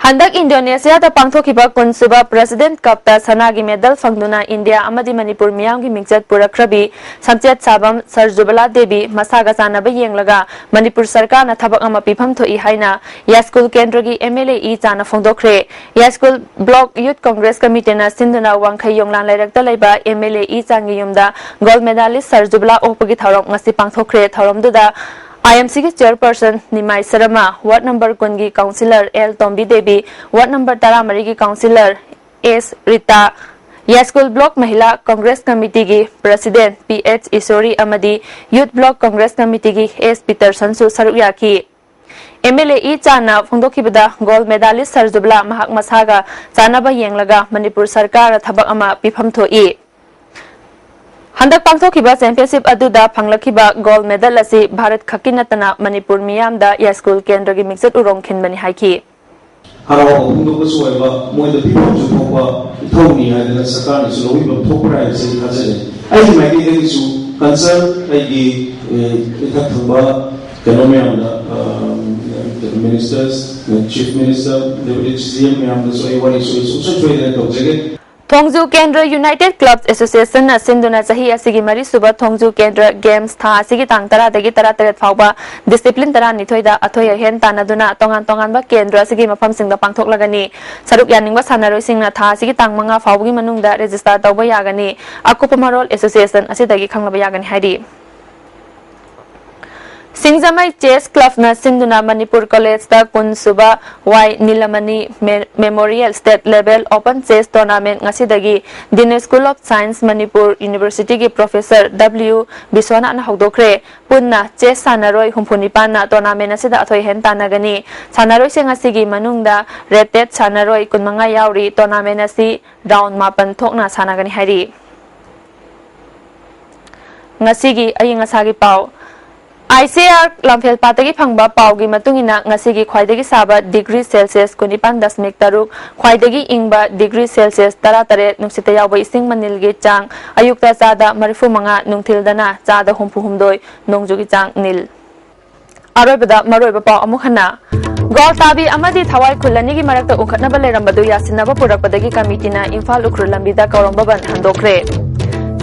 ꯍꯟꯗꯛ ꯏꯟꯗꯣꯅꯦꯁꯤꯌꯥꯗ ꯄꯥꯡꯊꯣꯛꯈꯤꯕ ꯀꯨꯟꯁꯨꯕ President Cupꯇ ꯁꯅꯥꯒꯤ medal ꯐꯪꯗꯨꯅ ꯏꯟꯗꯤꯌꯥ ꯑꯃꯗꯤ ꯃꯅꯤꯄꯨꯔ ꯃꯤꯌꯥꯝꯒꯤ ꯃꯤꯡꯆꯠ ꯄꯨꯔꯛꯈ꯭ꯔꯕꯤ ꯁꯝꯆꯦꯠ ꯁꯥꯕꯝ ꯁꯔꯖꯨꯕꯂꯥ ꯗꯦꯕꯤ ꯃꯁꯥꯒ ꯆꯥꯟꯅꯕ ꯌꯦꯡꯂꯒ ꯃꯅꯤꯄꯨꯔ ꯁꯔꯀꯥꯔꯅ ꯊꯕꯛ ꯑꯃ ꯄꯤꯐꯝ ꯊꯣꯛꯏ ꯍꯥꯏꯅ ꯌꯥꯏꯁ꯭ꯀꯨꯜ ꯀꯦꯟꯗ꯭ꯔꯒꯤ M L A ꯏ ꯆꯥꯅ ꯐꯣꯡꯗꯣꯛꯈ꯭ꯔꯦ꯫ ꯌꯥꯏꯁ꯭ꯀꯨꯜ Block Youth Congress Committeeꯅ ꯁꯤꯟꯗꯨꯅ ꯋꯥꯡꯈꯩ ꯌꯣꯡꯂꯥꯟ ꯂꯩꯔꯛꯇ ꯂꯩꯕ M L A ꯏ ꯆꯥꯡꯒꯤ ꯌꯨꯝꯗ gold medalist ꯁꯔꯖꯨꯕꯂꯥ ꯑꯣꯛꯄꯒꯤ ꯊꯧꯔꯝ ꯉꯁꯤ ꯄꯥꯡꯊꯣꯛꯈ꯭ꯔꯦ꯫ ꯊꯧꯔꯝꯗꯨꯗ I M Cꯒꯤ chairperson Nimai Sharma, ward number ꯀꯨꯟꯒꯤ councillor L ꯇꯣꯝꯕꯤ Devi, ward number ꯇꯔꯥꯃꯔꯤꯒꯤ councillor S Rita, ꯌꯥꯏꯁ꯭ꯀꯨꯜ Block Mahila Congress Committeeꯒꯤ President P H ꯏꯁꯣꯔꯤ ꯑꯃꯗꯤ Youth Block Congress Committeeꯒꯤ S ꯄꯤꯇꯔꯁꯟꯁꯨ ꯁꯔꯨꯛ ꯌꯥꯈꯤ꯫ M L A ꯏ ꯆꯥꯅ ꯐꯣꯡꯗꯣꯛꯈꯤꯕꯗ gold medalist ꯁꯔꯖꯨꯕꯂꯥ ꯃꯍꯥꯛ ꯃꯁꯥꯒ ꯆꯥꯟꯅꯕ ꯌꯦꯡꯂꯒ ꯃꯅꯤꯄꯨꯔ ꯁꯔꯀꯥꯔꯅ ꯊꯕꯛ ꯑꯃ ꯄꯤꯐꯝ ꯊꯣꯛꯏ꯫ ꯍꯟꯗꯛ ꯄꯥꯡꯊꯣꯛꯈꯤꯕ championship ꯑꯗꯨꯗ ꯐꯪꯂꯛꯈꯤꯕ gold medal ꯑꯁꯤ ꯚꯥꯔꯠ ꯈꯛꯀꯤ ꯅꯠꯇꯅ ꯃꯅꯤꯄꯨꯔ ꯃꯤꯌꯥꯝꯗ ꯌꯥꯏꯁ꯭ꯀꯨꯜ ꯀꯦꯟꯗ꯭ꯔꯒꯤ ꯃꯤꯡꯆꯠ ꯎꯔꯣꯡ ꯈꯤꯟꯕꯅꯤ ꯍꯥꯏꯈꯤ꯫ ꯍꯔꯥꯎꯕ ꯐꯣꯡꯗꯣꯛꯄꯁꯨ ꯑꯣꯏꯕ, ꯃꯣꯏꯗ ꯄꯤꯐꯝꯁꯨ ꯊꯣꯛꯄ ꯏꯊꯧꯅꯤ ꯍꯥꯏꯗꯅ ꯁꯔꯀꯥꯔꯅꯁꯨ ꯂꯧꯕꯤꯐꯝ ꯊꯣꯛꯄ꯭ꯔꯥ ꯍꯥꯏꯕꯁꯤ ꯑꯩ ꯊꯥꯖꯖꯩ꯫ ꯑꯩꯒꯤ ꯃꯥꯏꯀꯩꯗꯒꯤꯁꯨ concern ꯑꯩꯒꯤ, ꯑꯦ, ꯏꯊꯛ ꯊꯪꯕ ꯀꯩꯅꯣ ꯃꯌꯥꯝꯗ, ꯑ, ministers, chief minister, deputy C M ꯃꯌꯥꯝꯗꯁꯨ ꯑꯩ ꯋꯥꯔꯤꯁꯨ ꯁꯨꯡꯁꯣꯏ ꯁꯣꯏꯗꯅ ꯇꯧꯖꯒꯦ꯫ ꯊꯣꯡꯖꯨ ꯀꯦꯟꯗ꯭ꯔ United Clubs Association ꯅ ꯁꯤꯟꯗꯨꯅ ꯆꯍꯤ ꯑꯁꯤꯒꯤ ꯃꯔꯤꯁꯨꯕ ꯊꯣꯡꯖꯨ ꯀꯦꯟꯗ꯭ꯔ Games ꯊꯥ ꯑꯁꯤꯒꯤ ꯇꯥꯡ ꯇꯔꯥꯗꯒꯤ ꯇꯔꯥꯇꯔꯦꯠ ꯐꯥꯎꯕ discipline ꯇꯔꯥꯅꯤꯊꯣꯏꯗ ꯑꯊꯣꯏ ꯑꯍꯦꯟ ꯇꯥꯟꯅꯗꯨꯅ ꯇꯣꯉꯥꯟ ꯇꯣꯉꯥꯟꯕ ꯀꯦꯟꯗ꯭ꯔ ꯑꯁꯤꯒꯤ ꯃꯐꯝꯁꯤꯡꯗ ꯄꯥꯡꯊꯣꯛꯂꯒꯅꯤ꯫ ꯁꯔꯨꯛ ꯌꯥꯅꯤꯡꯕ ꯁꯥꯟꯅꯔꯣꯏꯁꯤꯡꯅ ꯊꯥ ꯑꯁꯤꯒꯤ ꯇꯥꯡ ꯃꯉꯥ ꯐꯥꯎꯕꯒꯤ ꯃꯅꯨꯡꯗ register ꯇꯧꯕ ꯌꯥꯒꯅꯤ꯫ ꯑꯀꯨꯞꯄ ꯃꯔꯣꯜ association ꯑꯁꯤꯗꯒꯤ ꯈꯪꯂꯕ ꯌꯥꯒꯅꯤ ꯍꯥꯏꯔꯤ꯫ ꯁꯤꯡꯖꯃꯩ Chess Club ꯅ ꯁꯤꯟꯗꯨꯅ ꯃꯅꯤꯄꯨꯔ College ꯇ ꯀꯨꯟ ꯁꯨꯕ ꯋꯥꯏ ꯅꯤꯂꯃꯅꯤ Me-, Memorial State Level Open Chess Tournament ꯉꯁꯤꯗꯒꯤ Dean School of Science Manipur University ꯒꯤ Professor W ꯕꯤꯁ꯭ꯋꯥꯅꯥꯊꯅ ꯍꯧꯗꯣꯛꯈ꯭ꯔꯦ꯫ ꯄꯨꯟꯅ chess ꯁꯥꯟꯅꯔꯣꯏ ꯍꯨꯝꯐꯨ ꯅꯤꯄꯥꯟꯅ tournament ꯑꯁꯤꯗ ꯑꯊꯣꯏ ꯑꯍꯦꯟ ꯇꯥꯟꯅꯒꯅꯤ꯫ ꯁꯥꯟꯅꯔꯣꯏꯁꯤꯡ ꯑꯁꯤꯒꯤ ꯃꯅꯨꯡꯗ rated ꯁꯥꯟꯅꯔꯣꯏ ꯀꯨꯟꯃꯉꯥ ꯌꯥꯎꯔꯤ꯫ Tournament ꯑꯁꯤ round ꯃꯥꯄꯟ ꯊꯣꯛꯅ ꯁꯥꯟꯅꯒꯅꯤ ꯍꯥꯏꯔꯤ꯫ ꯉꯁꯤꯒꯤ ꯑꯏꯪ ꯑꯁꯥꯒꯤ ꯄꯥꯎ꯫ I C A R ꯂꯝꯐꯦꯜ ꯄꯥꯠꯇꯒꯤ ꯐꯪꯕ ꯄꯥꯎꯒꯤ ꯃꯇꯨꯡ ꯏꯟꯅ, ꯉꯁꯤꯒꯤ ꯈ꯭ꯋꯥꯏꯗꯒꯤ ꯁꯥꯕ degree Celsius ꯀꯨꯟꯅꯤꯄꯥꯟ ꯗꯁꯃꯤꯛ ꯇꯔꯨꯛ, ꯈ꯭ꯋꯥꯏꯗꯒꯤ ꯏꯪꯕ degree Celsius ꯇꯔꯥꯇꯔꯦꯠ, ꯅꯨꯡꯁꯤꯠꯇ ꯌꯥꯎꯕ ꯏꯁꯤꯡ ꯃꯅꯤꯜꯒꯤ ꯆꯥꯡ ꯑꯌꯨꯛꯇ ꯆꯥꯗ ꯃꯔꯤꯐꯨ ꯃꯉꯥ, ꯅꯨꯡꯊꯤꯜꯗꯅ ꯆꯥꯗ ꯍꯨꯝꯐꯨ ꯍꯨꯝꯗꯣꯏ, ꯅꯣꯡꯖꯨꯒꯤ ꯆꯥꯡ ꯅꯤꯜ꯫ ꯑꯔꯣꯏꯕꯗ ꯃꯔꯨꯑꯣꯏꯕ ꯄꯥꯎ ꯑꯃꯨꯛ ꯍꯟꯅ꯫ ꯒ꯭ꯋꯥꯜꯇꯥꯕꯤ ꯑꯃꯗꯤ ꯊꯋꯥꯏ ꯈꯨꯜ ꯑꯅꯤꯒꯤ ꯃꯔꯛꯇ ꯎꯈꯠꯅꯕ ꯂꯩꯔꯝꯕꯗꯨ ꯌꯥꯁꯤꯟꯅꯕ ꯄꯨꯔꯛꯄꯗꯒꯤ ꯀꯃꯤꯇꯤꯅ ꯏꯝꯐꯥꯜ ꯎꯈ꯭ꯔꯨꯜ ꯂꯝꯕꯤꯗ ꯀꯧꯔꯝꯕ ꯕꯟ ꯍꯟꯗꯣꯛꯈ꯭ꯔꯦ꯫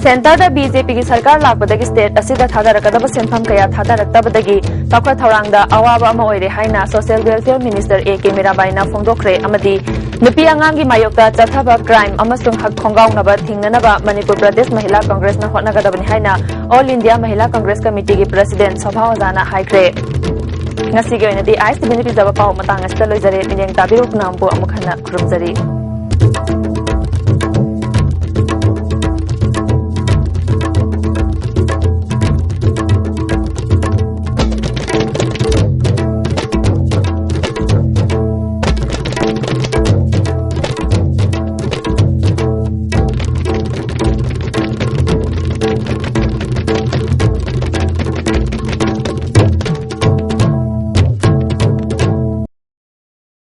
Centre ꯗ B J P ꯒꯤ ꯁꯔꯀꯥꯔ ꯂꯥꯛꯄꯗꯒꯤ state ꯑꯁꯤꯗ ꯊꯥꯗꯔꯛꯀꯗꯕ ꯁꯦꯟꯐꯝ ꯀꯌꯥ ꯊꯥꯗꯔꯛꯇꯕꯗꯒꯤ ꯆꯥꯎꯈꯠ ꯊꯧꯔꯥꯡꯗ ꯑꯋꯥꯕ ꯑꯃ ꯑꯣꯏꯔꯦ ꯍꯥꯏꯅ Social Welfare Minister A K ꯃꯤꯔꯥꯕꯥꯏꯅ ꯐꯣꯡꯗꯣꯛꯈ꯭ꯔꯦ꯫ ꯑꯃꯗꯤ ꯅꯨꯄꯤ ꯑꯉꯥꯡꯒꯤ ꯃꯥꯌꯣꯛꯇ ꯆꯠꯊꯕ crime ꯑꯃꯁꯨꯡ ꯍꯛ ꯈꯣꯡꯒꯥꯎꯅꯕ ꯊꯤꯡꯅꯅꯕ ꯃꯅꯤꯄꯨꯔ ꯄ꯭ꯔꯗꯦꯁ ꯃꯍꯤꯂꯥ ꯀꯪꯒ꯭ꯔꯦꯁꯅ ꯍꯣꯠꯅꯒꯗꯕꯅꯤ ꯍꯥꯏꯅ All India ꯃꯍꯤꯂꯥ Congress ꯀꯃꯤꯇꯤꯒꯤ president Sobha ꯑꯣꯖꯥꯅ ꯍꯥꯏꯈ꯭ꯔꯦ꯫ ꯉꯁꯤꯒꯤ ꯑꯣꯏꯅꯗꯤ ꯑꯥꯏ ꯑꯦꯁ ꯇꯤ ꯚꯤꯅ ꯄꯤꯖꯕ ꯄꯥꯎ ꯃꯇꯥꯡ ꯑꯁꯤꯗ ꯂꯣꯏꯖꯔꯦ꯫ ꯃꯤꯠꯌꯦꯡ ꯇꯥꯕꯤꯔꯨ ꯄꯨꯝꯅꯃꯛꯄꯨ ꯑꯃꯨꯛ ꯍꯟꯅ ꯈꯨꯔꯨꯝꯖꯔꯤ꯫